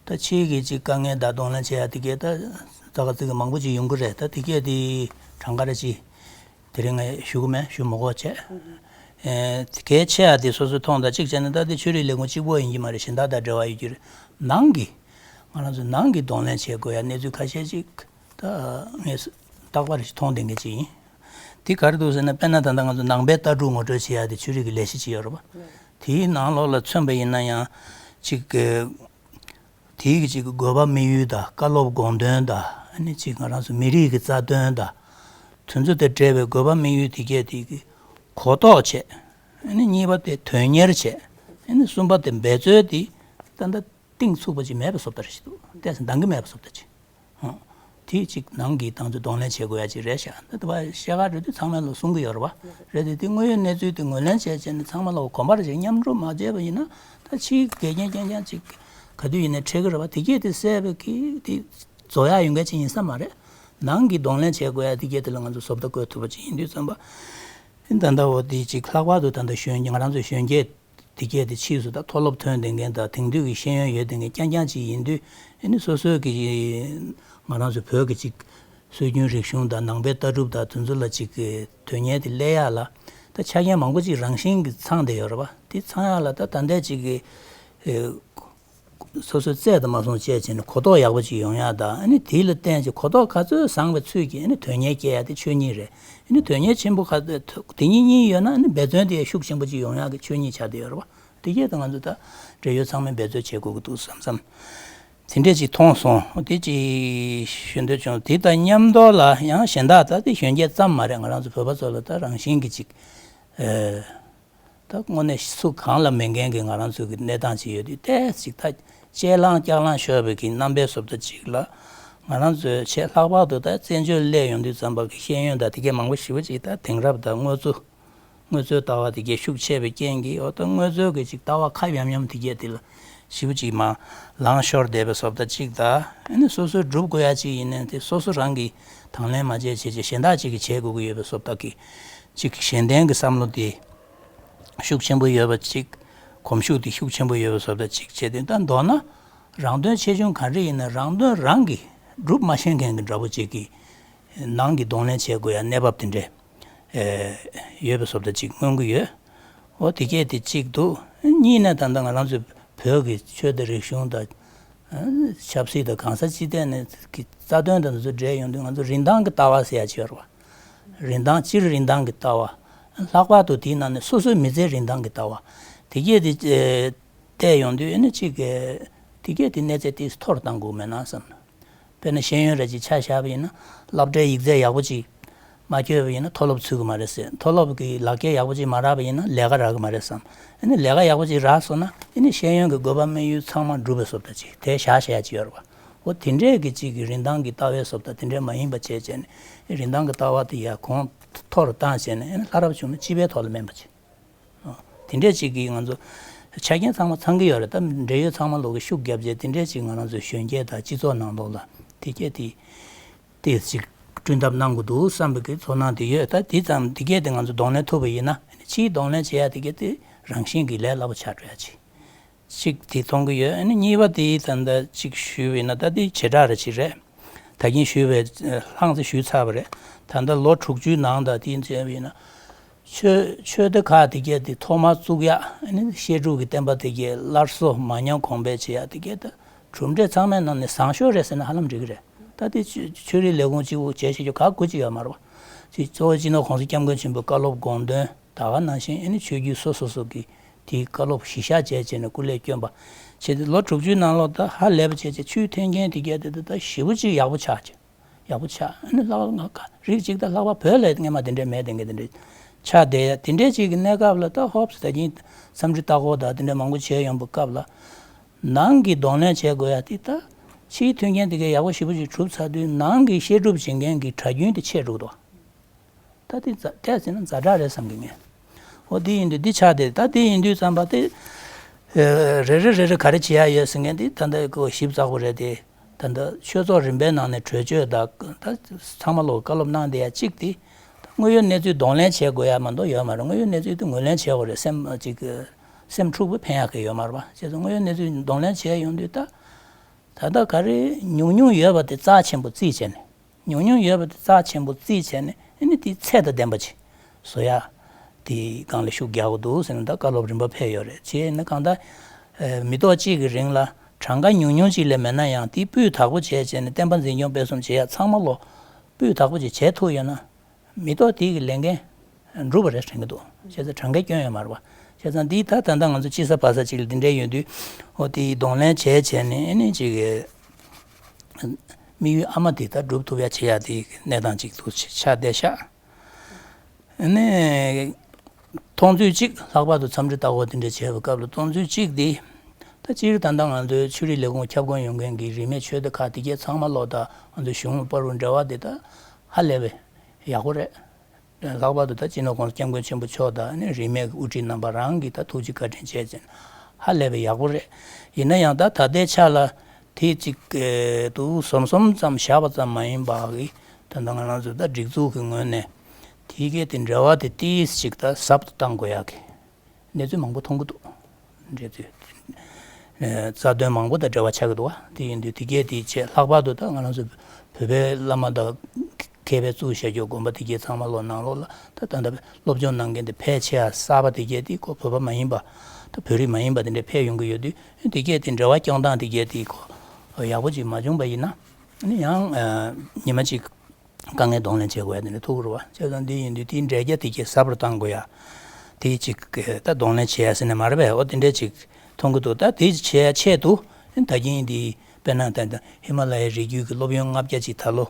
ད་ཕྱིའི་གི་ཅིག་དཀའ་ངལ་དང་གདོང་ལེན་བྱེད་ཡ་དེ་གས་ད་ཙག་ཙིག་གི་མང་པོ་ཅིག་ཡོང་གི་རེད། ད་དེ་གས་དེ་གྲངས་ཀ་རེ་ཅིག་དེ་རིང་ངས་ཞུ་གི་མེད། ཞུ་མི་དགོས་བྱས། ཨེ་གལ་ཆེ་བ་དེ་སོ་སོས་མཐོང་དང་གཅིག་བྱས་ནས་ད་དེ་ཆོས་རིག་ལས་ཁུངས་གཅིག་པོ་ཡིན་གྱི་མ་རེད། གཞན་དག་དང་འབྲེལ་བ་ཡོད་ཀྱི་རེད། ནང་གི་ང་རང་ཚོ་ནང་གི་གདོང་ལེན་བྱེད་དགོས་ཡ་གནས་ཚུལ་ཁ་ཤས་ཅིག་ད་ངས་རྟག་པར་ཞིག་མཐོང་བསྡད་མཁན་ཅིག་ཡིན། དེ་ག་རེ་འདུག་ཟེར་ན། དཔེར་ན་ད་ལྟ་ང་ཚོ་ནང་པའི་ལྟ་གྲུབ་ངོ་སྤྲོད་བྱེད་ཡ་དེ་ཆོས་རིག་གི་ལས་གཞི་ཅིག་ཡོད་རེད་པ། དེའི་ནང་ལོགས་ལ་མཚོན་པ་ཡིན་ན་ཡང་ཅིག་གི་དེའི་གི་ཅིག་དགོས་པ་དམིགས་ཡུལ་དང་བཀའ་སློབ་དགོངས་དོན་དང་། ཨ་ནི་ཅིག་ང་རང་ཚོ་མི་རིགས་ཀྱི་རྩ་དོན་དང་། དེ་ཚོ་དང་འབྲེལ་བའི་དགོས་པ་དམིགས་ཡུལ་དེ་གས་དེ་གི་གོ་རྟོགས་བྱས། ཨ་ནི་གཉིས་པ་དེ་དོན་གཉེར་བྱས། ཨ་ནི་གསུམ་པ་དེ་འབད་རྩོལ་དེ་ད་ལྟ་གཏིང་ཚུགས་པ་ཅིག་མེད་པའི་བཟོ་ལྟ་རེ་ཞིག་འདུག་ཏོག་ཙམ་འདང་གི་མེད་པའི་བཟོ་ལྟ་ཅིག་ཨང་། དེ་གཅིག་ནང་གི་ཏང་ཙུའུ་གདོང་ལེན་བྱེད་དགོས་ཡ་གཅིག་རེད་ཤག་འདི་ལྟ་བ་བཤད་ག་རེད་དུས་ཚང་མས་ལོ་གསུང་གི་ཡོད་རེད་པ། རེད་དེ་དེ་དངོས་ཡོད་གནས་ཚུལ་དེ་ངོས་ལེན་བྱས་བྱས་ནས་ཚང་མ་ལ་གོམས་པ་རེ་བྱས་མཉམ་རུབ་མ་བྱས་པ་ཡིན་ན། ད་ཕྱིའི་འགལ་རྐྱེན་རྐྱང་རྐྱང་ཅིག་ག་དུས་ཡིན་ནའི་འཕྲད་ཀྱི་རེད་པ། དེ་གས་དེ་སེལ་བའི་གི་དེ་བཟོ་ཡ་ཡོང་མཁན་ཅིག་ཡིན་ས་མ་རེད། ནང་གི་གདོང་ལེན་བྱེད་དགོས་ཡ་དེ་གས་དེ་ལ་ང་ཚོ་བཟོ་ལྟ་བཀོད་ཐུབ་པ་ཅིག་ཡིན་དུས་ཙམ་པ། ཨེ་ད་ལྟ་འོ་དེ་ཅིག་ལྷག་པར་དུ་ད་ལྟ་གཞོན་ང་རང་ཚོ་གཞོན་སྐྱེས་དེ་གས་དེ་ཕྱིས་སུ་ད་མཐོ་སློབ་ཐོན་བསྡད་མཁན་དང་དེང་དུས་ཀྱི་ཤེས་ཡོན་ཡོད་བསྡད་མཁན་རྐྱང་རྐྱང་ཅིག་ཡིན་དུས། ཨ་ནི་སོ་སོའི་གི་ང་རང་ཚོ་བོད་ཀྱི་ཅིག་སྲོལ་རྒྱུན་རིག་གཞུང་དང་ནང་པའི་ལྟ་གྲུབ་དང་དེ་ཚོ་ལ་ཅིག་གི་དོན་གཉེར་དེ་སླེབས་ཡག་ལ་ད་ཆ་རྐྱེན་མང་པོ་ཅིག་རང་བཞིན་གྱིས་ཚང་བསྡད་ཡོད་རེད་པ། དེ་ཚང་ཡག་ལ་ད་ད་ལྟའི་ཅིག་གི་ཨེ་སོ་སོའི་རྩལ་དུ་མ་སོང་བཅས་བྱས་ནས་གོ་རྟོགས་ཡག་པོ་ཅིག་ཡོང་ཡག་དང་། ཨ་ནི་དེ་ལ་བརྟེན་ཅིག་གོ་རྟོགས་ག་ཚོད་བཟང་བའི་ཚུལ་གྱིས་ཨ་ནི་དོན་གཉེར་སྐྱེལ་ཡག་དེ་ཆོས་ཉིད་རེད། ཨ་ནི་དོན་གཉེར་ཆེན་པོ་ག་དེ་གཉིས་གཉིས་ཡོད་ན། ཨ་ནི་འབད་བརྩོན་དེ་ཤུགས་ཆེན་པོ་ཅིག་ཡོང་ཡག་གི་ཆོས་ཉིད་ཆགས་བསྡད་ཡོད་རེད་པ། དེ་གས་ད་ང་ཚོ་ད་འབྲེལ་ཡོད་ཚང་མས་འབད་རྩོལ་བྱེད་དགོས་ཀྱི་འདུག་བསམ་བསམ། དེ་འདྲས་ཅིག་མཐོང་སོང་། དེ་ཅིག་ཞུ་འདོད་བྱུང་། དེ་དང་མཉམ་དུ་ལ་ཡང་གཞན་དག་ད་དེ་གཞོན་སྐྱེས་ཙམ་མ་རེད། ང་རང་ཚོ་བོད་པ་ཚོ་ལ་ད་རང་བཞིན་གྱི་ཅིག་ཨེ་ད་དངོས་གནས་སུ་གང་ལ་མེད་མཁན་གྱི་ང་རང་ཚོ་གི་གནས་སྟངས་ཅིག་ཡོད་དུས། ཏོག་ཙམ་ཅིག་ད་གཅེས་ལངས་སྐྱག་ལངས་ཤོར་བའི་གི་རྣམ་པའི་བཟོ་ལྟ་ཅིག་ལ་ང་རང་ཚོའི་ཆེས་ལྷག་པར་དུ་ད་བཙན་བྱོལ་སླེབས་ཡོང་དུས་ཙམ་པ་གི་ཤེས་ཡོན་དང་དེ་གས་མང་པོ་ཞེ་པོ་ཅིག་ད་དེང་རབས་དང་དངོས་གཙོ་དངོས་གཙོའི་ལྟ་བ་དེ་གས་ཤུགས་ཆེ་བའི་རྐྱེན་གྱིས། འོ་ད་དངོས་གཙོའི་གི་ཅིག་ལྟ་བ་ཁ་ཡམ་ཡམ་དེ་གས་དེ་ལ་ཞེ་པོ་ཅིག་མར་ལངས་ཤོར་བསྡད་པའི་བཟོ་ལྟ་ཅིག་དང་། ཨ་ནི་སོ་སོས་སྒྲུབ་དགོས་ཡ་ཅིག་ཡིན་ནའི་དེ་སོ་སོ་རང་གིས་དང་ལེན་མ་བྱས་བྱས་བྱས་གཞན་དག་ཅིག་གིས་བྱེད་དགོས་ཀྱི་ཡོད་པའི་བཟོ་ལྟ་གི་ཅིག་གཞན་བརྟེན་གྱི་བསམ་བློ་དེ་ཤུགས་ཆེན་པོ་ཡོད་པ་ཅིག་གོམས་ཤུགས་དེ་ཤུགས་ཆེན་པོ་ཡོད་པའི་བཟོ་ལྟ་ཅིག་བྱས་ཏེ། ད་མདོར་ན་རང་དོན་ཆེ་ཆུང་ག་རེ་ཡིན་ན་རང་དོན་རང་གིས་སྒྲུབ་མ་ཤེས་མཁན་གྱི་འདྲ་པོ་ཅིག་གི་ནང་གི་གདོང་ལེན་བྱེད་དགོས་ཡ་གནས་བབ་དེ་འདྲས་ཨེ་ཡོད་པའི་བཟོ་ལྟ་ཅིག་མངོན་གྱི་ཡོད། འོ་དེ་གས་དེ་གཅིག་འདུག་གཉིས་ནས་ད་ལྟ་ང་རང་ཚོའི་བོད་ཀྱི་ཆོས་དང་རིག་གཞུང་དང་ཆབ་སྲིད་དང་གང་ས་ཅི་ཐད་ནས་ཀྱི་རྩ་དོན་དང་དེ་ཚོ་འབྲེལ་ཡོང་དུས། ང་ཚོ་རིན་ཐང་གི་ལྟ་བ་ཟེར་ཡ་ཅིག་ཡོད་རེད་པ། རིན་ཐང་། སྤྱིར་རིན་ཐང་གི་ལྟ་བ། ལྷག་པར་དུ་དེའི་ནང་ནས་སོ་སོའི་མི་ཚེའི་རིན་ཐང་གི་ལྟ་བ། དེ་གས་དེ་ཨེ་བལྟས་ཡོང་དུས། ཨ་ནི་གཅིག་གི་དེ་གས་དེ་གནས་ཚད་དེ་མཐོ་རུ་གཏང་དགོས་མེད་ན་བསམ། དཔེར་ན་ཤེས་ཡོན་རེ་ཅིག་ཆ་བཞག་པ་ཡིན་ན། སློབ་གྲྭའི་ཡིག་ཚད་ཡག་པོ་ཅིག་མ་བསྐྱོད་པ་ཡིན་ན་མཐོ་སློབ་ཚུད་ཀྱི་མ་རེད་ཟེར། མཐོ་སློབ་ཀྱི་ལག་འཁྱེར་ཡག་པོ་ཅིག་མ་རག་པ་ཡིན་ན་ལས་ཀ་རག་གི་མ་རེད་བསམ། ཨ་ནི་ལས་ཀ་ཡག་པོ་ཅིག་རག་སོང་ན། ཨ་ནི་ཤེས་ཡོན་གྱི་དགོས་པ་དམིགས་ཡུལ་ཚང་མ་འགྲུབ་པའི་བཟོ་ལྟ་ཅིག་དེ་བཞག་བཞག་ཡ་ཅིག་ཡོད་རེད་པ། འོ་དེ་འདྲས་ཀྱི་ཅིག་གི་རིན་ཐང་གི་ལྟ་བའི་བཟོ་ལྟ་དེ་འདྲས་མ་ཡིན་པ་བྱས་བྱས་ནས། རིན་ཐང་གི་ལྟ་བ་དེ་ཡར་གོང་མཐོ་རུ་བཏང་བྱས་ནས། ཨ་ནི་ལྷ་རབ་བྱུང་ན་སྤྱི་པའི་ཐོག་ལ་སྨན་པ་ཅིག་དེ་འདྲས་ཅིག་གིས་ང་ཚོ་ཆ་རྐྱེན་ཚང་མ་ཚང་གི་ཡོད་རེད། ད་འབྲེལ་ཡོད་ཚང་མ་ལོག་གི་ཤུགས་བརྒྱབ་བྱས་དེ་འདྲས་ཅིག་ང་རང་ཚོའི་གཞོན་སྐྱེས་དང་སྤྱི་ཚོགས་ནང་ལོགས་ལ་དེ་གས་དེ་དེ་ཅིག་བསྐྲུན་ཐབས་གནང་དགོས་འདུག་བསམ་པའི་གི་ཚོར་སྣང་དེ་ཡོད། ད་དེ་ཙམ་དེ་གས་དེ་ང་ཚོ་གདོང་ལེན་ཐུབ་པ་ཡིན་ན། ཕྱིའི་གདོང་ལེན་བྱེད་ཡ་དེ་གས་དེ་རང་བཞིན་གྱིས་ལས་སླ་པོ་ཆགས་འགྲོ་ཡ་ཅིག་གཅིག་དེ་མཐོང་གི་ཡོད། ཨ་ནི་གཉིས་པ་དེ་ད་ལྟ་གཅིག་ཞུས་པ་ཡིན་ན། ད་དེ་བྱེ་བྲག་རེ་ཅིག་རེད། ད་གིན་ཞུས་པའི་ལྷང་ཙེ་ཞུས་ཚར་བ་རེད། ད་ལྟ་ལོ་དྲུག་ཅུའི་ནང་དང་དེ་བྱས་པ་ཡིན་ན། ཆོས་ཆོས་སྡེ་ཁག་དེ་གས་དེ་ཐོག་མར་བཙུགས་ཡག་ཨ་ནི་བཤད་སྒྲུབ་ཀྱི་བསྟན་པ་དེ་གས་སླར་གསོ་མ་ཉམས་གོང་འཕེལ་བྱེད་ཡག་དེ་གས་ད་གྲུབ་འབྲས་ཚང་མའི་ནང་ནས་བཟང་ཤོས་རེད་ཟེར་ན་ཧ་ལམ་འགྲིག་གི་རེད། ད་དེ་ཆོས་ཆོས་རིག་ལས་ཁུངས་གཅིག་པུ་བྱས་བྱེད་རྒྱུ་ག་དགོས་ཀྱི་ཡོད་མ་རེད་པ། ཅིག་གཙོ་བོ་སྤྱི་ནོར་༸གོང་ས་༸སྐྱབས་མགོན་ཆེན་པོའི་བཀའ་སློབ་དགོངས་དོན་ད་ག་ནང་བཞིན་ཨ་ནི་ཆོས་བརྒྱུད་སོ་སོ་སོ་གི་དེའི་བཀའ་སློབ་གཞི་བཞག་བྱས་བྱས་ནས་སྐུ་ལས་བསྐྱོན་པ་བྱས་ཏེ་ལོ་དྲུག་ཅུའི་ནང་ལོགས་ད་ཧ་ལས་པ་བྱས་བྱས་ཆོས་མཐུན་རྐྱེན་དེ་གས་དེ་ད་ཞེ་པོ་ཅིག་ཡག་པོ་ཆགས་བྱས། ཡག་པོ་ཆགས། ཨ་ནི་ལྷག་ང་ག་རིགས་གཅིག་ད་ལྷག་པ་བོད་ལ་སྔས་མ་དེ་འདྲས་མེད་དེ་འགའ་དེ་འདྲས་ཆགས་བསྡད་ཡ་དེ་འདྲས་ཅིག་གི་གནས་སྐབས་ལ་ད་ཧོབ་ད་གིན་འཚམས་འདྲི་ལྟ་སྐོར་དང་དེ་འདྲས་མང་པོ་བྱས་ཡོང་པའི་སྐབས་ལ་ནང་གི་གདོང་ལེན་བྱེད་དགོས་ཡ་དེ་ད་ཕྱིའི་མཐུན་རྐྱེན་དེ་གས་ཡག་པོ་ཞེ་པོ་ཅིག་གྲུབ་ཚར་དུས་ནང་གི་བཤད་སྒྲུབ་བྱེད་མཁན་གྱི་གྲྭ་རྒྱུན་དེ་ཆད་འགྲོ་གི་འདུག་ད་དེ་ཛ་དེ་ཟེར་ན་ཛ་དྲག་རེད་བསམ་གི་ངས། འོ་དེ་ཡིན་དུས་འདི་ཆགས་དེ་ད་དེ་ཡིན་དུས་ཙམ་པ་དེ་ཨེ་རེ་རེ་རེ་རེ་ག་རེ་བྱེད་ཡ་ཡོད་ཟེར་མཁན་དེ་ད་ལྟ་ཁོ་ཞིབ་ཚགས་པོ་རེད་དེ། ད་ལྟ་ཆོས་ཚོགས་རིམ་པའི་ནང་ནས་གྲོས་ཆོད་དང་ད་ཚང་མ་ལོག་བཀའ་སློབ་གནང་བསྡད་ཡ་གཅིག་དེ་དངོས་ཡོད་གནས་ཚུལ་གདོང་ལེན་བྱེད་དགོས་ཡ་མ་གཏོགས་ཡོད་མ་རེད། དངོས་ཡོད་གནས་ཚུལ་དེ་ངོས་ལེན་བྱེད་དགོས་རེད། སེམས་ཅིག་སེམས་འཁྲུག་པོ་ཕན་ཡག་གི་ཡོད་མ་རེད་པ། བྱས་ཙང་དངོས་ཡོད་གནས་ཚུལ་གདོང་ལེན་བྱེད་ཡ་ཡོང་དུས་ད་ད་ལྟ་ག་རེ་ཉུང་ཉུང་ཡོད་པ་དེ་རྩ་ཆེན་པོ་རྩིས་བྱས་ནས། ཉུང་ཉུང་ཡོད་པ་དེ་རྩ་ཆེན་པོ་རྩིས་བྱས་ནས་ཨ་ནི་དེ་ཚད་དང་ལྡན་པ་ཅིག་བཟོ་ཡ་དེ་སྒང་ལ་ཤུགས་རྒྱག་དགོས་འདུག་ཟེར་ནས་ད་བཀའ་སློབ་རིམ་པ་ཕེབས་ཡོད་རེད། བྱས་ན་གང་ལྟར་ཨེ་མི་ཐོག་གཅིག་གི་རིང་ལ་གྲངས་ཀ་ཉུང་ཉུང་ཅིག་ལས་མེད་ན་ཡང་དེ་སྤུས་དག་པོ་བྱས་བྱས་ནས་བསྟན་པ་འཛིན་སྐྱོང་སྤེལ་གསུམ་བྱེད་ཡ་ཚང་མ་ལོ་སྤུས་དག་པོ་ཅིག་བྱེད་ཐུབ་ཡོད་ན། མི་ཐོག་དེ་གི་ལས་འགན་འགྲུབ་པ་རེད་དྲན་གྱི་འདུག་བྱས་ཙང་གྲངས་ཀའི་སྐྱོན་ཡོད་མ་རེད་པ། བྱས་ཙང་འདི་ད་ད་ལྟ་ང་ཚོ་དཔྱིད་གསར་བར་གསར་ཅིག་ལ་འདི་འདྲའི་ཡོད་དུས་འོ་དེ་གདོང་ལེན་བྱས་བྱས་ནས་ཨ་ནི་ཅིག་གི་དམིགས་ཡུལ་ཨ་མ་དེ་ད་འགྲུབ་ཐུབ་ཡ་བྱེད་ཡ་དེ་གནས་སྟངས་ཅིག་ཏུ་ཆགས་བསྡད་ཤག་ཨ་ནི་མཐོང་ཚུལ་གཅིག་ལྷག་པར་དུ་འཚམས་འདྲི་ལྟ་སྐོར་དེ་འདྲ་བྱས་པའི་སྐབས་ལ་མཐོང་ཚུལ་གཅིག་དེ་ད་སྤྱིར་ད་ལྟ་ང་ཚོའི་ཆོས་རིག་ལས་ཁུངས་ཁྱབ་ཁོངས་ཡོད་མཁན་གྱི་རིས་མེད་ཆོས་སྡེ་ཁག་དེ་གས་ཚང་མ་ལོག་ད་ང་ཚོའི་གཞུང་བར་དུ་འབྲེལ་བ་དེ་ད་ཧ་ལས་པའི་ཡག་པོ་རེད། ལྷག་པར་དུ་ད་སྤྱི་ནོར་༸གོང་ས་༸སྐྱབས་མགོན་ཆེན་པོ་མཆོག་དང་ཨ་ནི་རིས་མེད་ཀྱི་དབུ་ཁྲིད་རྣམ་པ་རང་གི་ད་ཐུགས་རྗེ་བཀའ་དྲིན་བྱས་ཙང་ཧ་ལས་པའི་ཡག་པོ་རེད། ཡིན་ན་ཡང་ད་ད་ལྟའི་ཆ་ལ་དེ་གཅིག་ཏུ་ཟོམ་ཟོམ་ཙམ་བཞག་པ་ཙམ་མ་ཡིན་པ་གི་ད་ལྟ་ང་རང་ཚོ་ད་སྒྲིག་འཛུགས་ཀྱི་ངོས་ནས་དེའི་གལ་ཏེ་འབྲེལ་བ་དེ་ཏིས་ཅིག་ད་ཟབ་ཏུ་གཏང་དགོས་ཡག་གི་གནས་ཚུལ་མང་པོ་མཐོང་གི་འདུག་འབྲེལ་ཚུལ། ཨ་རྩ་དོན་མང་པོ་དང་འབྲེལ་བ་ཆགས་ཀྱི་འདུག་བ། དེ་ཡིན་དུས་དེ་གས་དེ་བྱས་ལྷག་པར་དུ་ད་ང་རང་ཚོ་བོད་པའི་བླ་མ་དང་མཁས་པའི་གཙུག་བཤད་རྒྱུ་དགོན་པ་དེ་གས་ཚང་མ་ལོ་ནང་ལོགས་ལ་ད་ད་ལྟ་སློབ་སྦྱོང་གནང་མཁན་དེ་ཕལ་ཆེ་བ་གསར་པ་དེ་གས་དེ་ཁོ་བོད་པ་མ་ཡིན་པ་ད་བོད་རིགས་མ་ཡིན་པ་དེ་འདྲས་ཕེབས་ཡོང་གི་ཡོད་དུས་དེ་གས་དེ་འབྲེལ་བ་སྐྱོང་སྟངས་དེ་གས་དེ་ཁོ་ཡག་པོ་ཅིག་མ་བྱུང་པ་ཡིན་ན་ཨ་ནི་ཡང་ཉི་མ་གཅིག་དཀའ་ངལ་གདོང་ལེན་བྱེད་དགོས་ཡ་དེ་འདྲ་ཐུག་རུ་བ། བྱས་ཙང་འདི་ཡིན་དུས་དེའི་འབྲས་རྒྱ་དེ་གས་ཟབ་རུ་གཏང་དགོས་ཡ། དེ་གཅིག་གི་ད་གདོང་ལེན་བྱེད་ཡ་ཟེར་ནས་མ་རེད་པས། འོ་དེ་འདྲས་ཅིག་མཐོང་གི་འདུག་ད་དེ་བྱེད་ཡ་ཆེད་དུ་ད་གིན་འདི་དཔེར་ན་ད་ད་ཧི་མ་ལ་ཡའི་རི་རྒྱུད་ཀྱི་སློབ་ཡོན་ལྔ་བརྒྱ་ཅིག་ད་ལོ་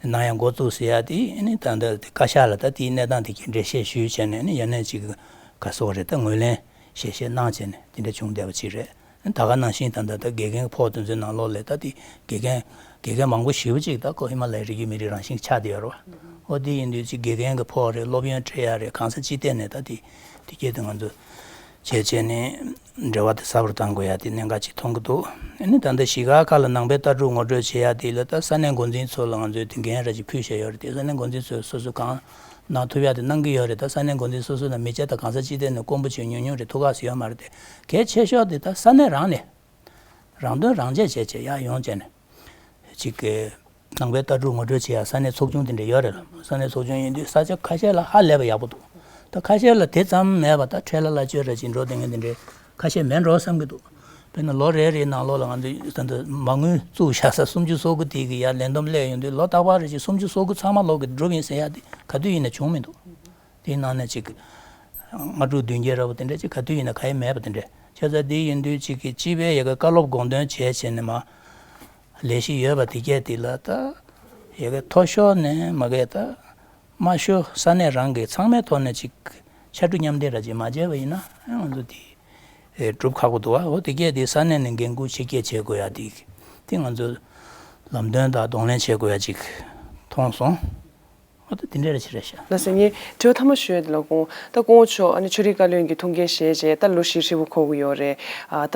ནང་ཡང་འགོ་བཙུགས་ཟེར་ཡ་དེ་ནི་ད་ད་དེ་བཀའ་ཤག་ལ་ད་དེའི་གནས་སྟངས་དེ་གས་འགྲེལ་བཤད་ཞུས་བྱས་ནས་ནི་ཡ་ནས་ཅིག་ག་སོགས་རེད་ད་ངོས་ལེན་ཞལ་བཞེས་གནང་བྱས་ནས་དེ་འདྲ་བྱུང་བསྡད་པ་ཅིག་རེད། ད་ག་ནང་བཞིན་ད་ལྟ་ད་དགེ་རྒན་གྱི་ཕོགས་དེ་ཚོའི་ནང་ལོགས་ལ་ད་དེ་དགེ་རྒན་དགེ་རྒན་མང་པོ་ཞེ་པོ་ཅིག་ད་ཁོ་ཧི་མ་ལ་ཡའི་རི་རྒྱུད་མི་རིགས་རང་བཞིན་ཆགས་བསྡད་ཡོད་རེད་བ། འོ་དེ་ཡིན་དུས་ཅིག་དགེ་རྒན་གྱི་ཕོགས་རེད། སློབ་ཡོན་སྤྲད་ཡ་རེད། གང་ས་ཅི་ཐད་ནས་ད་དེ་དེ་གས་དེ་ང་ཚོ་བྱས་བྱས་ནས་འབྲེལ་བ་དེ་ཟབ་རུ་གཏང་དགོས་ཡ་དེ་གནད་འགག་ཅིག་མཐོང་གི་འདུག་ཨ་ནི་ད་ལྟ་གཞིས་ཀ་ཁག་ལ་ནང་པའི་ལྟ་གྲུབ་ངོ་སྤྲོད་བྱེད་ཡ་དེ་ལ་ད་ས་གནས་འགོ་འཛིན་ཚོ་ལ་ང་ཚོས་དེ་འགན་ར་ཅིག་ཕུལ་བཞག་ཡོད་རེད་དེ། ས་གནས་འགོ་འཛིན་ཚོས་སོ་སོ་གང་གནང་ཐུབ་ཡ་དེ་གནང་གི་ཡོད་རེད། ད་ས་གནས་འགོ་འཛིན་སོ་སོ་ལ་མི་བྱེད་ད་གང་ས་ཅི་ཐད་ནས་དཀོན་པོ་བྱེད་ཉུང་ཉུང་རེད། ཐུགས་ཁག་སུ་ཡོད་མ་རེད་དེ། གལ་ཆེ་ཤོས་དེ་ད་ས་གནས་རང་ནས་རང་དོན་རང་གཅེས་བྱས་བྱས་ཡར་ཡོང་བྱས་ནས་ཅིག་གི་ནང་པའི་ལྟ་གྲུབ་ངོ་སྤྲོད་བྱེད་ཡ་ས་གནས་ཚོགས་ཆུང་དེ་འདྲ་ཡོད་རེད་ལ། ས་གནས་ཚོགས་ཆུང་ཡིན་དུས་ས་ཆ་ཁ་ཤས་ལ་ཧ་ལས་པ་ཡག་པོ་འདུག་ད་ཁ་ཤས་ལ་དེ་ཙམ་མེད་པ་ད་འཕྲལ་ལ་གླ་སྤྱོད་ར་ཅིག་འགྲོ་བསྡད་མཁན་དེ་འདྲའི་ཁ་ཤས་མེད་འགྲོ་བསམ་གྱི་འདུག་དཔེར་ན་ལོ་རེ་རེའི་ནང་ལོགས་ལ་ང་ཚོས་ད་ལྟ་མ་དངུལ་བཙུགས་བཞག་ས་སུམ་ཅུ་སོ་དགུ་དེ་གི་ཡར་ལས་བསྡོམས་སླེབས་ཡོང་དུས་ལོ་རྟག་པར་རེ་བཞིན་སུམ་ཅུ་སོ་དགུ་ཚང་མ་ལོག་གི་འགྲུབ་ཡིན་ཟེར་ཡ་དེ་ག་དུས་ཡིན་ན་བྱུང་མི་འདུག་དེའི་ནང་ནས་ཅིག་ལྔ་དྲུག་བདུན་བརྒྱད་འདྲ་པོ་དེ་འདྲ་ཅིག་ག་དུས་ཡིན་ན་ག་ཡེ་མེད་པ་དེ་འདྲ། བྱས་ཙང་དེ་ཡིན་དུས་ཅིག་གི་སྤྱི་པའི་ཡ་གི་བཀའ་སློབ་དགོངས་དོན་བྱས་བྱས་ནས་མ་ལས་གཞི་ཡོད་པ་དེ་གས་དེ་ལ་ད་ཡ་གི་མཐོ་ཤོས་ནས་མ་གས་ད་དམའ་ཤོས་ས་གནས་རང་གི་ཚང་མའི་ཐོག་ནས་ཅིག་ཕྱར་གྲུ་མཉམ་འདེགས་ར་ཅིག་མ་བྱས་པ་ཡིན་ན་ང་ཚོ་དེ་སྒྲུབ་ཁག་པོ་འདུག་བ། འོ་དེ་གས་དེ་ས་གནས་ནས་འགན་འཁུར་ཆེ་བསྐྱེད་བྱེད་དགོས་ཡ་དེ་དེ་ང་ཚོ་ལམ་སྟོན་དང་གདོང་ལེན་བྱེད་དགོས་ཡ་ཅིག་མཐོང་སོང་། ཨ་ད་དེ་འདྲ་རེ་ཆེ་རེ་ཤག་ལགས་སོ། ངས་དྲི་བ་ཐ་མ་ཞུ་ཡ་དེ་ལ་དགོངས། ད་སྐུ་ངོ་མཆོག་ཨ་ནི་ཆོས་རིག་བཀའ་བློན་གྱི་ཐུགས་འགན་བཞེས་རྗེས་ད་ལོ་བཞི་ཧྲིལ་པོ་འཁོར་གྱི་ཡོད་རེད། ཨ་ད་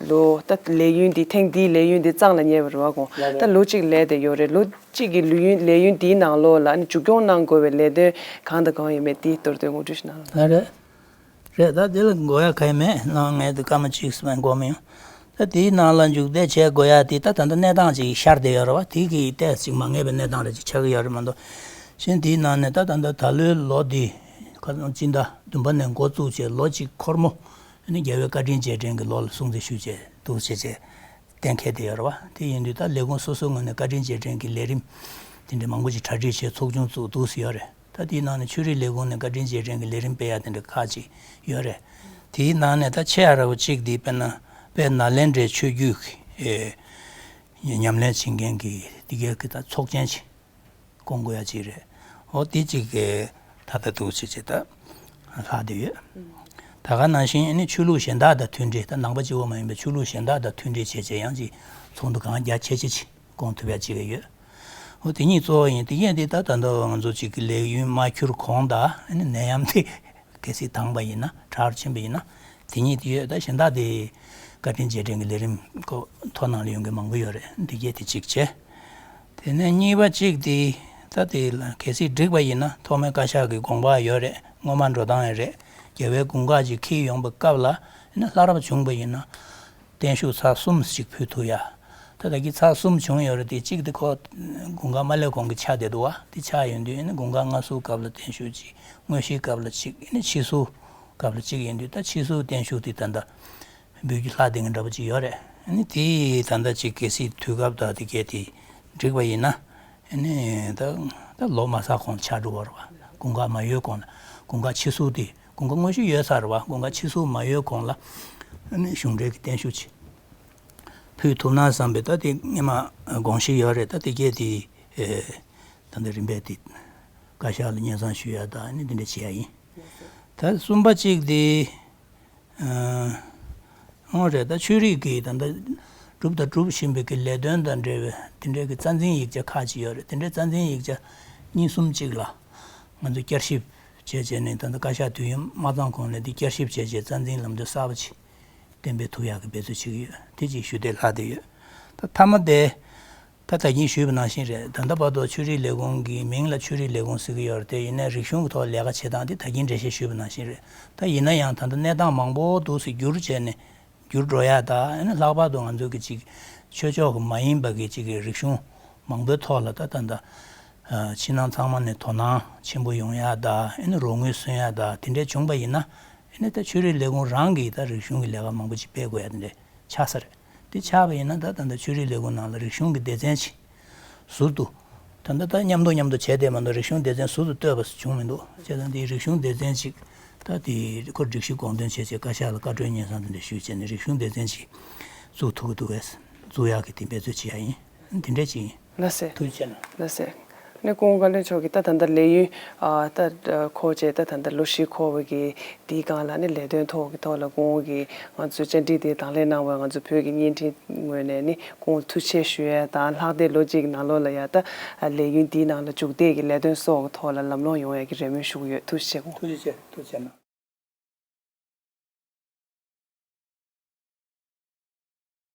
ལོ་ད་ལས་ཡུན་འདི་ཐེངས་འདིའི་ལས་ཡུན་འདི་གཙང་ལ་ཉེ་བ་རེད་བ་དགོངས། ད་ལོ་གཅིག་ལས་བསྡད་ཡོད་རེད། ལོ་གཅིག་གི་ལས་ཡུན་ལས་ཡུན་འདིའི་ནང་ལོགས་ལ་ཨ་ནི་མཇུག་སྐྱོང་གནང་དགོས་པའི་ལས་དོན་གང་དང་གང་ཡོད་མེད་འདི་མདོར་བསྡུས་ངོ་སྤྲོད་ཞིག་གནང་རོགས། ལགས་རེད། རེད། ད་དེ་ལ་འགོར་ཡ་ག་ཡེ་མེད། ནང་ངས་དེ་སྐར་མ་གཅིག་ཙམ་འགོར་མི་ཡོང་། ད་དེའི་ནང་ལ་མཇུག་འབྲས་བྱེད་དགོས་ཡ་དེ་ད་ད་ལྟ་གནས་སྟངས་ཅིག་ཤར་བསྡད་ཡོད་རེད་བ། དེ་གི་ཏོག་ཙམ་མ་ངེས་པའི་གནས་སྟངས་རེ་ཅིག་ཆགས་ཀྱི་ཡོད་རེད་མ་གཏོགས། གཞན་དེའི་ནང་ནས་ད་ད་ལྟ་ད་ལོའི་ལོ་འདི་ཁ་སང་སྤྱི་ཟླ་བདུན་པ་ནས་འགོ་བཙུགས་བྱས་ལོ་གཅིག་འཁོར་མོ་ནི་རྒྱལ་བའི་བཀའ་དྲིན་རྗེས་དྲན་གྱི་ལོ་ལ་སྲུང་བརྩི་ཞུ་བྱས་འདུག་བྱས་བྱས་གཏན་འཁེལ་བསྡད་ཡོད་རེད་བ། དེ་ཡིན་དུས་ད་ལས་ཁུངས་སོ་སོའི་ངོས་ནས་བཀའ་དྲིན་རྗེས་དྲན་གྱི་ལས་རིམ་དེ་འདྲ་མང་པོ་ཅིག་གྲ་སྒྲིག་བྱས་ཚོགས་ཆུང་བཙུགས་འདུག་ཟེར་ཡོད་རེད། ད་དེའི་ནང་ནས་ཆོས་རིག་ལས་ཁུངས་ནས་བཀའ་དྲིན་རྗེས་དྲན་གྱི་ལས་རིམ་སྤེལ་ཡ་དེ་འདྲ་ཁག་ཅིག་ཡོད་རེད། དེའི་ནང་ནས་ད་ཆེས་ཡག་ར་བ་གཅིག་དེ་དཔེར་ན་དཔལ་ནཱ་ལེནྡྲའི་ཆོས་བརྒྱུད་ཀྱི་ཉམས་ལེན་བྱེད་མཁན་གྱི་དེ་གའི་གི་ད་ཚོགས་ཆེན་ཅིག་སྐོང་དགོས་ཡ་ཅིག་རེད། འོ་དེ་གཅིག་གི་ད་ལྟ་འདུག་ཅིག་ཅིག་ད་ལྷག་བསྡད་ཡོད། ད་ག་ནང་བཞིན་ཨ་ནི་ཆོས་ལུགས་གཞན་དག་དང་མཐུན་སྒྲིལ། ད་ནང་པ་གཅིག་པོ་མ་ཡིན་པའི་ཆོས་ལུགས་གཞན་དག་དང་མཐུན་སྒྲིལ་བྱེད་ཆེད་ཡང་ཅིག་ཚོགས་འདུ་གང་རྒྱ་ཆེ་ཆེ་ཅིག་སྐོང་ཐུབ་ཡ་ཅིག་ཡོད། འོ་དེ་གཉིས་གཙོ་བོ་ཡིན། དེ་གས་དེ་ད་ད་ལྟ་ང་ཚོ་ཅིག་གི་ལས་ཡུན་མ་འཁྱོལ་གོང་དང་ཨ་ནི་ནད་ཡམས་དེ་གལ་སྲིད་དྭངས་པ་ཡིན་ན། དྲག་རུ་ཕྱིན་པ་ཡིན་ན། དེ་གཉིས་དེ་ཡོད། ད་གཞན་དག་དེ་བཀའ་དྲིན་རྗེས་དྲན་གྱི་ལས་རིམ་ཁོ་ཐོ་ནང་ལ་ཡོང་མཁན་མང་པོ་ཡོད་རེད། འདི་གས་དེ་གཅིག་བྱས། དེ་ནས་གཉིས་པ་གཅིག་དེ་ད་དེ་ལ་གལ་སྲིད་འགྲིག་པ་ཡིན་ན་ཐོགས་མེད་བཀའ་ཤག་གི་དགོངས་པ་ཡོད་རེད། སྔོན་མ་འགྲོ་སྟངས་ཡང་རེད། རྒྱལ་བའི་དགུང་ཁ་ཅིག་འཁེལ་ཡོང་པའི་སྐབས་ལ་ཨ་ནི་ལྷག་རབ་བྱུང་པ་ཡིན་ན། བརྟན་བཞུགས་ཚར་གསུམ་ཞིག་ཕུལ་ཐུབ་ཡ། ད་ད་གི་ཚར་གསུམ་བྱུང་ཡོད་རེད་དེ། གཅིག་དེ་ཁོ་དགུང་ཁ་མ་སླེབས་གོང་གི་ཆགས་བསྡད་འདུག་བ། དེ་ཆགས་ཡོང་དུས་ཨ་ནི་དགུང་ཁ་སྔ་གཟུགས་སྐབས་ལ་བརྟན་བཞུགས་གཅིག་དངོས་གཞིའི་སྐབས་ལ་གཅིག་ཨ་ནི་ཕྱི་གཟུགས་སྐབས་ལ་གཅིག་ཡིན་དུས། ད་ཕྱི་གཟུགས་བརྟན་བཞུགས་དེ་ད་ལྟ་འབུལ་རྒྱུ་ལྷག་བསྡད་མཁན་འདྲ་པོ་ཅིག་ཡོད་རེད། ཨ་ནི་དེ་ད་ལྟ་ཅིག་གལ་སྲིད་དུས་སྐབས་དང་དེ་གས་དེ་འགྲིག་པ་ཡིན་ན། ཨ་ནི་ད་ད་ལོ་མ་ཚར་གོང་ལ་ཆགས་འགྲོ་བ་རེད་བ། དགུང་ཁ་མ་ཡོལ་གོང་ལ། དགུང་ཁ་ཕྱི་གཟུགས་དེ། དགུང་ཁ་དངོས་གཞི་ཡོད་ས་རེད་བ། དགུང་ཁ་ཕྱི་གཟུགས་མ་ཡོལ་གོང་ལ་ཨ་ནི་གཞུང་འབྲེལ་གྱི་བརྟན་བཞུགས་ཅིག་ཕུལ་ཐུབ་ན་བསམ་པའི་ད་དེ་སྔོན་མ་དགོངས་གཞི་ཡོད་རེད། ད་དེ་གས་དེ་ཨེ་ད་ལྟ་རིམ་པས་དེ་བཀའ་ཤག་ལ་སྙན་སེང་ཞུ་ཡ་དང་ཨ་ནི་དེ་འདྲ་བྱེད་ཡ་ཡིན། ད་གསུམ་པ་གཅིག་དེ། ཨ། འོ་རེད། ད་ཆོས་རིག་གི་ད་ལྟ་སྒྲུབ་དང་སྒྲུབ་བཞིན་པའི་གི་ལས་དོན་དང་འབྲེལ་བའི་དེ་འདྲའི་གི་རྩ་འཛིན་ཡིག་ཆ་ཁག་ཅིག་ཡོད་རེད། དེ་འདྲའི་རྩ་འཛིན་ཡིག་ཆ་གཉིས་གསུམ་ཅིག་ལ་ང་ཚོ་བསྐྱར་ཞིབ་བྱས་བྱས་ནས། ད་ལྟ་བཀའ་ཤག་དུས་ཡུན་མ་ཚང་གོང་ནས་དེ་བསྐྱར་ཞིབ་བྱས་བྱས་རྩ་འཛིན་ལམ་སྟོན་གསར་པ་ཅིག་གཏན་འབེབས་ཐུབ་ཡག་གི་འབད་རྩོལ་བྱེད་ཀྱི་ཡོད། དེ་ཅིག་ཞུ་འདོད་ལྷག་བསྡད་ཡོད། ད་མཐའ་མ་དེ། ད་ད་གིན་ཞུས་པ་ནང་བཞིན་རེད། ད་ལྟ་བར་དུ་ཆོས་རིག་ལས་ཁུངས་ཀྱི་མིང་ལ་ཆོས་རིག་ལས་ཁུངས་ཟེར་གྱི་ཡོད་རེད་དེ། ཡིན་ནའི་རིག་གཞུང་གི་ཐོག་ལས་ཀ་བྱེད་སྟངས་དེ་ད་གིན་འགྲེལ་བཤད་ཞུས་པ་ནང་བཞིན་རེད། ད་ཡིན་ན་ཡང་ད་ལྟ་གནས་སྟངས་མང་པོ་འདུག་སེ་འགྱུར་བྱས་ནས་འགྱུར་འགྲོ་ཡ། ད་ཨ་ནི་ལྷག་པར་དུ་ང་ཚོ་གི་ཅིག་ཆོས་ཕྱོགས་ཀྱི་མ་ཡིན་པ་གི་ཅིག་གི་རིག་གཞུང་མང་པོའི་ཐོག་ལ་ད་ད་ད་ཕྱི་ནང་ཚང་མ་ནས་དོ་སྣང་ཆེན་པོ་ཡོང་ཡ། ད་ཨ་ནི་རོགས་དངུལ་སོན་ཡ། ད་དེ་འདྲས་བྱུང་པ་ཡིན་ན་ཨ་ནི་ད་ཆོས་རིག་ལས་ཁུངས་རང་གིས་ད་རིག་གཞུང་གི་ལས་ཀ་མང་པོ་ཅིག་སྤེལ་དགོས་ཡ་དེ་འདྲས་ཆགས་ས་རེད། དེ་ཆགས་པ་ཡིན་ན་ད་ད་ལྟ་ཆོས་རིག་ལས་ཁུངས་ནང་ལ་རིག་གཞུང་གི་སྡེ་ཚན་ཅིག་ཟུར་དུ། ད་ལྟ་ད་མཉམ་དུ་མཉམ་དུ་བྱས་བསྡད་མ་གཏོགས་རིག་གཞུང་སྡེ་ཚན་ཟུར་དུ་གཏོད་པ་བྱུང་མི་འདུག་བྱས་ཙང་དེ་རིག་གཞུང་སྡེ་ཚན་ཅིག་ད་དེ་ཁོ་སྒྲིག་གཞི་དགོངས་དོན་བྱས་བྱས་བཀའ་ཤག་ལ་བཀའ་འཁྲོལ་སྙན་སེང་དེ་འདྲ་ཞུས་བྱས་ནས་རིག་གཞུང་སྡེ་ཚན་ཅིག་བཙུགས་ཐུབ་ཀྱི་འདུག་གས། བཙུགས་ཡག་གི་དེ་འབད་རྩོལ་བྱེད་ཡག་ཡིན། དེ་འདྲས་ཅིག་ཡིན། ལགས་སེ། ཐུགས་རྗེ་ཆེ་གནང་། ལགས་སེ། ནས་སྐུ་ངོ་བཀའ་བློན་མཆོག་གིས་ད་ད་ལྟ་ལས་ཡུན་ཨ་ད་འཁོར་བྱས། ད་ད་ལྟ་ལོ་བཞི་འཁོར་བའི་གི་དེའི་སྒང་ལ་ནི་ལས་དོན་ཐོག་གི་ཐོག་ལ་སྐུ་ངོ་གིས་ང་ཚོའི་བཅར་འདྲི་དེ་དང་ལེན་གནང་བར་ང་ཚོ་བོད་ཀྱི་བརྙན་འཕྲིན་ངོས་ནས་ནི་སྐུ་ངོ་ཐུགས་རྗེ་ཆེ་ཞུ་ཡ་དང་། ལྷག་བསྡད་ལོ་གཅིག་གི་ནང་ལོགས་ལ་ཡ་ད་ལས་ཡུན་འདིའི་ནང་ལ་མཇུག་འདེད་ཀྱི་ལས་དོན་སོགས་ཀྱི་ཐོག་ལ་ལམ་ལྷོང་ཡོང་ཡ་གི་རེ་སྨོན་ཞུ་གི་ཡོད། ཐུགས་རྗེ་ཆེ་སྐུ་ངོ། ཐུགས་རྗེ་ཆེ། ཐུགས་རྗེ་ཆེ་གནང་།